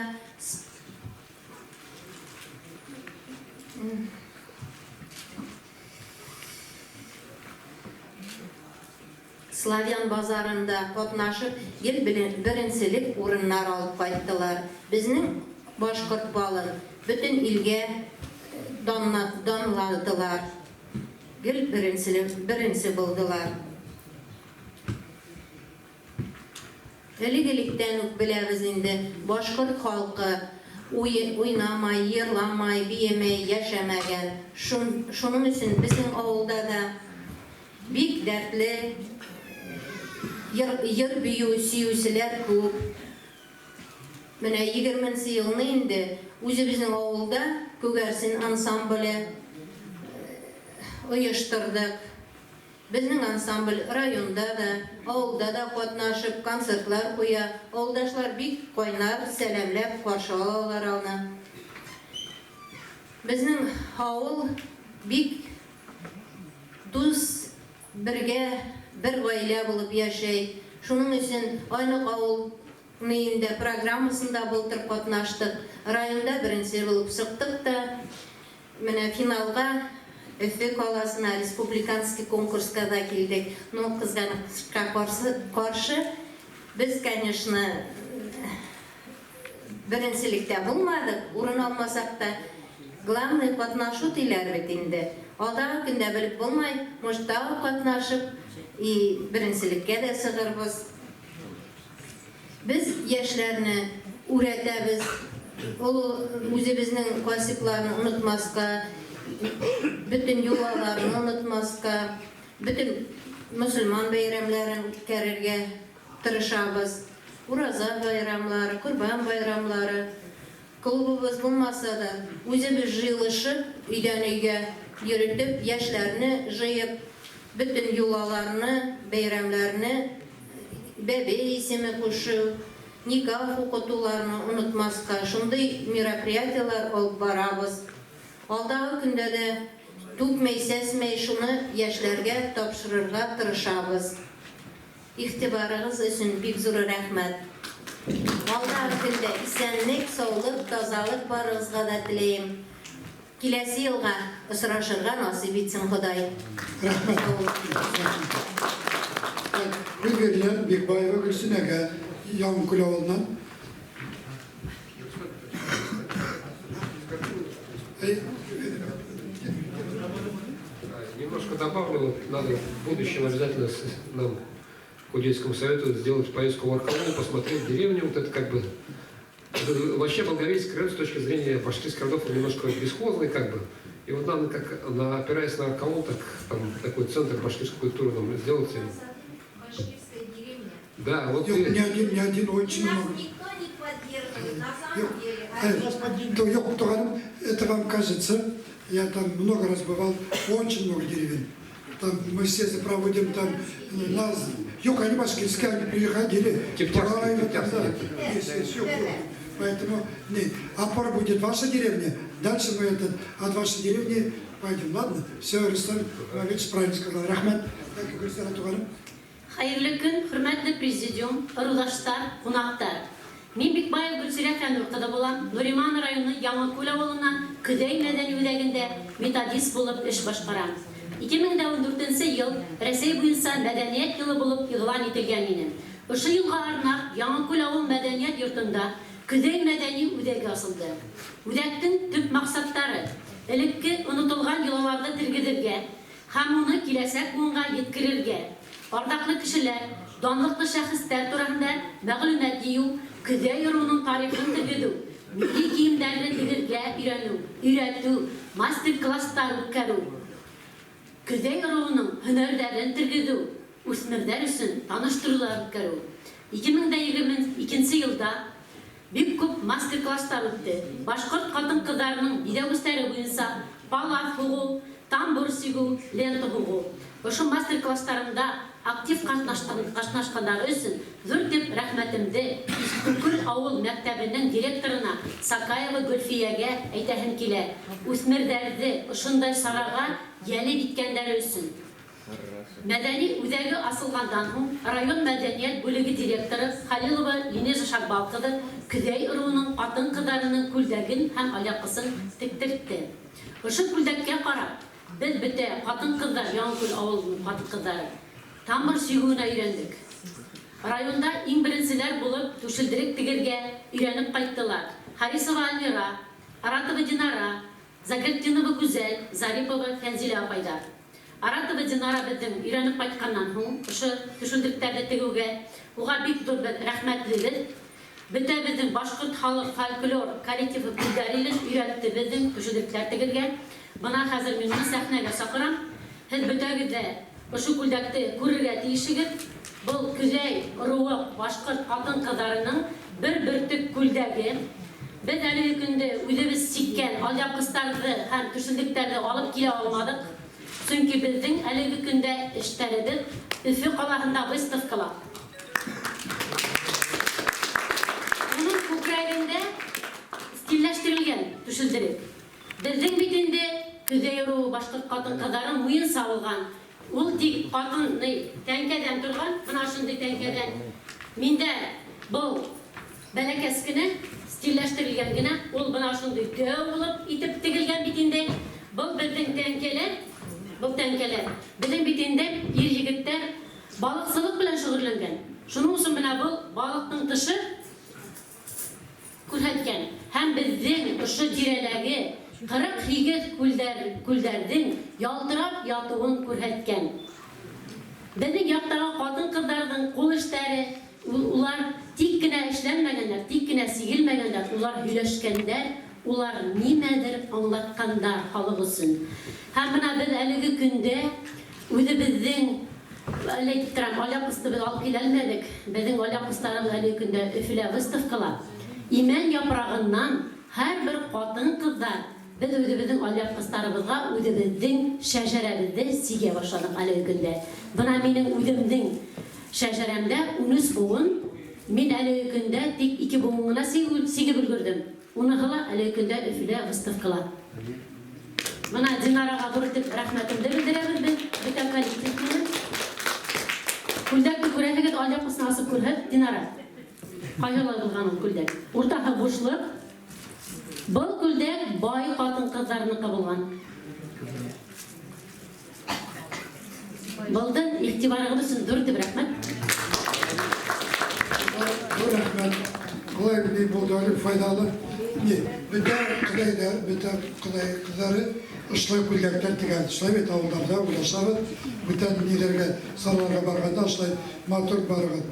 Славян базарында катнашып, гел беренчелек урыннар алып кайттылар. Безнең башкорт балын бөтен илгә данладылар. Гел беренче булдылар. Элек-электән үк беләбез инде, башкорт халкы уйнамай, йырламай, биемәй яшәмәгән. Шуның өчен безнең авылда да бик дәртле йыр бию сөючеләр күп. Менә 20 елны инде үзебезнең авылда Күгәрсен ансамбле оештырдык. Безнең ансамбль районда да, авылда да катнашып, концертлар куя. Авылдашлар бик кайнар сәламләп каршы алалар аны. Безнең авыл бик дус, бергә, бер гаилә булып яшәй. Шуның өчен Айнык авыл инде программасында былтыр катнаштык. Районда беренче булып чыктык та, менә финалга Өфө каласына республиканский конкурска да килдек. Но кызганычка каршы без, конечно, беренчелектә булмадык, урын алмасак та. Главный катнашу диләр бит инде. Алдагы көндә белеп булмай, может, тагы катнашып, и беренчелеккә дә чыгырбыз. Без яшьләрне үрәтәбез, ул үзебезнең классикларны онытмаска, бөтен йолаларны онытмаска, бөтен мөселман бәйрәмнәрен үткәрергә тырышабыз. Ураза байрамлары, Корбан байрамлары. Клубыбыз булмаса да, үзебез җыелышып, өйдән өйгә йөрөтеп, яшьләрне җыеп, бөтен йолаларны, бәйрәмнәрне, бәбәй исеме кушу, никах укытуларны онытмаска, шундый мероприятияләр алып барабыз. Алдагы көндә дә түкмәй, сәсмәй шуны яшьләргә тапшырырга тырышабыз. Игътибарыгыз өчен бик зур рәхмәт. Алдагы көндә исәнлек, саулык, тазалык барыгызга да теләйм. Киләсе елга очрашырга насыйп итсен Ходай. Рәхмәт. Һүҙ бирелә Бикбаева Гөлсинәгә, Яңакүл авылынан. Әй, Немножко добавлю, вот надо в будущем обязательно нам, Кудейскому совету, сделать поездку в Аркалу, посмотреть деревню, вот это как бы. Вообще Благовещенский район с точки зрения башкирских родов, он немножко бесхозный как бы. И вот надо, как, опираясь на Аркалу, так, там, такой центр башкирской культуры нам сделать. Башкирская деревня. Да, вот Юҡ, не один, очень Нас много. никто не поддерживает, на самом деле. То, юҡ, туғаным, это вам кажется, я там много раз бывал, очень много деревень. Там мы все проводим там, нас, юҡ, они башкирские, они приходили. Типтярские, Правильно, там, да. типтярские. Есть, есть, юҡ, юҡ. Поэтому, не, опора будет ваша деревня, дальше мы от вашей деревни пойдем, ладно? Все, Рустам Иванович правильно сказал. Рәхмәт, так, Гөлсара туғаным. Хәйерле көн, хөрмәтле президиум, ырыуҙаштар, ҡунаҡтар. Мин Бикбаев Гөлсирә Фәнүр ҡыҙы булам. Нуриман районы Яңакүл ауылынан Көҙәй мәҙәни үҙәгендә методист булып эш башҡарам. 2014 йыл Рәсәй буйынса мәҙәниәт йылы булып иғлан ителгән ине. Ошо йылға арнап Яңакүл ауыл мәҙәниәт йортонда Көҙәй мәҙәни үҙәге асылды. Үҙәктең төп маҡсаттары: элекке онотолған йолаларҙы тергеҙергә һәм уны киләсәк быуынға еткерергә, Ардаҡлы кешеләр, данлыҡлы шәхестәр тураһында мәғлүмәт йыйыу, Көҙәй ырыуының тарихын тергеҙеү, милли кейемдәрҙе тегергә өйрәнеү, өйрәтеү, мастер-класстар үткәреү, Көҙәй ырыуының һөнәрҙәрен тергеҙеү, үҫмерҙәр өсөн таныштырыуҙар үткәреү. 2022 нче йылда бик күп мастер-класстар үтте. Башҡорт ҡатын-ҡыҙҙарының биҙәүестәре буйынса палаҫ һуғыу, тамбур сигеү, лента һуғыу. Ошо мастер-класстарында актив катнашканнары өсөн зур итеп рәхмәтемде Искекүл авыл мәктәбенең директорына Сакаева Гөлфиягә әйтәһем килә, үҫмерҙәрҙе ошондай сарага йәлеп иткәндәре өсөн. Мәдәни үҙәге асылғандан һуң район мәдәният бүлеге директоры Халилова Линеза Шакбал кызы Көҙәй ыруының катын-кызларының күлдәген һәм алъяпкысын тектертте. Ошо күлдәккә карап, без бөтә катын-кызлар, Яңакүл авылының катын-кызлары, тамыр чигүенә өйрәндек. Районда иң беренчеләр булып түшелдерек тегергә өйрәнеп кайттылар Харисова Альмира, Аратова Динара, Загертдинова Гүзәл, Зарипова Фәнзилә апайдар. Аратова Динара безнең өйрәнеп кайтканнан һуң ошо түшелдерекләрне тегеүгә, уга бик зур без рәхмәтлебез. Бөтә безнең башкорт халык фольклор коллективы Күлдәр илен өйрәтте безнең түшелдерекләр тегергә. Бына хәзер мин уны сәхнәгә чакырам. Һеҙ бөтәгеҙ ҙә ошо күлдәкте күрергә тейешегеҙ. Был Көҙәй ыруы башҡорт ҡатын-ҡыҙҙарының бер бөртөк күлдәге. Беҙ әлеге көндө үҙебеҙ сиккән алъяпҡыстарҙы һәм түшелдектәрҙе алып килә алманыҡ. Сөнки беҙҙең әлеге көндә эштәребеҙ Өфө ҡалаһында выставкала. Уның күкрәгендә стильләштерелгән түшелдерек. Беҙҙең бит инде Көҙәй ыруы башҡорт ҡатын-ҡыҙҙары муйынса булған. Ул тик ҡатын, ни, тәңкәҙән торған, бына шундый тәңкәҙән. Миндә был бәләкәс кенә, стильләштерелгән генә, ул бына шундый дәү булып итеп тегелгән бит инде. Был беҙҙең тәңкәләр, был тәңкәләр. Беҙҙең бит инде ир-егеттәр балыҡсылыҡ белән шөгыльләнгән. Шуның өсөн менә был балыҡтың тышы күрһәткән һәм беҙҙең ошо тирәләге 48 күлдәр, күлдәрҙең ялтырап ятыуын күрһәткән. Беҙҙең яҡтағы ҡатын-ҡыҙҙарҙың ҡул эштәре, ул, улар тик кенә эшләнмәгәннәр, тик кенә сигелмәгәннәр, улар һөйләшкәндәр, улар нимәҙер аңлатҡандар халыҡ өсөн. Һәм бына беҙ әлеге көндә үҙебеҙҙең, әле әйтеп торам, алъяпҡысты беҙ алып килә алманыҡ. Беҙҙең алъяпҡыстарыбыҙ әлеге көндә Өфөлә выставкала. Имән япрағыннан һәрбер ҡатын-ҡыҙҙар беҙ үҙебеҙҙең алъяпҡыстарыбыҙға үҙебеҙҙең шәжәрәбеҙҙе сигә башланыҡ әлеге көндә. Бына минең үҙемдең шәжәрәмдә 13 быуын, мин әлеге көндә тик ике быуын ғына сигеп өлгөрҙөм. Уныһы ла әлеге көндә Өфөлә выставкала. Бына Динараға ҙур итеп рәхмәтемде белдерәбеҙ беҙ бөтә коллектив менән. Күлдәкте күрәһегеҙ, алъяпҡысын асып күрһәт, Динара. Ҡайһылай булған ул күлдәк? Уртаһы бушлыҡ. Был күлдәк бай ҡатын-ҡыҙҙарыныҡы булған. Булды, игътибарыгыҙ өсөн ҙур итеп рәхмәт. Ҙур рәхмәт. Былай ни булды әле файҙалы. Ни, бөтә ҡыҙайҙар, бөтә ҡыҙай ҡыҙҙары ошолай күлдәктәр тегән. Шулай бит ауылдарҙа уйлашабыҙ. Бүтән ниләргә, салаларға барғанда ошолай матур барығыҙ.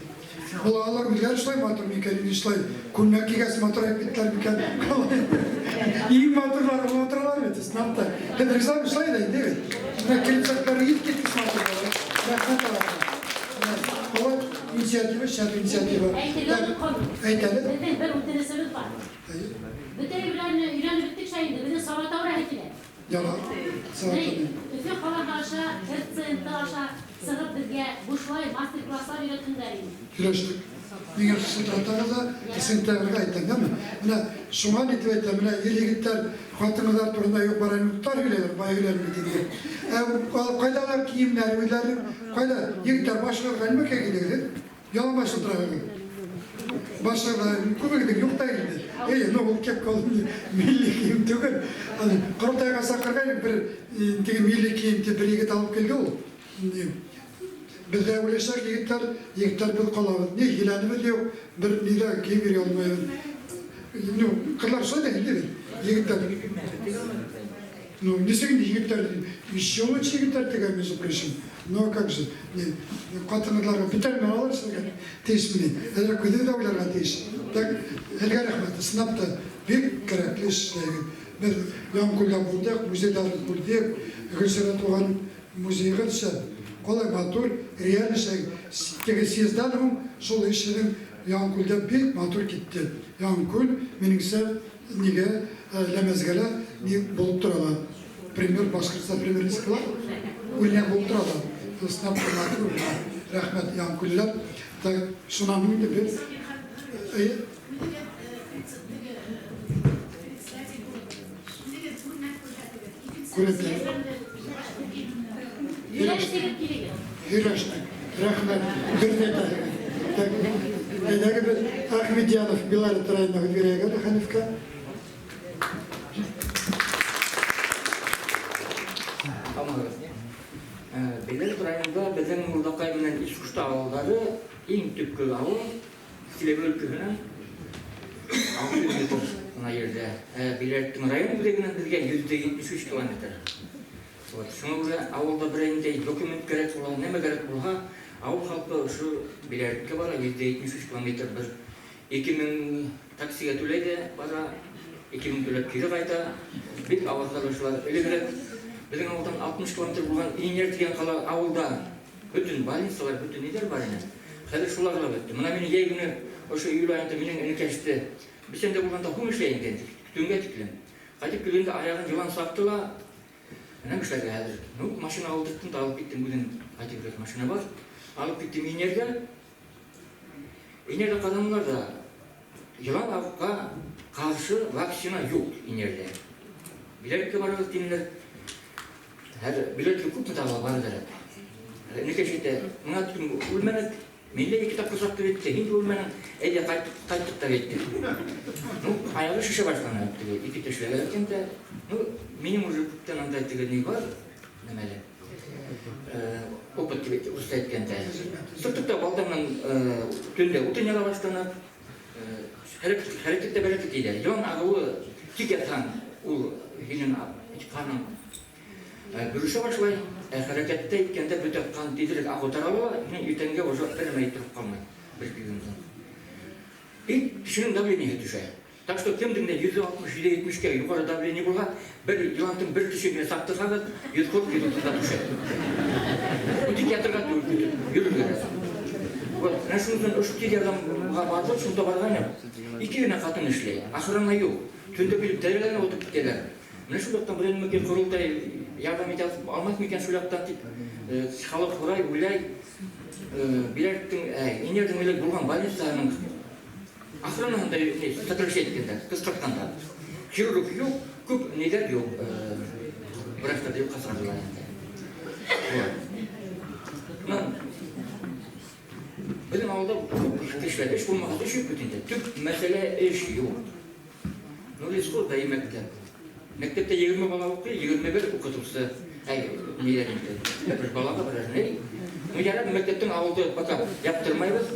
Был алар үзләре шулай матур микән, или шулай күлмәк кигәс матурайып киттеләр микән? Иң матурлары булып утыралар бит, ысынлап та. Һеҙ риза шулай да инде бит. Менә киленсәкләр искиткеч матур була. Рәхмәт аларга. Алар инициатива, шәп инициатива. Әйтергә онотканмын. Әйт әле. Беҙҙең бер үтенесебеҙ бар. Бөтә әйберләрне өйрәнеп беттек шәй инде, беҙҙең Сабата үраһы килә. Ярар. Ни, Өфө ҡалаһы аша, РЦНТ аша сығып беҙгә бушлай мастер-класслар өйрәтһендәр ине. Һөйләштек. Миңә шылтыратағыҙ ҙа, сентябргә әйтәм, яме? Менә шуңа нитеп әйтәм, менә ир-егеттәр, хатын-кызлар турында юк-бар анекдотлар һөйләйләр, бай һөйләр бит инде. Ә кайдалар киемнәре үзләренең? Кайда? Егетләр, башыгызга нимәкәй кидегез, һеҙ? Яланбаш ултыраһығыҙ. Башыгыҙҙа күбегеҙҙең юҡ та инде. Әйе, ну ул кепка ул милли кейем түгел. Ҡоролтайға саҡырғайныҡ бер теге милли кейем тип бер егет алып килде ул. Беҙҙә үләсәк егеттәр, егеттәр беҙ ҡалабыҙ. Ни һиләнебеҙ юҡ, бер ни ҙә кейем йөрөй алмайбыҙ. Ну, ҡыҙҙар шулай ҙа инде бит. Егеттәр. Ну, нисек инде егеттәр, еще лучше егеттәр тегә, между прочим. Ну, а как же, ҡатын-ҡыҙларға бөтәрмен алар эшләргә тейешме? Әҙерәк үҙе ҙә уйларға тейеш. Так, һеҙгә рәхмәт, ысынлап та бик кәрәкле эш эшләйһегеҙ. Беҙ Яңкүлдә булдыҡ, музейҙарҙы күрҙек, Гөлсирә туған музейға төшә. Ҡалай матур, реаль эшләй. Теге съездан һуң шул эш һеҙҙең Яңкүлдә бик матур китте. Яңкүл, минеңсә, нигә Ләмәзгә лә ни булып тора ла. Пример, Башҡортостан пример нисек була? Үрнәк булып тора ла. Ысынлап та матур, рәхмәт, яңкүлләр. Так, шунан һуң инде беҙ Күрәтә. Һөйләштек. Рәхмәт. Дөрөҫ әйтәһегеҙ. Так, әйҙәгеҙ беҙ Ахмедьянов Белорет районына һүҙ бирәйек әле Хәнифкә. Һаумыһығыҙ. Белорет районында беҙҙең Мулдаҡай менән Ишкушта ауылдары иң төпкө ауыл. Силәбе өлкәһенән 600 метр ғына ерҙә. Ә Белореттың район үҙәгенән беҙгә 173 километр. Вот. Шуңа күрә ауылда берәр ниндәй документ кәрәк була, нәмә кәрәк булһа, ауыл халҡы ошо Белоретҡа бара, 173 километр бер 2000 таксиға түләй ҙә бара, 2000 түләп кире ҡайта. Бик ауыр хәл шулар. Элегерәк беҙҙең ауылдан 60 километр булған Инер тигән ҡала ауылда бөтөн больницалар, бөтөн ниҙәр бар ине. Хәҙер шулар ҙа бөттө. Бына мин йәй көнө ошо июль айында минең энекәште бесәндә булғанда һуң эшләй инде, төнгә тиклем. Ҡайтып килгәндә аяғын йылан саҡты ла, менә эшләргә хәҙер. Ну, машина алдырттым да алып киттем, үҙем ҡайтып килгәс машина бар. Алып киттем Инергә. Инерҙә ҡаранылар ҙа, йылан ағыуға ҡаршы вакцина юҡ Инерҙә. Белоретҡа барығыҙ тинеләр. Хәҙер Белоретҡа күпме тағы барыр кәрәк. Энекәш әйтә, миңа тиклем үлмәнек, мин дә ике тапҡыр саҡты бит, һин дә үлмәнең, әйҙә ҡайттыҡ та киттек. Ну, аяғы шешә башланы, теге ике тешләгән икән дә. Ну, минең уже күптән андай теге ни бар, нәмәле. Опыт дип урысса әйткәндә. Сырттык та балта менән төндә утын яра башланы. Хәрәкәттә бәрәкәт тиҙәр. Йылан ағыуы тик ятһаң, ул һинең ҡаның бөрөшә башлай. Хәрәкәттә иткәндә бөтә ҡан тиҙерәк ағыу тарала, һинең иртәнгә уже бер нәмә иттереп ҡалмай. Бер көнгән. И кешенең давлениеһы төшә. Так что кемдең дә 160, 170-кә юғары давление булһа, бер йыландың бер теше генә саҡтырһағыҙ, 140, 130-ға төшә. Бу тик ятырға түгел, йөрөргә ләзим. Вот, менә шуның өсөн ошо тиҙ ярҙамға барҙыҡ, шунда барғайным. Ике генә ҡатын эшләй, охрана юҡ. Төндә килеп тәҙрәләренә утырып китәләр. Менә шул яҡтан берәр мөмкин ҡоролтай ярҙам итә алмаҫ микән шул яҡтан тип халыҡ һорай, уйлай. Биләрҙең, Инерҙең элек булған больницаһының охранаһында сокращать иткәндәр, ҡыҫҡартҡандар. Хирург юҡ, күп ниҙәр юҡ, врачтар юҡ ҡасырҙылар инде. Беҙҙең ауылда күп кешеләр эш булмағас, эш юҡ бит инде. Төп мәсьәлә эш юҡ. Ну, лесхоз да мәктәп. Мәктәптә 20 бала уҡый, 21 уҡытыусы. Әй, ниләр инде? Бер балаға бер ни. Ну, ярар, мәктәптең ауылды пока яптырмайбыҙ.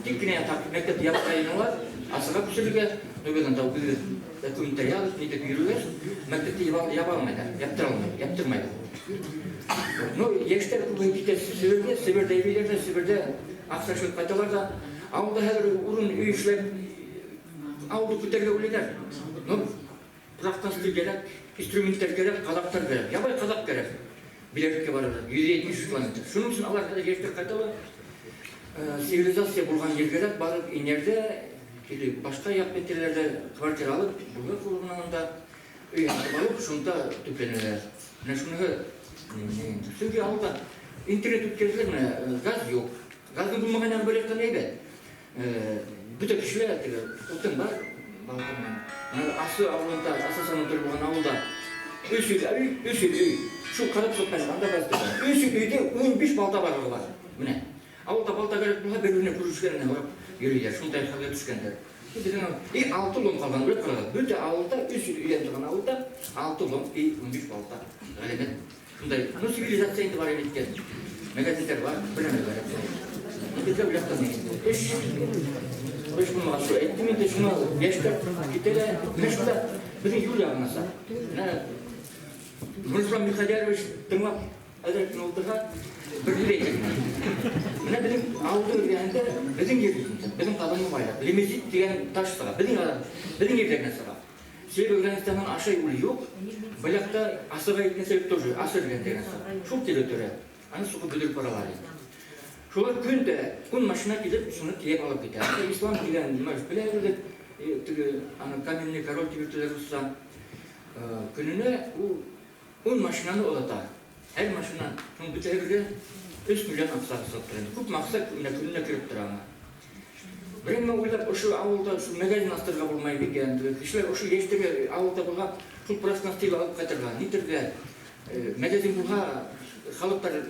Тик кенә мәктәпте япҡайнылар, асыға күсерергә, ну, беҙ анда үҙебеҙ документтар яҙып, нитеп йөрөгәс, мәктәпте яба алмайҙар, яптыра алмай, яптырмайҙар. Ну, йәштәр күбәйеп китә Себерҙә, Себерҙә йөрөйҙәр ҙә, Себерҙә аҡса эшләп ҡайталар ҙа, ауылда хәҙер урын өй эшләп, ауылды күтәрергә уйлайҙар. Ну, тракторсы кәрәк, инструменттар кәрәк, ҡаҙаҡтар кәрәк, ябай ҡаҙаҡ кәрәк. Белоретҡа барырға, 173 километр. Шуның өсөн алар хәҙер йәштәр ҡайталар. Цивилизация булған ергә барып Инерҙә или башҡа яҡ битәләрҙә квартира алып, булыр клубынан да өй һатып алып, шунда төпләнәләр. Менә шуныһы, сөнки ауылда интернет үткәрҙеләр, менә газ юҡ. Газдың булмаған яғы бер яҡтан әйбәт. Бөтә кешеләр теге утын бар, балта менән. Менә Асы ауылында, Асы санаторий булған ауылда өс йөҙ өй, өс йөҙ өй. Шул ҡарап сыҡҡан, анда газ түгел. Өс йөҙ өйҙә 15 балта барлығы бар. Менә ауылда балта кәрәк булһа, бер-беренә күрешкәненә барып йөрөйҙәр, шундай хәлгә төшкәндәр. Беҙҙең и алты лом ҡалған, үлеп ҡарағыҙ. Бөтә ауылда, өс йөҙ өйҙән торған ауылда алты лом и 15 балта. Ғәләмәт. Шундай, ну, цивилизация инде бар иткән. Магазиндар бар, бер нәмә бар. Беҙгә уйлап та инде. Эш, эш булмаған шул. Әйттем инде, шуны йәштәр китә лә, менә шунда беҙҙең юл яғына саҡ. Менә Нурислам Михайлович тыңлап әҙерәк кенә ултырһа, бер һүҙ әйтер ине. Менә беҙҙең ауылдың эргәһендә, беҙҙең ер беҙҙең ҡаҙанлы байлыҡ, лемезит тигән таш сыға, беҙҙең ерҙә генә сыға. Сәбәбе Афганистандан аша ул юҡ, был яҡта асыға әйткән сәбәп тоже, асы эргәһендә генә сыға. Шул территория, аны суғып бөтөрөп баралар инде. Шулар көн дә 10 машина килеп, шуны тейәп алып китә. Анда Ислам тигән, нимә беләһегеҙ, теге, аны каменный король тип йөрөтәләр русса. Көнөнә ул 10 машинаны оҙата. Һәр машина, шуның бөтәһе бергә 3 миллион аҡса сығып тора инде. Күпме аҡса менә көнөнә кереп тора аңа. Берәмә уйлап, ошо ауылда ошо магазин астырырға булмай микән? Кешеләр ошо йәштәргә ауылда булһа, шул пространствоны алып ҡайтырға, нитергә, магазин булһа, халыҡтарға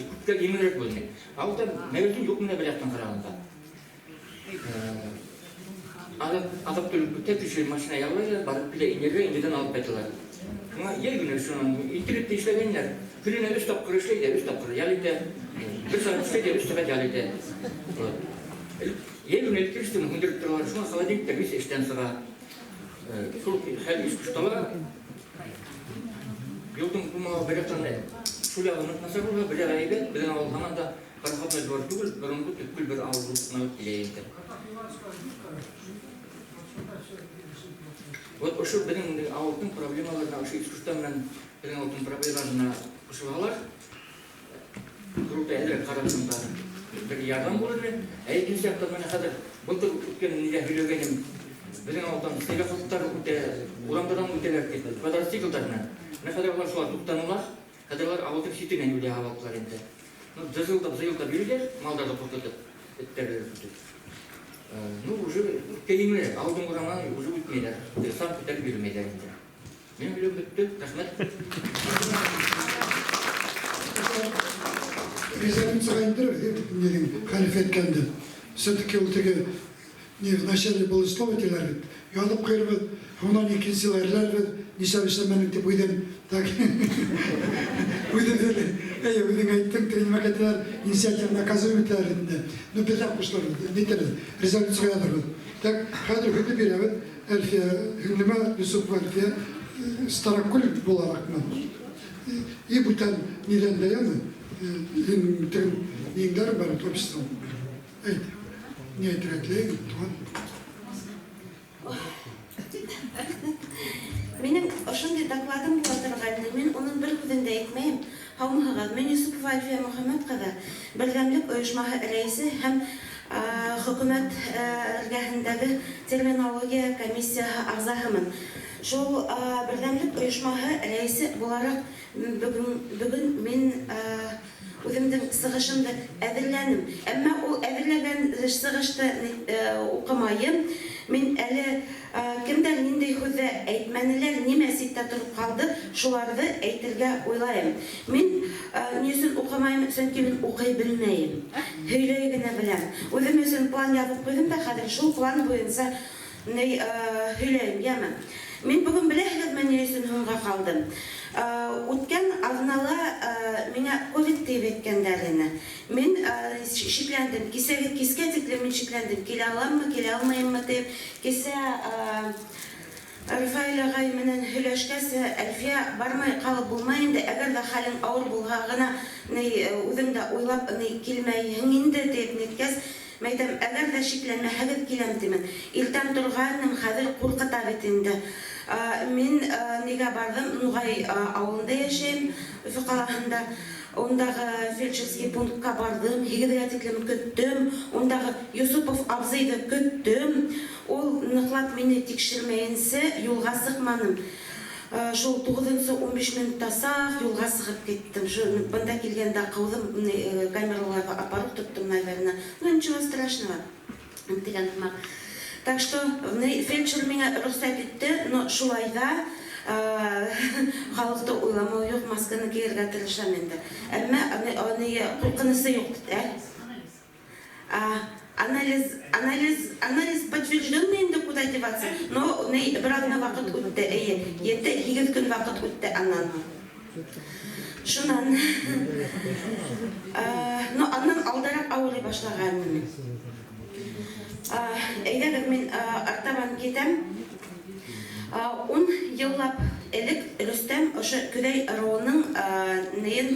күпкә еңелерәк булыр ине. Ауылда магазин юҡ менә бер яҡтан ҡарағанда. Аҙыҡ-түлек бөтә кеше машина яллай ҙа, барып килә, инергә, инерҙән алып ҡайталар. Шуңа йәй көнө шунан интернетта эшләгәннәр. Көнөнә 3 тапҡыр эшләй ҙә, 3 тапҡыр ял итә. 1 сәғәт эшләй ҙә, 3 сәғәт ял итә. Йәй көнө электричествоны һүндереп торалар. Шуңа холодильниктар весь эштән сыға. Шул хәл эш ҡуштала. Юлдың булмауы бер яҡтан шул яғы ныҡ насар булһа, бер яғы әйбәт. Беҙҙең ауыл һаман да проходной двор түгел, боронғо төпкөл бер ауыл булып ҡына килә инде. Вот ошо беҙҙең ауылдың проблемаларына, ошо искусство менән беҙҙең ауылдың проблемаларына ҡушылһалар, Ҡоролтай әҙерәк ҡарап шунда бер ярҙам булыр ине. Ә икенсе яҡтан менә хәҙер былтыр үткән нидә һөйләгәнем, беҙҙең ауылдан снегоходтар үтә, урамдарҙан үтәләр тип, квадроциклдар менән. Менә хәҙер улар шулар туҡтанылар, хәҙер улар ауылдың ситенән юл яһап алдылар инде. Ну, дызылдап, зыйылдап йөрөйҙәр, малдарҙы ҡурҡытып, эттәрҙе өркөтөп. Ну, уже кейемле, ауылдың урамынан уже үтмәйҙәр, сан күтәреп йөрөмәйҙәр инде. Минең һөйләүем бөттө, рәхмәт. Резолюцияға индереп, нинең хәлиф әйткәнде. Все-таки ул теге, не, вначале было слово тиләр бит. Яҙып ҡуйырбыҙ, һуңынан икенсе йыл әрләрбеҙ, нишләп эшләмәнең тип үҙем, так. Үҙем әле, әй, үҙең әйттең, теге нимә әйтәләр, инициатива наказуем итәләр инде. Ну, беҙ ҙә ҡушылырбыҙ, нитербеҙ, резолюцияға яҙырбыҙ. Так, хәҙер һүҙҙе бирәбеҙ, Әлфиә һеңлемә, Юсупова Әлфиә, Старокүл булараҡмы? И бүтән нилән дә яме, һин теге ниңдәр бар, обществом. Әйт, ни әйтергә теләйһең, туған? Минең ошондай докладым була торғайны, мин уның бер һүҙен дә әйтмәйем. Һаумыһығыҙ, мин Юсупова Әлфиә Мөхәммәт ҡыҙы, Берҙәмлек ойошмаһы рәйесе һәм хөкүмәт эргәһендәге терминология комиссияһы ағзаһымын. Шул Берҙәмлек ойошмаһы рәйесе булараҡ бөгөн мин үҙемдең сығышымды әҙерләнем. Әммә ул әҙерләгән сығышты уҡымайым. Мин әле кемдәр ниндәй һүҙҙе әйтмәнеләр, нимә ситтә тороп ҡалды, шуларҙы әйтергә уйлайым. Мин ни өсөн уҡымайым? Сөнки мин уҡый белмәйем. Һөйләй генә беләм. Үҙем өсөн план яҙып ҡуйҙым да, хәҙер шул план буйынса һөйләйем, йәме? Мин бөгөн беләһегеҙме, ни өсөн һуңға ҡалдым? Үткән аҙнала миңә ковид тип әйткәндәр ине. Мин шикләндем. Кисәге кискә тиклем мин шикләндем. Килә аламмы, килә алмайыммы тип. Кисә Рафаэль ағай менән һөйләшкәс, Әлфиә бармай ҡалып булмай инде, әгәр ҙә хәлең ауыр булһа ғына, үҙең дә уйлап, килмәйһең инде тип ниткәс, мәйтәм, әгәр ҙә шикләнмәһәгеҙ киләм тимен. Иртән торғайным, хәҙер ҡурҡыта бит инде. Мин нигә барҙым, Нуғай ауылында йәшәйем, Өфө ҡалаһында. Ундағы фельдшерский пунктҡа барҙым, 8-гә тиклем көттөм, ундағы Юсупов абзыйҙы көттөм. Ул ныҡлап мине тикшермәйенсә юлға сыҡманым. Шул туғыҙынсы ун биш минутта саҡ юлға сығып киттем. Шул бында килгәндә ҡыуҙым, камераларға апарып тоттом, наверное. Ну, ничего страшного, тигән һымаҡ. Так что, фельдшер миңә рөхсәт итте, но шулай ҙа халыҡты уйламау юҡ, масканы кейергә тырышам инде. Әммә ҡурҡынысы юҡ, ә? Анализ подтвержденный инде, куда деваться. Но бер аҙна ваҡыт үтте, эйе, 7-8 көн ваҡыт үтте аннан. Шунан. Но аннан алдараҡ ауырый башлағайным мин. Әйҙәгеҙ, мин артабан китәм. 10 йыллап Элек Рөстәм ошо Көҙәй ырыуының неен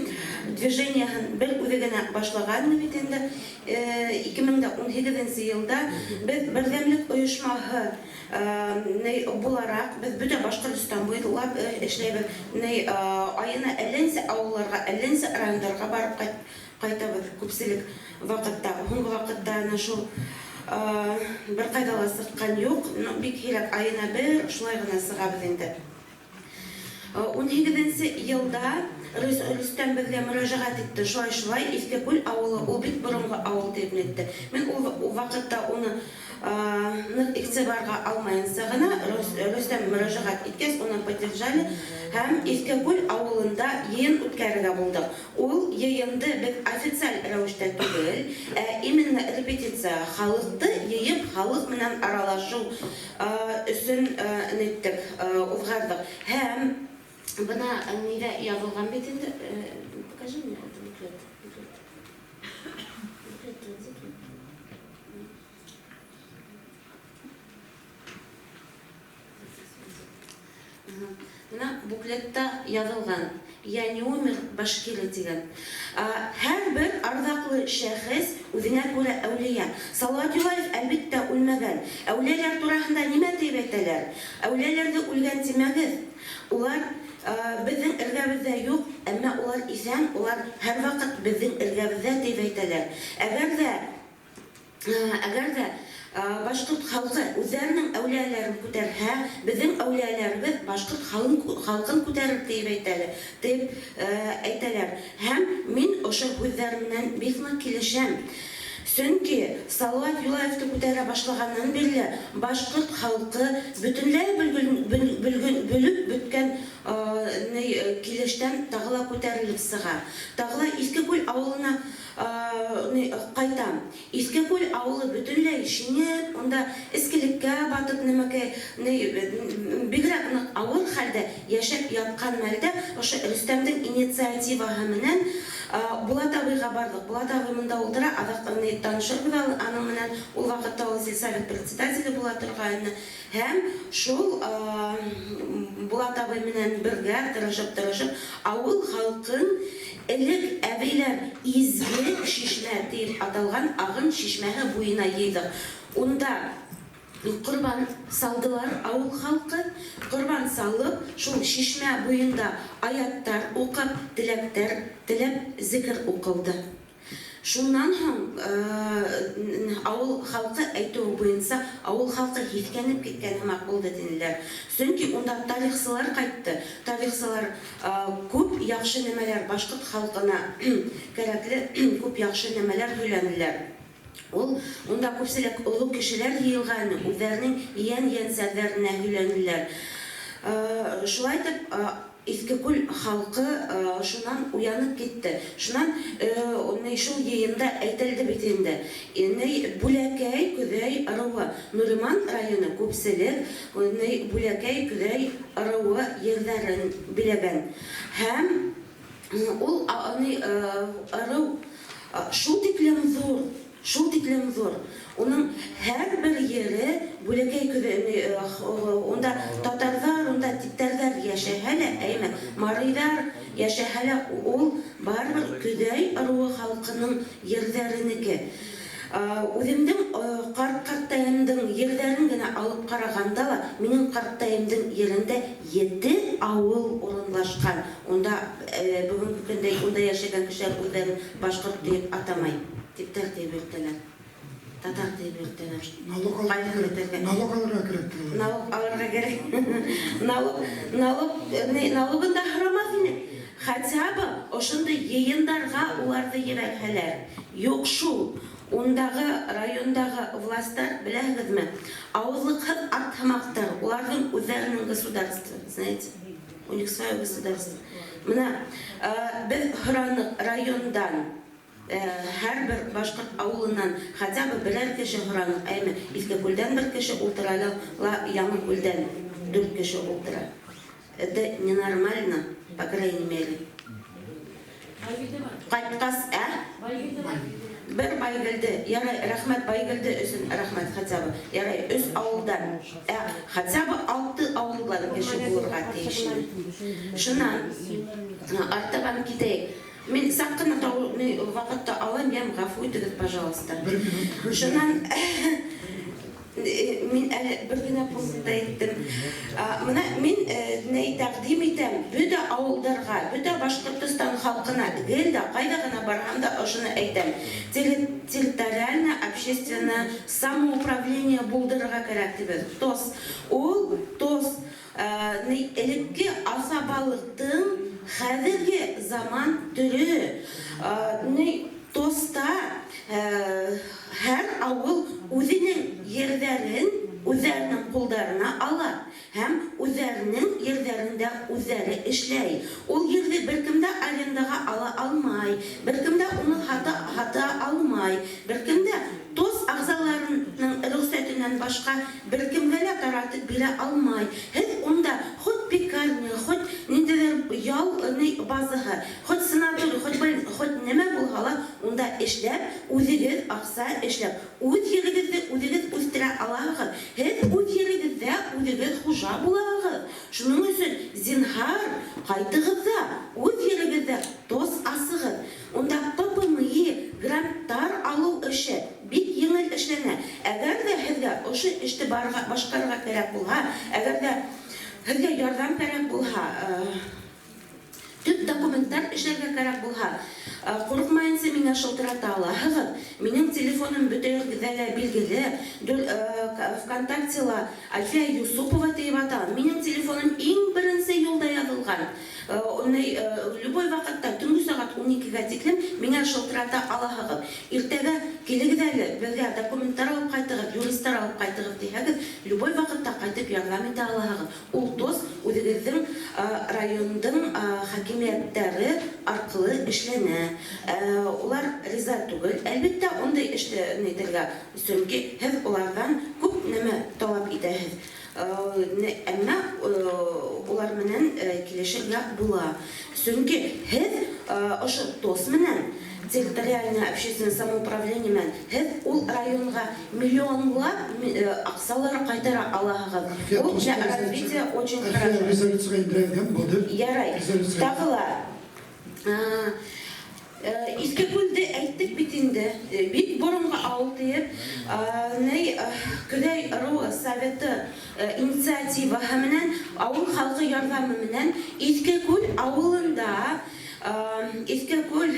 движенияһын бер үҙе генә башлаган бит инде. 2018 йылда беҙ берҙәмлек ойошмаһы булараҡ беҙ бөтә Башҡортостан буйлап эшләйбеҙ. Айына әллә нисә ауылларға, әллә нисә райондарға барып ҡайтабыҙ күпселек ваҡытта. Һуңғы ваҡытта ана шул бер ҡайҙа ла сыҡҡан юҡ, бик һирәк айына бер шулай ғына сығабыҙ инде. 18 йылда Рөстәм беҙгә мөрәжәғәт итте. Шулай-шулай Иҫке Күл ауылы, ул бик боронғо ауыл тип әйтте. Мин ул ваҡытта уны ныҡ иғтибарға алмайынса ғына Рөстәм мөрәжәғәт иткәс, уны поддержали һәм Иҫке Күл ауылында йыйын үткәрергә булдыҡ. Ул йыйынды беҙ официаль рәүештә түгел, ә именно репетиция, халыҡты йыйып, халыҡ менән аралашыу өсөн ниттек, уҙғарҙыҡ. Һәм бына ниҙә яҙылған бит инде, покажи мне этот буклет. Буклет. Бына буклетта яҙылған «Я не умер, башкиры» тигән. Һәр бер арҙаҡлы шәхес үҙенә күрә әүлиә. Салауат Юлаев әлбиттә үлмәгән. Әүлиәләр тураһында нимә тип әйтәләр? Әүлиәләрҙе үлгән тимәгеҙ. Улар беҙҙең эргәбеҙҙә юҡ, әммә улар иҫән, улар һәр ваҡыт беҙҙең эргәбеҙҙә тип әйтәләр. Әгәр ҙә башҡорт халҡы үҙҙәренең әүлиәләрен күтәрһә, беҙҙең әүлиәләребеҙ башҡорт халҡын күтәрер тип әйтәләр, тип әйтәләр. Һәм мин ошо һүҙҙәр менән бик ныҡ килешәм. Сөнки Салауат Юлаевты күтәрә башлағаннан бирле башҡорт халҡы бөтөнләй бөлөп бөткән килештән тағы ла күтәрелеп сыға. Тағы ла Иҫке Күл ауылына ҡайтам. Иҫке Күл ауылы бөтөнләй шиңеп, унда эскелеккә батып, нәмәкәй, бигерәк ныҡ ауыр хәлдә йәшәп ятҡан мәлдә ошо Рөстәмдең инициативаһы менән Булат абыйға барҙыҡ. Булат абый мында ултыра, аҙаҡ танышырбыҙ аның менән. Ул ваҡытта ул сельсовет председателе була торғайны. Һәм шул Булат абый менән бергә тырышып-тырышып ауыл халҡын элек әбейләр изге шишмә тип аталған ағын шишмәһе буйына йыйҙыҡ. Унда ҡорбан салдылар ауыл халҡы. Ҡорбан салып, шул шишмә буйында аяттар уҡып, теләктәр теләп зикер уҡылды. Шуннан һуң ауыл халҡы әйтеүе буйынса ауыл халҡы һиҫкәнеп киткән һымаҡ булды тинеләр. Сөнки унда тарихсылар ҡайтты. Тарихсылар күп яҡшы нәмәләр башҡорт халҡына кәрәкле күп яҡшы нәмәләр һөйләнеләр. Ул унда күпселек оло кешеләр йыйылған, үҙҙәренең йән-йәнсәрҙәренә һөйләнеләр. Шулай итеп, Иҫке Күл халҡы шунан уянып китте. Шунан шул йыйында әйтелде бит инде. Бүләкәй Көҙәй ырыуы, Нуриман районы күпселек Бүләкәй Көҙәй ырыуы ерҙәрен биләгән. Һәм ул ырыу шул тиклем ҙур, шул тиклем ҙур. Уның һәр бер ере Бүләкәй Көҙәй, унда татарҙар, унда типтәрҙәр йәшәһә лә, әйме, марийҙар йәшәһә лә, ул барыбер Көҙәй ырыуы халҡының ерҙәренеке. Үҙемдең ҡарт-ҡарттайымдың ерҙәрен генә алып ҡарағанда ла, минең ҡарттайымдың ерендә 7 ауыл урынлашҡан. Унда бөгөнгө көндә унда йәшәгән кешеләр үҙҙәрен башҡорт тип атамай, типтәр тип йөрөтәләр. Татар тип йөрөтәләр. Налог алырға кәрәк. Налог алырға кәрәк. Налогын да һорамаҫ ине. Хотя бы ошондай йыйындарға уларҙы ебәрһәләр. Юҡ шул. Ундағы райондағы властар, беләһегеҙме, ауыҙлыҡһыҙ ат һымаҡтар, уларҙың үҙҙәренең государство, знаете, у них свое государство. Бына беҙ һораныҡ райондан, һәр бер башҡорт ауылынан хотя бы берәр кеше һораныҡ, әйме, Иҫке Күлдән бер кеше ултыра ла, Яңы Күлдән 4 кеше ултыра. Это ненормально, по крайней мере. Ҡайтҡас, ә? Бер Байгелде, ярай, рәхмәт Байгелде өсөн, рәхмәт хотя бы. Ярай, өс ауылдан, ә хотя бы алты ауылдан кеше булырға тейеш. Шунан артабан китәйек. Мин саҡ ҡына ваҡытты алам, йәм, ғәфү итегеҙ, пожалуйста. Шунан мин әле бер генә пунктта әйттем. Мына мин ни тәҡдим итәм бөтә ауылдарға, бөтә Башҡортостан халҡына, гел дә ҡайҙа ғына барһам да ошоно әйтәм. Территориально общественное самоуправление булдырырға кәрәк тибеҙ. ТОС. Ул ТОС элекке асабалыҡтың хәҙерге заман төрө. Ни ТОСта һәр ауыл үҙенең ерҙәрен үҙҙәренең ҡулдарына ала һәм үҙҙәренең ерҙәрендә үҙҙәре эшләй. Ул ерҙе бер кем дә арендаға ала алмай, бер кем дә уны һата алмай, бер кем дә ТОС ағзаларының рөхсәтенән башҡа бер кемгә лә таратып бирә алмай. Һеҙ унда хоть пекарня, хоть ниндәйҙер ял базаһы, хоть санаторий, хоть нәмә булһа ла, унда эшләп, үҙегеҙ аҡса эшләп, үҙ ерегеҙҙе үҙегеҙ үҫтерә алаһығыҙ. Һеҙ үҙ ерегеҙҙә үҙегеҙ хужа булаһығыҙ. Шуның өсөн, зинһар, ҡайтығыҙ ҙа үҙ ерегеҙҙә ТОС асығыҙ. Унда ППМИ, гранттар алыу эше бик еңел эшләнә. Әгәр ҙә һеҙгә ошо эште башҡарырға кәрәк булһа, әгәр ҙә һеҙгә ярҙам кәрәк булһа, төп документтар эшләргә кәрәк булһа, ҡурҡмайынса миңә шылтырата алаһығыҙ. Минең телефоным бөтә ерҙә лә билгеле. ВКонтактела Альфия Юсупова тип атала. Минең телефоным иң беренсе юлда яҙылған. Любой ваҡытта төнгө сәғәт 12-гә тиклем миңә шылтырата алаһығыҙ. Иртәгә килегеҙ әле, беҙгә документтар алып ҡайтығыҙ, юристар алып ҡайтығыҙ тиһәгеҙ, любой ваҡытта ҡайтып ярҙам итә алаһығыҙ. Ул ТОС үҙегеҙҙең райондың хакимиәттәре арҡылы эшләнә. Улар риза түгел, әлбиттә, ундай эште нитергә, сөнки һеҙ уларҙан күп нәмә талап итәһеҙ. Әммә улар менән килешергә була. Сөнки һеҙ ошо ТОС менән, территориальное общественное самоуправление менән һеҙ ул районға миллионлап аҡсалар ҡайтара алаһығыҙ. Ул для развития очень хорошо. Резолюцияға индерәйем булды. Ярай. Тағы ла Иҫке Күлде әйттек бит инде, бик боронғо ауыл тиеп, ни Көҙәй ырыу советы инициативаһы менән, ауыл халҡы ярҙамы менән Иҫке Күл ауылында Иҫке Күл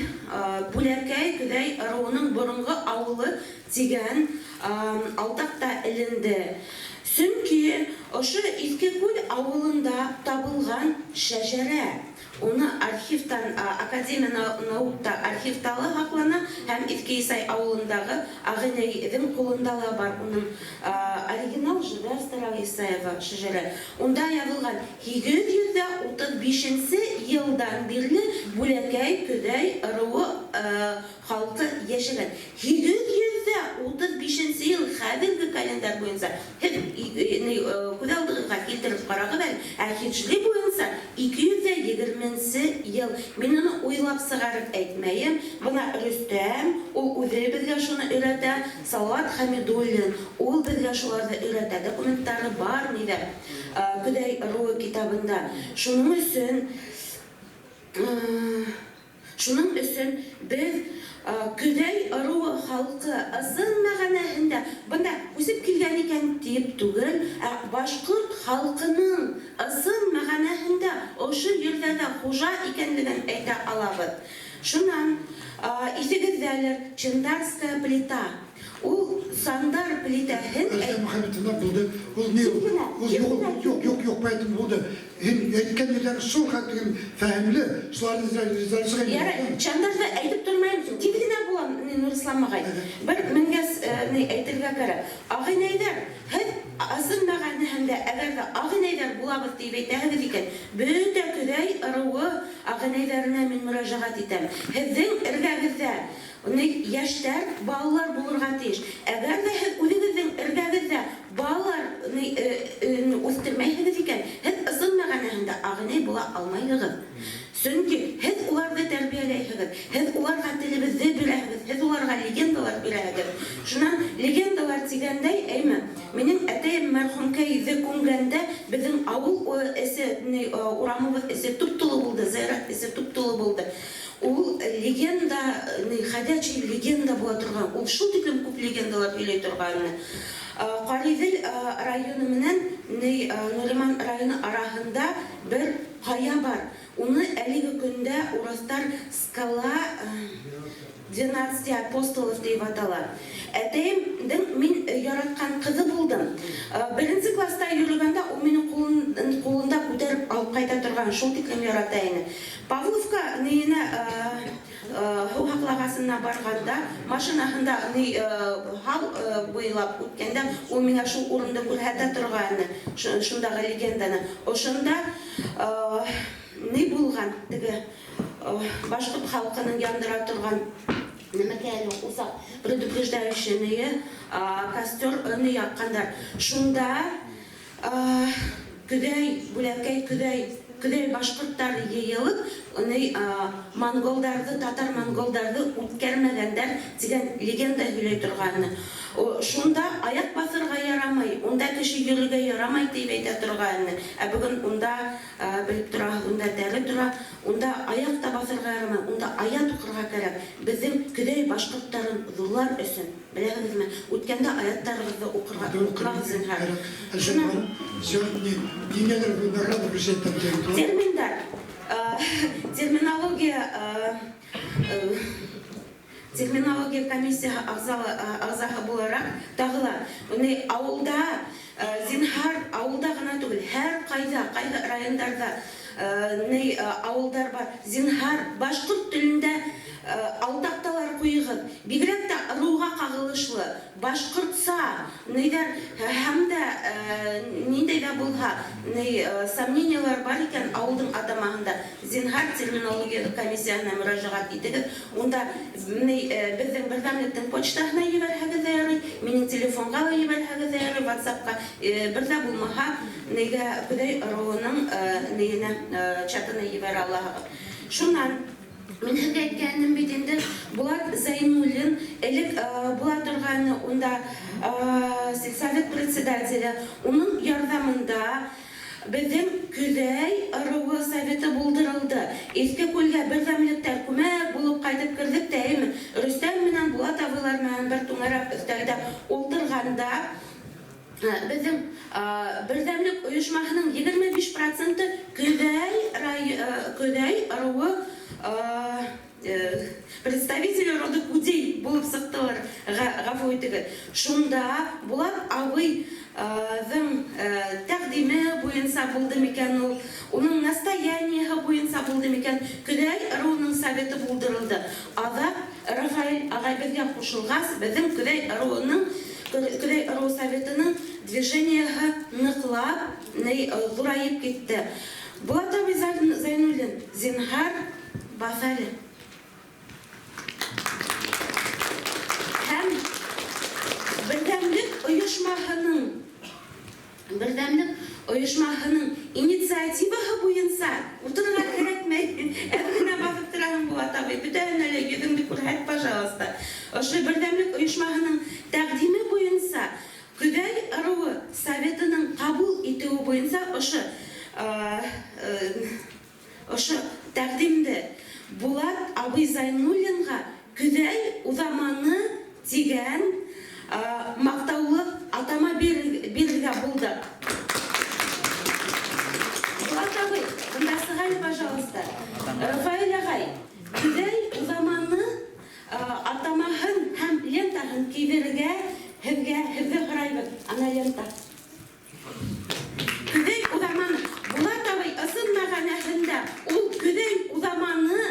Бүләкәй Көҙәй ырыуының боронғо ауылы тигән алтаҡ та эленде. Сөнки ошо Иҫке Күл ауылында табылған шәжәрә, уны архивтан, Академия наукта архивта ла һаҡлана, һәм Иҫке Исай ауылындағы ағинәйҙең ҡулында ла бар уның оригинал же, да, Старого Исаева шәжәрә. Унда яҙылған 835 йылдан бирле Бүләкәй Көҙәй ырыуы халҡы йәшәгән. 835 йыл хәҙерге календарь буйынса. Һеҙ күҙ алдығыҙға килтереп ҡарағыҙ әле, ә хижри буйынса 220 йыл. Мин уны уйлап сығарып әйтмәйем. Бына Рөстәм, ул үҙе беҙгә шуны өйрәтә. Салават Хәмидуллин, ул беҙгә шуларҙы өйрәтә. Документтары бар ниҙә, Көҙәй ырыуы китабында. Шуның өсөн беҙ Көҙәй ырыуы халҡы ысын мәғәнәһендә бында күсеп килгән икән тип түгел, ә башҡорт халҡының ысын мәғәнәһендә ошо ерҙәрҙә хужа икәнлеген әйтә алабыҙ. Шунан иҫегеҙҙәлер, Чандарская плита. Ул Сандар плитәһен Әлфиә Мөхәммәтовна, булды. Ул ни ул? Ул юк, юк, юк, юк, поэтому булды. Һин әйткән ерҙәр шул хәтлем фәһемле, шуларҙы резолюцияға Ярай, Чандарҙы әйтеп тормайым, тиҙ генә булам, Нурислам ағай. Бер менгәс ни әйтергә кәрәк. Ағинәйҙәр, һеҙ ысын мәғәнәһендә әгәр ҙә ағинәйҙәр булабыҙ тип әйтәһегеҙ икән, бөтә Көҙәй ырыуы ағинәйҙәренә мин мөрәжәғәт итәм. Һеҙҙең эргәгеҙҙә ни йәштәр, балалар булырға тейеш. Әгәр ҙә һеҙ үҙегеҙҙең эргәгеҙҙә балалар ни үҫтермәйһегеҙ икән, һеҙ ысын мәғәнәһендә ағинәй була алмайһығыҙ. Сөнки һеҙ уларҙы тәрбиәләйһегеҙ, һеҙ уларға телебеҙҙе бирәһегеҙ, һеҙ уларға яңы легендалар бирәһегеҙ. Шунан легендалар тигәндәй, әйме, минең әтәйем мәрхүмкәйҙе күмгәндә беҙҙең ауыл эсе, урамыбыҙ эсе туп-тулы булды, зыярат эсе туп-тулы булды. Ул легенда, ходячий легенда була торған, ул шул тиклем күп легендалар һөйләй торғаны. Ҡариҙел районы менән Нуриман районы араһында бер ҡая бар. Уны әлеге көндә урыҫтар скала 12 апостолов тип атала. Әтәйемдең мин яратҡан ҡыҙы булдым. Беренсе класста йөрөгәндә ул мине ҡулында күтәреп алып ҡайта торған, шул тиклем ярата ине. Павловка ниенә һыу һаҡлағасына барғанда, машинаһында һал буйлап үткәндә, ул миңә шул урынды күрһәтә торғайны, шундағы легенданы. Ошонда ни булған, теге башҡорт халҡының яндыра торған нәмәкәй әле усаҡ предупреждающий костер яҡҡандар. Шунда Көҙәй, Бүләкәй, Көҙәй, Көҙәй башҡорттары йыйылып, монголдарҙы, татар-монголдарҙы үткәрмәгәндәр тигән легенда һөйләй торғаны. Шунда аяҡ баҫырға ярамай, унда кеше йөрөргә ярамай тип әйтә торғаны. Ә бөгөн унда белеп тораһығыҙ, унда тәре тора, унда аяҡ та баҫырға ярамай, унда аят уҡырға кәрәк. Беҙҙең Көҙәй башҡорттарын ҙурлар өсөн, беләһегеҙме, үткәндә аяттарығыҙҙы уҡырға, уҡырағыҙ зинһар. Терминдар, терминология, терминология комиссияһы ағзаһы булараҡ тағы ла ауылда, зинһар, ауылда ғына түгел, һәр ҡайҙа, ҡайһы райондарҙа ауылдар бар, зинһар, башҡорт телендә алдаҡталар ҡуйығыҙ, бигерәк тә ырыуға ҡағылышлы, башҡортса, ниҙәр һәм дә ниндәй ҙә булһа, сомнениялар бар икән ауылдың атамаһында, зинһар терминология комиссияһына мөрәжәғәт итегеҙ, унда беҙҙең берҙәмлектең почтаһына ебәрһәгеҙ ҙә ярай, минең телефонға ла ебәрһәгеҙ ҙә ярай, WhatsApp-ҡа, бер ҙә булмаһа, нигә Көҙәй ырыуының нейенә, чатына ебәрә алаһығыҙ. Шунан мин һеҙгә әйткәнем бит инде, Булат Зайнуллин элек була торғайны унда сельсовет председателе, уның ярҙамында беҙҙең Көҙәй ырыуы советы булдырылды. Иҫке Күлгә берҙәмлектәр күмәк булып ҡайтып керҙек тә, әйме, Рөстәм менән Булат абыйлар менән бер түңәрәк өҫтәлдә ултырғанда беҙҙең берҙәмлек ойошмаһының 25% Көҙәй ырыуы представители рода Кудей булып сыҡтылар, ғәфү итегеҙ. Шунда Булат абыйҙың тәҡдиме буйынса булды микән ул, уның настояниеһы буйынса булды микән, Көҙәй ырыуының советы булдырылды. Аҙаҡ Рафаэль ағай беҙгә ҡушылғас, беҙҙең Көҙәй ырыуының Көҙәй ырыу советының движениеһы ныҡлап ҙурайып китте. Булат абый Зайнуллин, зинһар, баҫ әле. Һәм берҙәмлек ойошмаһының инициативаһы буйынса ултырырға кәрәкмәй, әҙ генә баҫып тораһың, Булат абый, бөтәһен әле йөҙөңдө күрһәт, пожалуйста. Ошо берҙәмлек ойошмаһының тәҡдиме буйынса Көҙәй ырыуы советының ҡабул итеүе буйынса ошо тәҡдимде Булат абый Зайнуллинға Көҙәй уҙаманы тигән маҡтаулы атама бирергә булдыҡ. Булат абый, бында сыға әле, пожалуйста. Рафаэль ағай, Көҙәй уҙаманы атамаһын һәм лентаһын кейҙерергә һеҙҙе һорайбыҙ. Ана лента. Көҙәй уҙаманы. Булат абый ысын мәғәнәһендә ул Көҙәй уҙаманы.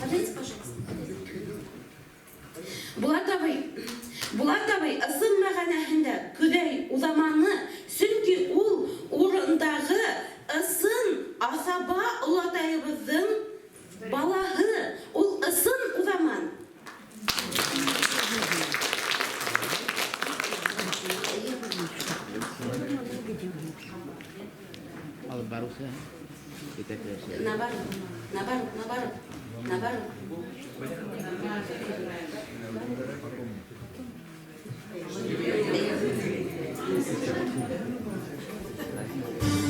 Подождите, пожалуйста. Булат абый ысын мәғәнәһендә Көҙәй уҙаманы, сөнки ул урындағы ысын аҫаба олатайыбыҙҙың балаһы, ул ысын уҙаман. Алып барыусы, етәкле. Наоборот, наоборот, наоборот, наоборот.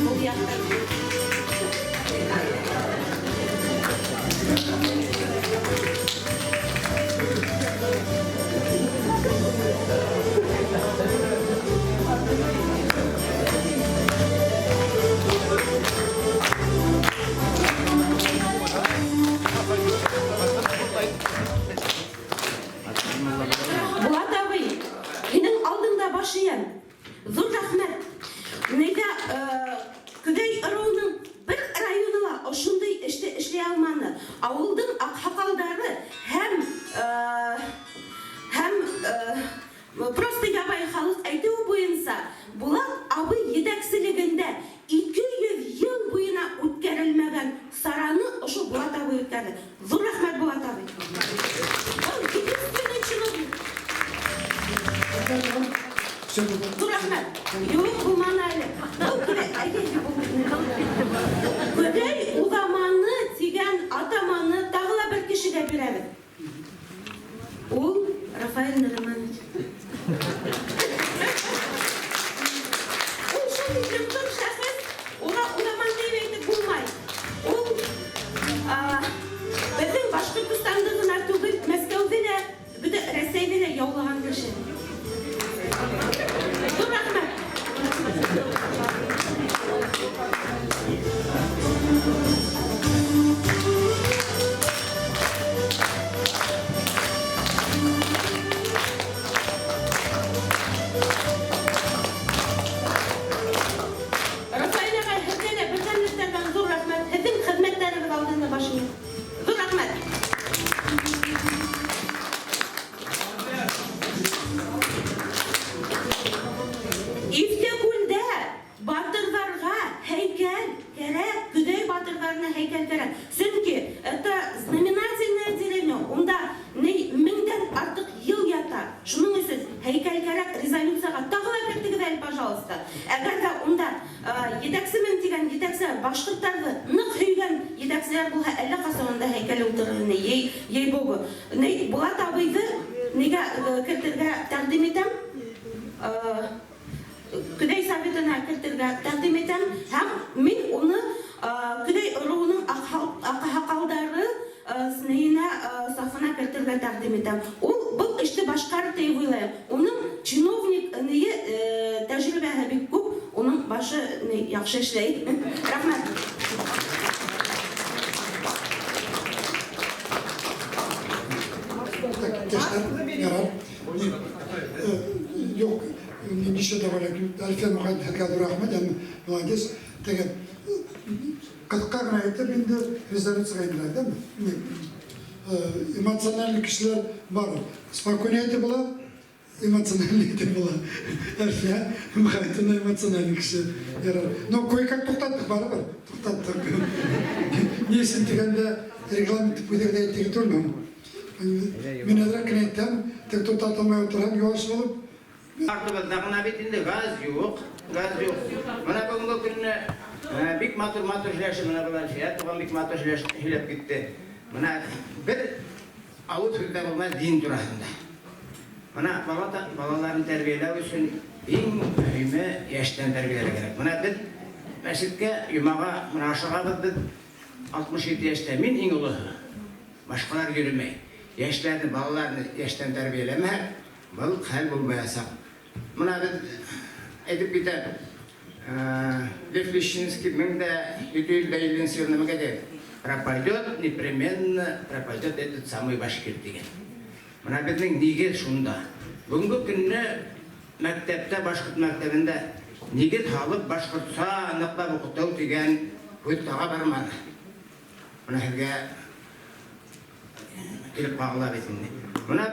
Ул яҡта. Булат абый, һинең алдыңда баш эйәм. Ҙур рәхмәт. Нигә Көҙәй ырыуының бер районы ла ошондай эште эшләй алманы. Ауылдың аҡһаҡалдары һәм просто ябай халыҡ әйтеүе буйынса Булат абый етәкселегендә 200 йыл буйына үткәрелмәгән сараны ошо Булат абый үткәрҙе. Ҙур рәхмәт, Булат абый. Ул единственный чиновник. Ҙур рәхмәт. Юҡ, булманы әле. Был Көҙәй уҙаманы тигән атаманы тағы ла бер кешегә бирәбеҙ. Ул Рафаэль Нариманович. Ул шул тиклем тын шәхес, уға уҙаман тип әйтеп булмай. Ул беҙҙең Башҡортостанды ғына түгел, Мәскәүҙе лә, бөтә Рәсәйҙе лә яулаған кеше. Ҙур рәхмәт. Рафаэль ағай, һеҙгә лә берҙәмлектәрҙән ҙур рәхмәт. Һеҙҙең хеҙмәттәрегеҙ алдында баш эйәм. Ҙур рәхмәт. Иҫкекүлдә батырҙарға һәйкәл кәрәк, Көҙәй батырҙарына һәйкәл кәрәк. Сөнки это знаменательная деревня, унда ни меңдән артыҡ йыл ята. Шуның өсөн һәйкәл кәрәк, резолюцияға тағы ла кертегеҙ әле, пожалуйста. Әгәр ҙә унда етәксемен тигән етәксе башҡорттарҙы ныҡ һөйгән етәкселәр булһа, әллә ҡасан унда һәйкәл ултырыр ине, ей богу. Ни, Булат абыйҙы нигә кертергә тәҡдим итәм? Көҙәй советына кертергә тәҡдим итәм һәм мин уны Көҙәй ырыуының аҡһаҡалдары нейенә, сафына кертергә тәҡдим итәм. Ул был эште башҡарыр тип уйлайым. Уның чиновник нее тәжрибәһе бик күп, уның башы яҡшы эшләй. Рәхмәт. Ярар. Юҡ, нисә тә бүләк. Әлфиә Мөхәммәт, һеҙгә ҙур рәхмәт, һәм молодец. Теге ҡыҫҡа ғына әйтеп инде резолюцияға инделәр, әйме? Эмоциональный кешеләр бар. Спокойно әйтеп була, эмоциональный әйтеп була. Әлфиә Мөхәммәтовна эмоциональный кеше. Ярар. Но кое-как туҡтаттыҡ барыбер, туҡтаттыҡ. Ни өсөн тигәндә регламент үҙегеҙ әйтегеҙ түгелме? Мин әҙерәк кенә әйтәм, тик туҡтатылмай ултырһам, юаш булып. Артыбыҙҙа ғына бит инде газ юҡ, газ юҡ. Бына бөгөнгө көнне бик матур-матур һөйләшеп, бына был Әлфиә туған бик матур һөйләп китте. Бына бер ауыҙ һүҙ ҙә булмай дин тураһында. Бына балаларын тәрбиәләү өсөн иң мөһиме йәштән тәрбиәләргә кәрәк. Бына беҙ мәсеткә йомаға бына ашығабыҙ беҙ 67 йәштә, мин иң олоһо. Башҡалар йөрөмәй. Йәштәрҙе, балаларны йәштән тәрбиәләмәһәк, был хәл булмаясаҡ. Бына беҙ әйтеп китәм, Лев Лещинский мең дә ете йөҙ ҙә илленсе йылны меңгә тигән. Пропадет, непременно пропадет этот самый башкир тигән. Бына беҙҙең нигеҙ шунда. Бөгөнгө көнне мәктәптә, башҡорт мәктәбендә нигеҙ һалып башҡортса ныҡлап уҡытыу тигән һүҙ таға барманы. Бына һеҙгә килеп ҡағыла бит инде. Бына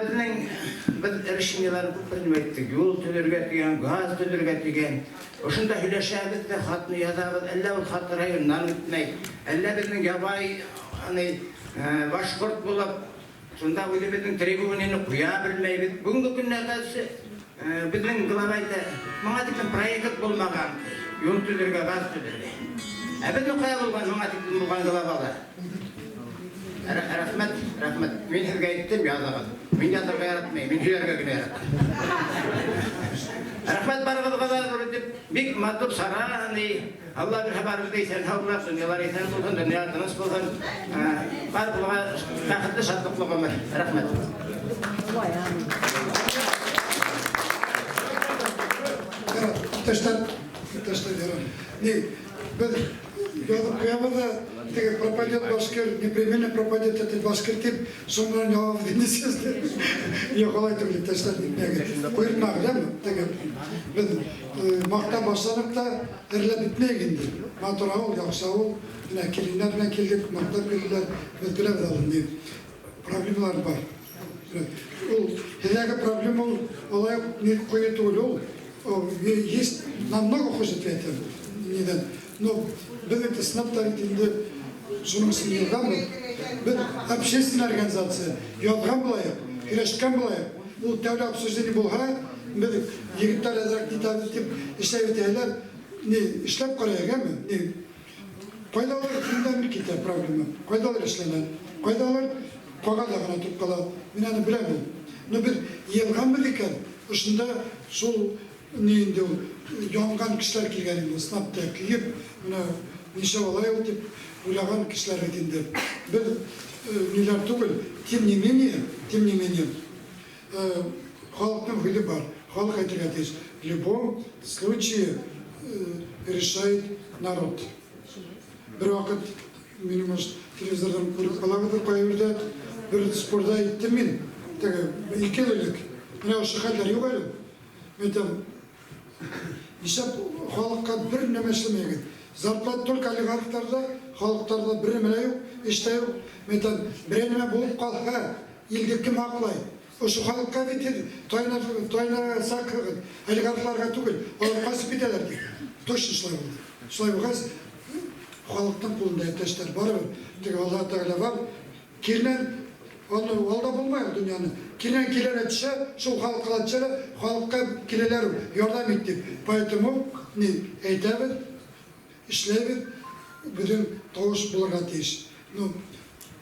беҙ решениеларны күп принимать иттек. Юл төҙөргә тигән, газ төҙөргә тигән. Ошонда һөйләшәбеҙ ҙә, хатны яҙабыҙ. Әллә ул хат районнан үтмәй, әллә беҙҙең ябай, башҡорт булып, шунда үҙебеҙҙең требованияны ҡуя белмәйбеҙ. Бөгөнгө көндә беҙҙең глава әйтә, моңа тиклем проект булмаған, юл төҙөргә, газ төҙөргә. Ә беҙҙең ҡая булған, моңа тиклем булған главалар. Рәхмәт, рәхмәт. Мин һеҙгә әйттем, яҙығыҙ. Мин яҙырға яратмайым, мин һөйләргә генә яратам. Рәхмәт барығыҙға ла ҙур итеп, бик матур сара, ни. Алла бирһә барыбыҙ ҙа иҫән һау булайыҡ, донъялар иҫән булһын, донъя тыныс булһын. Барыбыҙға бәхетле, шатлыҡлы ғүмер. Рәхмәт. Иптәштәр, иптәштәр, ярар. Ни, беҙ яҙып ҡуябыҙ ҙа, теге пропадет башкир, непременно пропадет этот башкир тип, шунан яуап инде сезде. Юҡ, улай түгел, иптәштәр, нигә? Ҡуйыртмағыҙ, әме? Теге беҙ маҡтап башланыҡ та әрләп бөтмәйек инде. Матур ауыл, яҡшы ауыл. Менә киленнәр менән килдек, маҡтап килделәр. Беҙ беләбеҙ әле ни проблемалар бар. Ул һеҙҙәге проблема ул улай уҡ ни ҡуйы түгел ул. Есть намного хуже ответил. Нидән. Но беҙ бит ысынлап та бит инде шуның өсөн йыйылғанбыҙ. Беҙ общественная организация, яҙған булайыҡ, һөйләшкән булайыҡ. Ул тәүлә обсуждение булһа, беҙ егеттәр әҙерәк нитәбеҙ тип эшләп итәләр. Ни, эшләп ҡарайыҡ, әме? Ни, ҡайҙалыр фундамент китә проблема, ҡайҙалыр эшләнә, ҡайҙалыр ҡағыҙҙа ғына тороп ҡала. Мин аны беләм ул. Но беҙ йыйылғанбыҙ икән, ошонда шул ни инде ул янған кешеләр килгән инде, ысынлап та көйөп, менә нисә алай ул тип уйлаған кешеләр бит инде. Беҙ ниләр түгел, тем не менее, тем не менее, халыҡтың һүҙе бар, халыҡ әйтергә тейеш. В любом случае решает народ. Бер ваҡыт мине, может, телевизорҙан күреп ҡалағыҙҙыр ҡайһы берҙә, бер спорда әйттем мин, теге 2 йыл элек. Менә ошо хәлдәр юҡ әле. Мин әйтәм, нишләп халыҡҡа бер нәмә эшләмәйһегеҙ? Зарплата только олигархтарҙа, халыҡтарҙа бер нәмә лә юҡ, эш тә юҡ. Мин әйтәм, берәй нәмә булып ҡалһа, илде кем һаҡлай? Ошо халыҡҡа бит һеҙ тайынасаҡһығыҙ, олигархларға түгел, улар ҡасып китәләр тип. Точно шулай булды. Шулай булғас, халыҡтың ҡулында иптәштәр барыбер. Теге Аллаһ Тәғәлә бар. Киренән аны алда булмай ул донъяны. Киренән килә төшә, шул халыҡҡа ла төшә, халыҡҡа киләләр ярҙам ит дип. Поэтому ни әйтәбеҙ, эшләйбеҙ, беҙҙең тауыш булырға тейеш. Ну,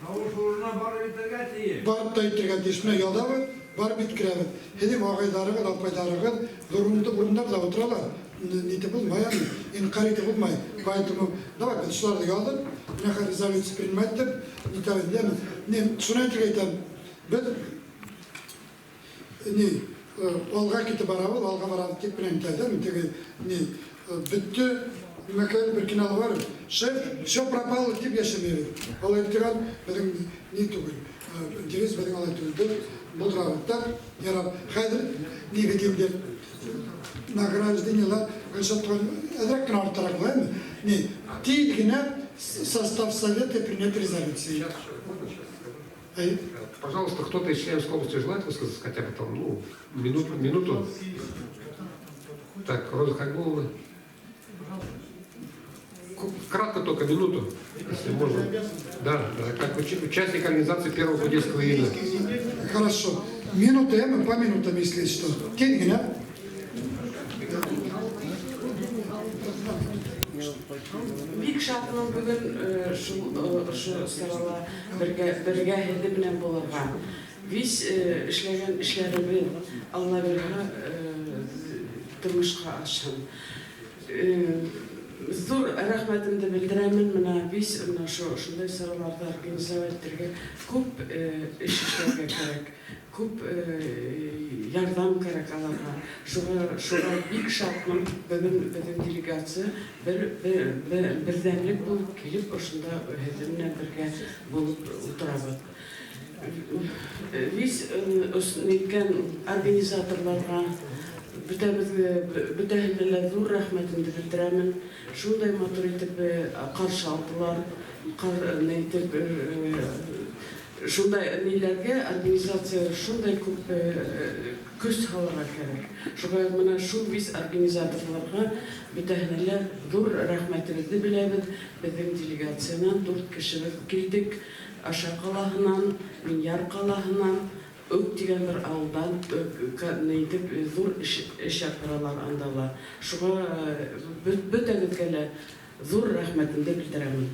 тауыш урынына барып етергә тейеш. Барып та етергә тейеш. Менә яҙабыҙ, барып еткерәбеҙ. Һеҙҙең ағайҙарығыҙ, апайҙарығыҙ ҙур урындарҙа ултыралар. Нитеп булмай, инҡар итеп булмай. Поэтому давай беҙ шуларҙы яҙып, менә хәҙер резолюция принимать итеп, нитәбеҙ, яме. Не, шуны әйтергә әйтәм. Беҙ ни, алға китеп барабыҙ, алға барабыҙ тип менән әйтәм, теге ни, бөттө, нимәкәй бер кино бар, шеф, все пропало тип йәшәмәйбеҙ. Алай тигән беҙҙең ни түгел, интерес беҙҙең алай түгел. Беҙ булдырабыҙ да, ярап, хәҙер ни бит инде награждениелар Гөлшат туған әҙерәк кенә арттыраҡ була, әме? Ни, тиҙ генә состав совета принять резолюции. Әй. Пожалуйста, кто-то из Челябинской области желает высказаться хотя бы там, ну, минуту, минуту. Так, Роза Хайбуловна. Кратко только, минуту, если можно. Да, да, как участник организации первого Кудейского июня. Хорошо. Минуту, я по минутам, если что. Тиҙ генә. Бик шатмын бөгөн шул ошо сарала бергә һеҙҙе менән булырға. Вис эшләгән эшләребеҙ Алла бирһә тормошҡа ашһын. Ҙур рәхмәтемде белдерәмен. Мына вис мына ошондай сараларҙы организовать итергә күп эш эшләргә кәрәк, күп ярҙам кәрәк аларға. Шуға бик шатмын. Бөгөн беҙҙең делегация берҙәмлек булып килеп ошонда һеҙҙең менән бергә булып ултырабыҙ. Вис ниткән организаторларға бөтәһенә лә ҙур рәхмәтемде белдерәмен. Шундай матур итеп ҡаршы алдылар, шундай ниләргә организация шундай күп көс һалырға кәрәк. Шуға мына шул вис организаторларға бөтәһенә лә ҙур рәхмәтебеҙҙе беләбеҙ. Беҙҙең делегациянан 4 кешебеҙ килдек. Аша ҡалаһынан, Минйар ҡалаһынан, Өк тигән бер ауылдан итеп ҙур эш ятҡыралар анда ла. Шуға бөтәгеҙгә лә Ҙур рәхмәтемде белдерәмен.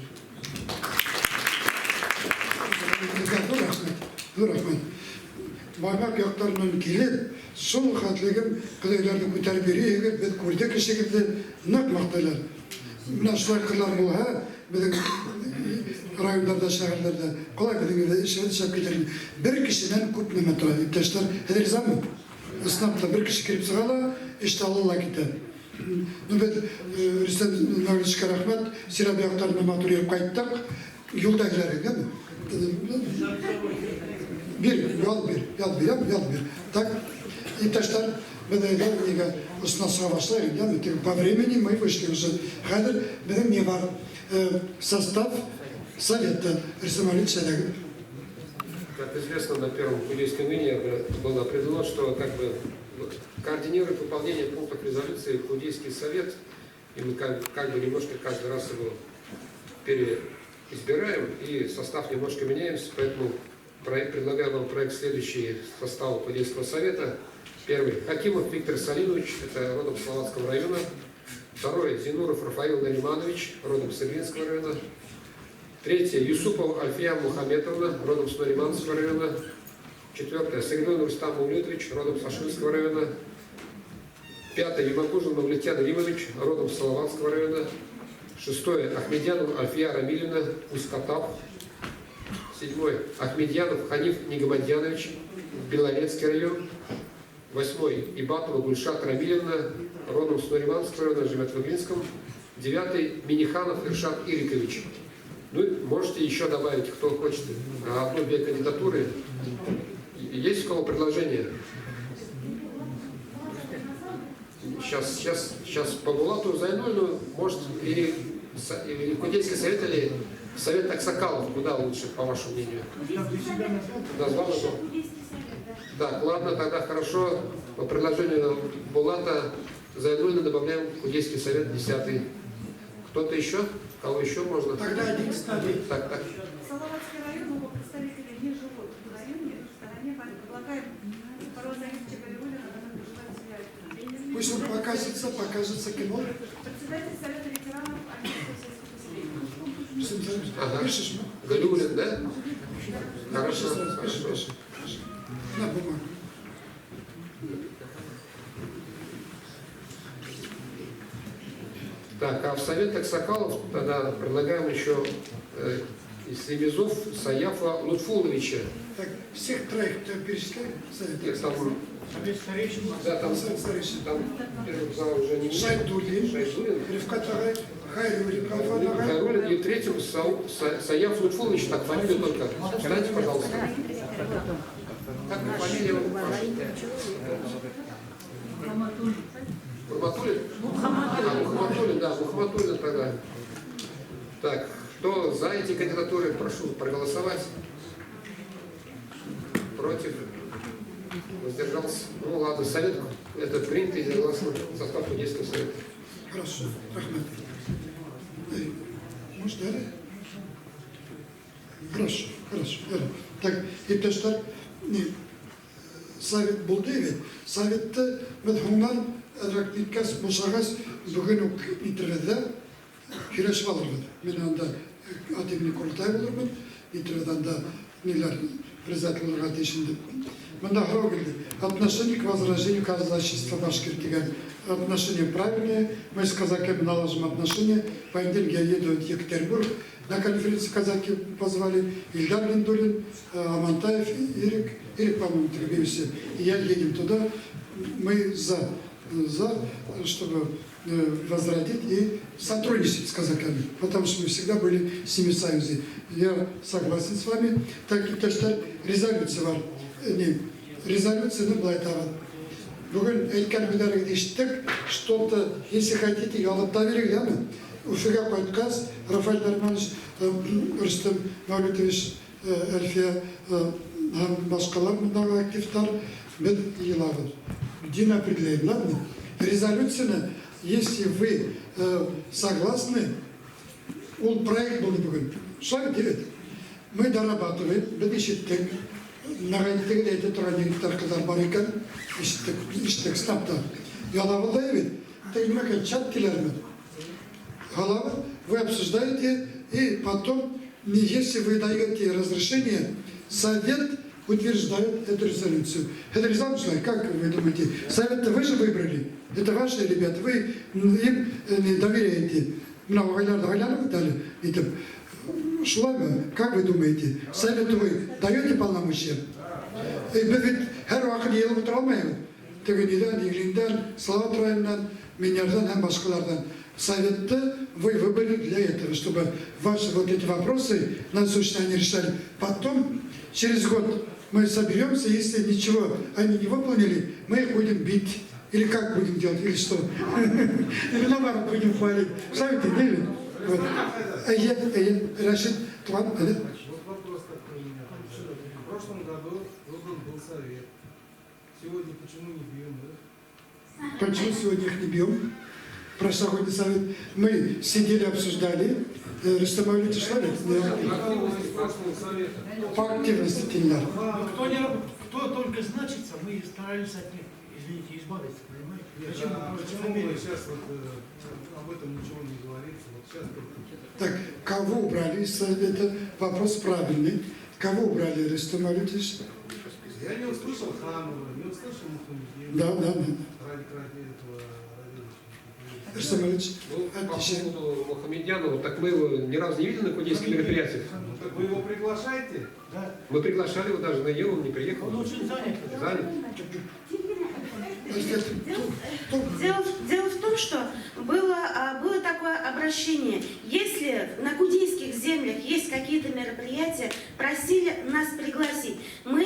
Һеҙгә ҙур рәхмәт, ҙур рәхмәт. Баймаҡ яҡтарынан килеп, шул хәтлегем ҡоҙайҙарҙы күтәреп йөрөйһөгөҙ, беҙ күрҙек эшегеҙҙе, ныҡ маҡтайлар. Менә шулай ҡыҙҙар булһа, беҙҙең райондарҙа, шәһәрҙәрҙә ҡалай беҙҙең эшебеҙ шәп китер ине. Бер кешенән күп нәмә тора, иптәштәр. Һеҙ ризамы? Ысынлап та бер кеше килеп сыға ла, эште ала ла китә. Ну, беҙ Рөстәм Мәүлитовичка рәхмәт, Сирәб яҡтарына матур йөрөп ҡайттыҡ. Юлда киләһегеҙ, бир, ял бир, ял бир, ял бир. Так, иптәштәр, беҙ әйҙә нигә осона сыға башлайыҡ, яме, по времени мы вышли уже. Хәҙер беҙҙең ни бар? Состав совета Рөстәм Мәүлитович әйҙәгеҙ. Как известно, на первом Кудейском ине было определено, что как бы координирует выполнение пунктов резолюции Кудейский совет, и мы как бы немножко каждый раз его переизбираем, и состав немножко меняемся, поэтому предлагаю вам проект следующий состава Кудейского совета. Первый – Хакимов Виктор Салимович, это родом Салаватского района. Второй – Зинуров Рафаил Нариманович, родом с Иглинского района. Третье – Юсупова Альфия Мухаметовна, родом с Нариманского района. Четвертое – Сагидон Рустам Маулетович, родом с Ашинского района. Пятое – Юмакужин Мавлетян Римович, родом с Салаватского района. Шестое – Ахмедьянов Альфия Рамилевна, Усть-Катав. Седьмой – Ахмедьянов Ханиф Нигамадьянович, Белорецкий район. Восьмой – Ибатова Гульшат Рамилевна, родом с Нариманского района, живет в Иглинском. Девятый – Миниханов Иршат Ирикович. Ну, можете еще добавить, кто хочет, одну-две кандидатуры. Есть у кого предложение? Сейчас по Булату Зайнуллину, может, или Кудейский совет, или совет Аксакалов, куда лучше, по вашему мнению? Назвал его? Так, ладно, тогда хорошо. По предложению Булата Зайнуллина добавляем Кудейский совет 10-й. Кто-то еще? Кого еще можно? Тогда один ставить. Так, так. Салаватский район, оба представителя не живут в районе, в стороне, предлагаем Фаруза Ильича Галиуллина, который проживает в Селяпине. Пусть он покажется кино. Председатель Совета ветеранов Альминского сельского поселения. Ага. Пишешь, ну? Галиуллин, да? Хорошо, Пишешь, хорошо. пишешь. На бумагу. Так, а в Совет Аксакалов тогда предлагаем еще из Ремезов Саяфа Лутфуловича. Так, всех троих перечисляем? Нет, там, да, там, там первый зал уже не Шайдуллин, Шайдуллин. Рифкат Агай, Хайруллин, Калфан Агай. Хайруллин и третьим Саяф Лутфулович, так, фамилию только. Встаньте, пожалуйста. Как фамилия ваша? Мухамматуллин? Мухамматуллин, да, Мухамматуллин тогда. Так, кто за эти кандидатуры, прошу проголосовать. Против? Воздержался? Ну ладно, совет это принято единогласно, состав Кудейского совета. Хорошо, рәхмәт. Может, да? Хорошо, хорошо. Так, иптәштәр, совет булды бит. Советты беҙ һуңынан әҙерәк ниткәс, бушағас, бөгөн үк итербеҙ ҙә һөйләшеп алырбыҙ. Мин анда от имени Ҡоролтай булырмын, итербеҙ анда ниләр председатель булырға тейеш инде. Бында һорау килде. Отношение к возрождению казачества башкир тигән отношение правильное. Мы с казаками налажим отношения. В понедельник я еду в Екатеринбург. На конференцию казаки позвали Ильдар Миндулин, Амантаев, Ирик, Ирик, по-моему, Требевся. И я едем туда. Мы за, чтобы возродить и сотрудничать с казаками, потому что мы всегда были с ними в союзе. Я согласен с вами. Так, иптәштәр, резолюция бар. Не, резолюцияны былай табат. Бөгөн әйткән һүҙҙәрегеҙҙе ишеттек, что-то, если хотите, яҙып та бирегеҙ, яме? Өфөгә ҡайтҡас, Рафаэль Нарманович, Рөстәм Мәүлитович, Әлфиә һәм башҡалар бындағы активтар беҙ йыйылабыҙ. День определяем, ладно? Резолюцияны, если вы согласны, ул проект булды бөгөн. Шулай бит, мы дорабатываем, беҙ ишеттек. Нағайтеге лә әйтә торған егеттәр, ҡыҙҙар бар икән, ишеттек, ишеттек, снапта. Яҙабыҙ да бит. Теге нимәкәй, чат киләрме? Голова, вы обсуждаете, и потом, если вы даете разрешение, совет утверждает эту резолюцию. Это резолюция, как вы думаете, совет-то вы же выбрали? Это ваши ребята, вы им не доверяете. Дали. Шулаймы, как вы думаете, совету вы даете полномочия? Беҙ бит һәр ваҡыт йыйылып ултыра алмайбыҙ. Теге ниҙән, Иглиндән, Салават районынан, Миньярҙан һәм башҡаларҙан. Советты вы выбрали для этого, чтобы ваши вот эти вопросы насущные они решали. Потом, через год мы соберемся, если ничего они не выполнили, мы их будем бить. Или как будем делать, или что? Или наоборот будем хвалить. Сами не Вот. Рашид, туған, Вот вопрос такой у меня. В прошлом году выбран был совет. Сегодня почему не бьем их? Почему сегодня их не бьем? Прошлогодний совет. Мы сидели, обсуждали. Рустам Мавлютович, что ли? По активности тинләр. Кто, не, кто только значится, мы старались от них, извините, избавиться, понимаете? Нет, Зачем а мы почему фамилию? вы сейчас вот, об этом ничего не говорится? Вот сейчас только... Так, кого убрали из совета? Вопрос правильный. Кого убрали, Рустам Мавлютович? Я не услышал Ханова, не услышал Мухамедина. Да. Ради этого Рустам Мавлютович, Ну, по поводу Мухамедянова, так мы его ни разу не видели на кудейских мероприятиях. Ну, так вы его приглашаете? Да. Мы приглашали его даже на ел, он не приехал. Он очень занят. Занят. Дело в том, что было такое обращение. Если на кудейских землях есть какие-то мероприятия, просили нас пригласить. Мы,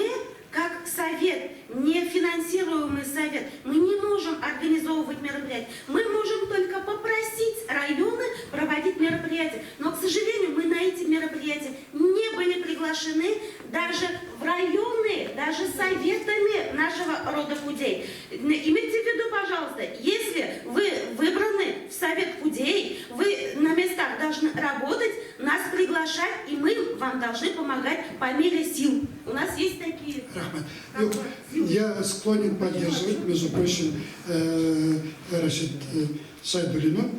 как совет, не финансируемый совет, мы не можем организовывать мероприятия. Мы можем только попросить районы проводить мероприятия. Но, к сожалению, мы на эти мероприятия не были приглашены даже в районы, даже советами нашего рода Кудей. Имейте в виду, пожалуйста, если вы выбраны в совет Кудей, вы на местах должны работать, нас приглашать, и мы вам должны помогать по мере сил. У нас есть такие... Ну, я склонен поддерживать, между прочим, Рашид Шайдуллина,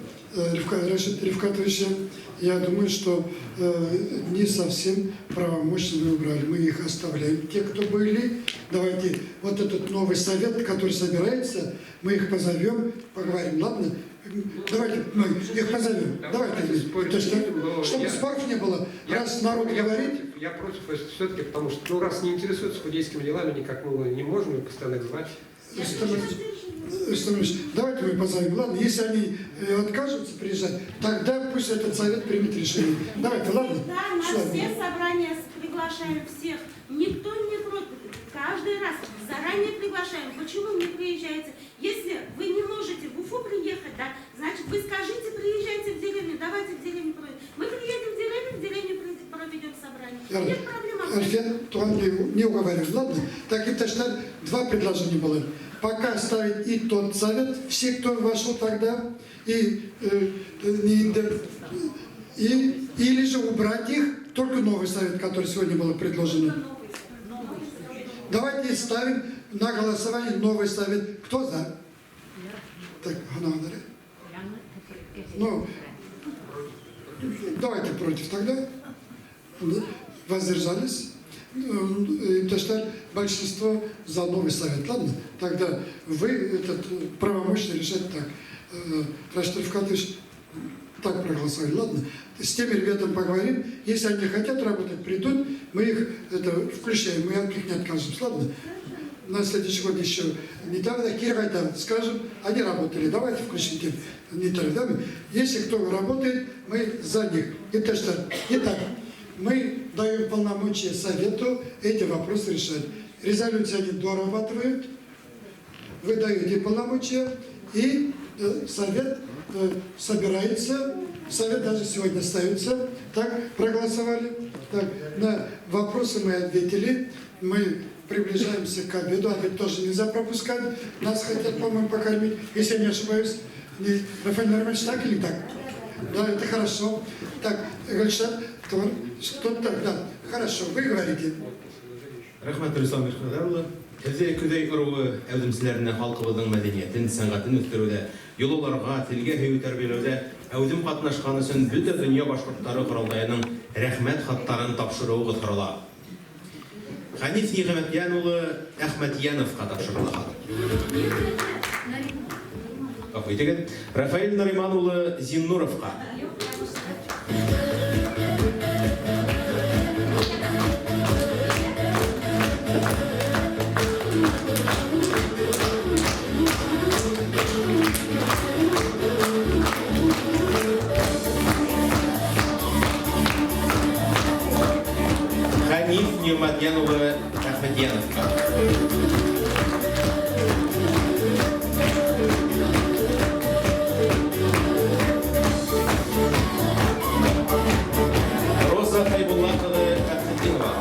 Рашид Рифкатовича. Я думаю, что не совсем правомочно мы убрали. Мы их оставляем. Те, кто были, давайте вот этот новый совет, который собирается, мы их позовем, поговорим. Ладно? Давайте мы их позовем. Давайте. То есть, чтобы споров не было. Раз народ говорит... Я против все-таки, потому что ну, раз не интересуются худейскими делами, никак мы не можем их постоянно звать. Рустам Ильич, давайте мы позовем. Ладно, если они откажутся приезжать, тогда пусть этот совет примет решение. Давайте, ладно? Да, на все собрания приглашаем всех. Никто не против. Каждый раз заранее приглашаем. Почему не приезжаете? Если вы не можете в Уфу приехать, да, значит, вы скажите, приезжайте в деревню, давайте в деревню проведем. Мы приедем в деревню проведем собрание. Нет проблем. Альфия, не уговариваем, ладно? Так, и точно два предложения было. Пока ставить и тот совет, все, кто вошел тогда, и, или же убрать их, только новый совет, который сегодня было предложено. Давайте ставим на голосование новый совет. Кто за? Так, ну, давайте против тогда. Воздержались. То большинство за новый совет. Ладно? Тогда вы этот правомочно решать так. Рашид Рифкатович так проголосовали. Ладно? С теми ребятами поговорим. Если они хотят работать, придут, мы их это, включаем, мы от них не откажемся. Ладно? На следующий год еще не тогда, Киргайда, скажем, они работали, давайте включим не тогда. Если кто работает, мы за них. Это что? Итак, мы даем полномочия совету эти вопросы решать. Резолюции они дорабатывают, вы даете полномочия, и совет собирается, совет даже сегодня остается, так проголосовали. Так, на вопросы мы ответили, мы приближаемся к обеду, обед тоже нельзя пропускать, нас хотят, по-моему, покормить, если я не ошибаюсь. Рафаэль Норманович, так или так? Да, это хорошо. Так, Гульшат, что так, да, хорошо, вы говорите. Рәхмәт, Рустам Мирхәдәр улы. Һеҙҙе Көҙәй ырыуы әүҙемселәренә халҡыбыҙҙың мәҙәниәтен, сәнғәтен үҫтереүҙә йолаларға, телгә һөйөү тәрбиәләүҙә әүҙем ҡатнашҡан өсөн бөтә донъя башҡорттары ҡоролтайының рәхмәт хаттарын тапшырыуығыҙ һорала. Хәниф Ниғмәтйән улы Әхмәтйәновҡа тапшырыла хат. Ғәфү итегеҙ. Рафаэль Нариман улы Зиннуровҡа. Хәниф Ниғмәтйән улы Әхмәтйәновҡа. Роза Хәйбулла ҡыҙы Фәтхетдинова.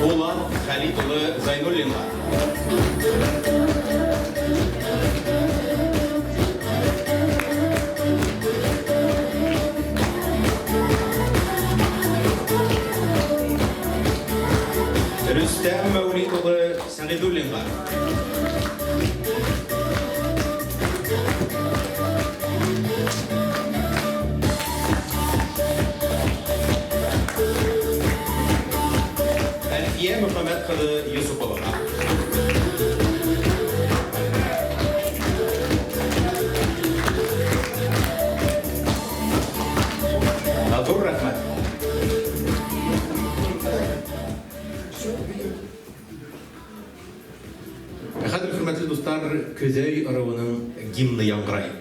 Булат Хәлит улы Зайнуллинға. Рөстәм Мәүлит улы Сәғидуллинға. Әлфиә Мөхәммәт ҡыҙы Йосоповаға. Ҙур рәхмәт. Ә хәҙер, хөрмәтле дуҫтар, Көҙәй ырыуының гимны яңғырай.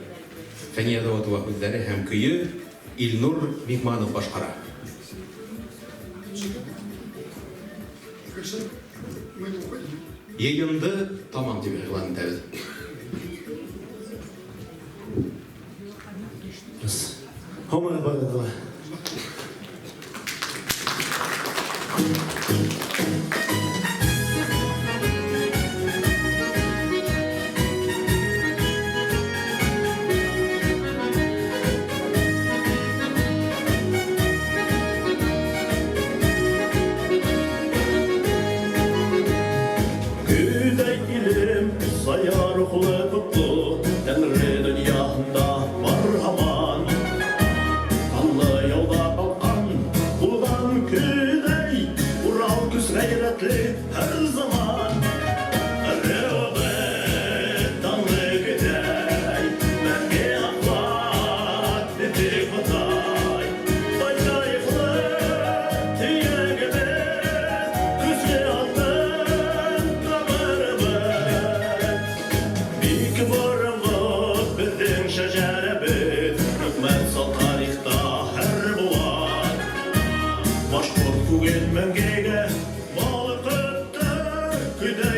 Фәниә Дауытова һүҙҙәре һәм көйө Илнур Бикманов башҡара. Гөлшат, мы не уходим. Йыйынды тамам тип иғлан итәбеҙ. Һаумыһығыҙ барығыҙға ла. Көҙәй илем, сая рухлы ҡотло, Тәңре донъяһында бар һаман. Ҡанлы яуҙа ҡалҡан булған Көҙәй, Урал көс ғәйрәтле һәр заман. Ырыуыбыҙ данлы Көҙәй, мәңге һаҡлар бөтөк Хоҙай. Бай тарихлы төйәгебеҙ, көслө алтын тамырыбыҙ. Бик боронғо беҙҙең шәжәрәбеҙ, Хөкмәт сал тарихта һәр быуат. Башҡорт күген мәңгегә балҡытыр Көҙәй.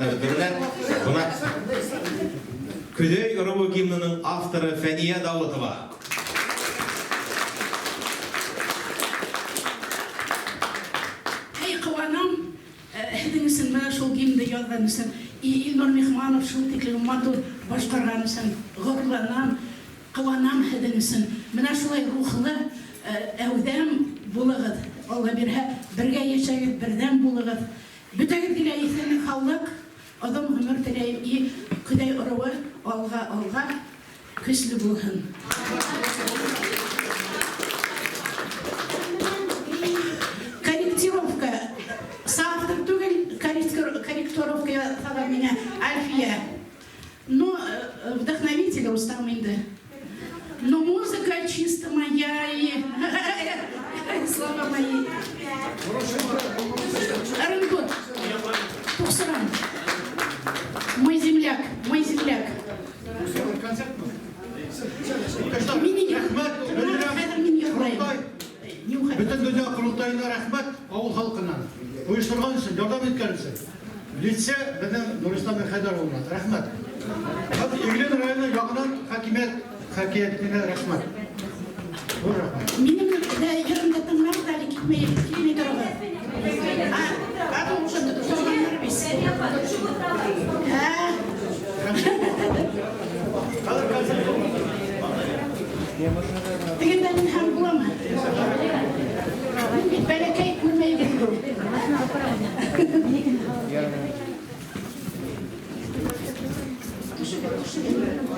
Сәхнәбеҙ түренә. Бына Көҙәй ырыуы гимнының авторы Фәниә Дауытова. Эй, ҡыуанам, һеҙҙең өсөн менә шул гимнды яҙған өсөн, и Илнур Михманов шул тиклем матур башҡарған өсөн ғорурланам, ҡыуанам һеҙҙең өсөн. Менә шулай рухлы, әүҙәм булығыҙ. Алла бирһә, бергә йәшәгеҙ, берҙәм булығыҙ. Бөтәгеҙгә лә иҫәнлек, һаулыҡ, оҙон ғүмер теләйем. И Көҙәй ырыуы алға, алға көслө булһын. Корректировка. Соавтор түгел, корректировка яһаған миңә Альфия. Но вдохновитель Рустам инде. Но музыка чисто моя и слова мои. Оренбург. Туксыран. Мой земляк, мой земляк. Рәхмәт, Ҡоролтай. Бөтөн донъя ҡоролтайына рәхмәт ауыл халҡынан. Ойошторған өсөн, ярҙам иткән өсөн. Лице беҙҙең Нурислам Мирхәйҙәровна. Рәхмәт. Һәм Иглин районы яғынан хакимиәт хакимиәтенә рәхмәт. Ҙур рәхмәт. Минең дә йырымды тыңлағыҙ әле китмәй, килмәй тороғоҙ. А уже торғандар бит. Ә. Тегендә мин һәм буламы? Мин бит бәләкәй күрмәй йөрөм. Төшөгөҙ, төшөгөҙ.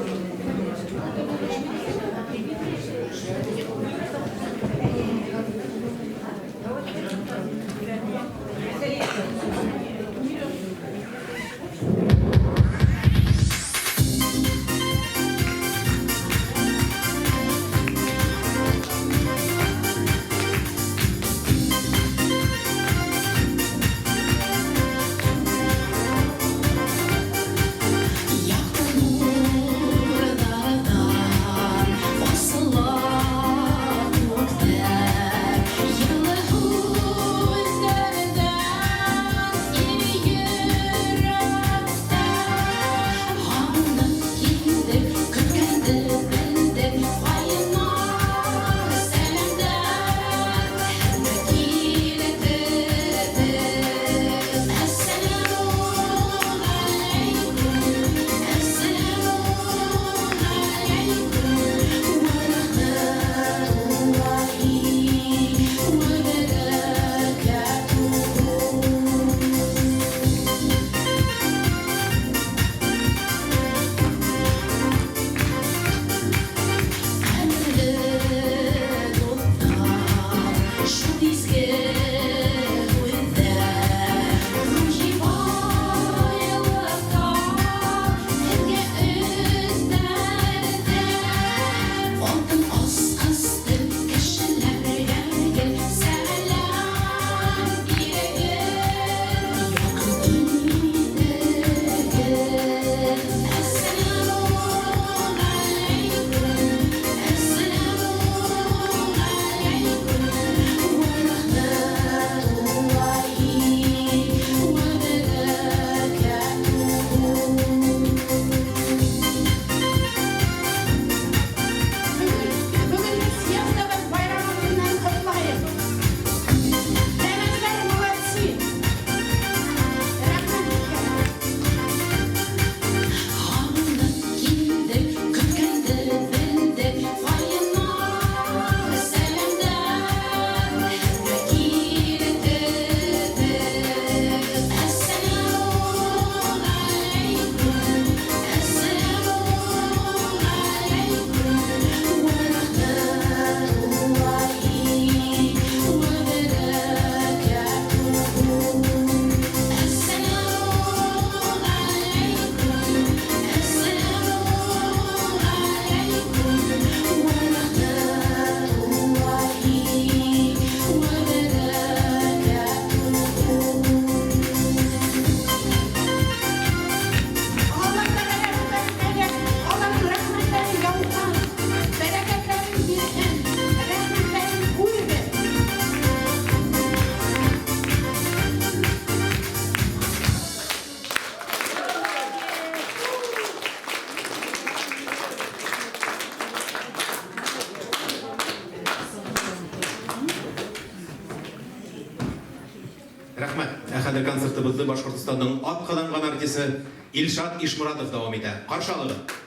хәҙер концертыбыҙҙы Башҡортостандың атҡаҙанған артисы Илшат Ишморатов дауам итә. Ҡаршы алығыҙ.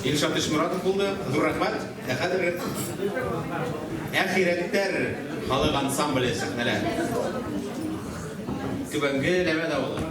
Илшат Ишморатов булды. Ҙур рәхмәт. Ә хәҙер Әхирәттәр халыҡ ансамбле сәхнәлә. Түбәнге Ләмәт ауылы.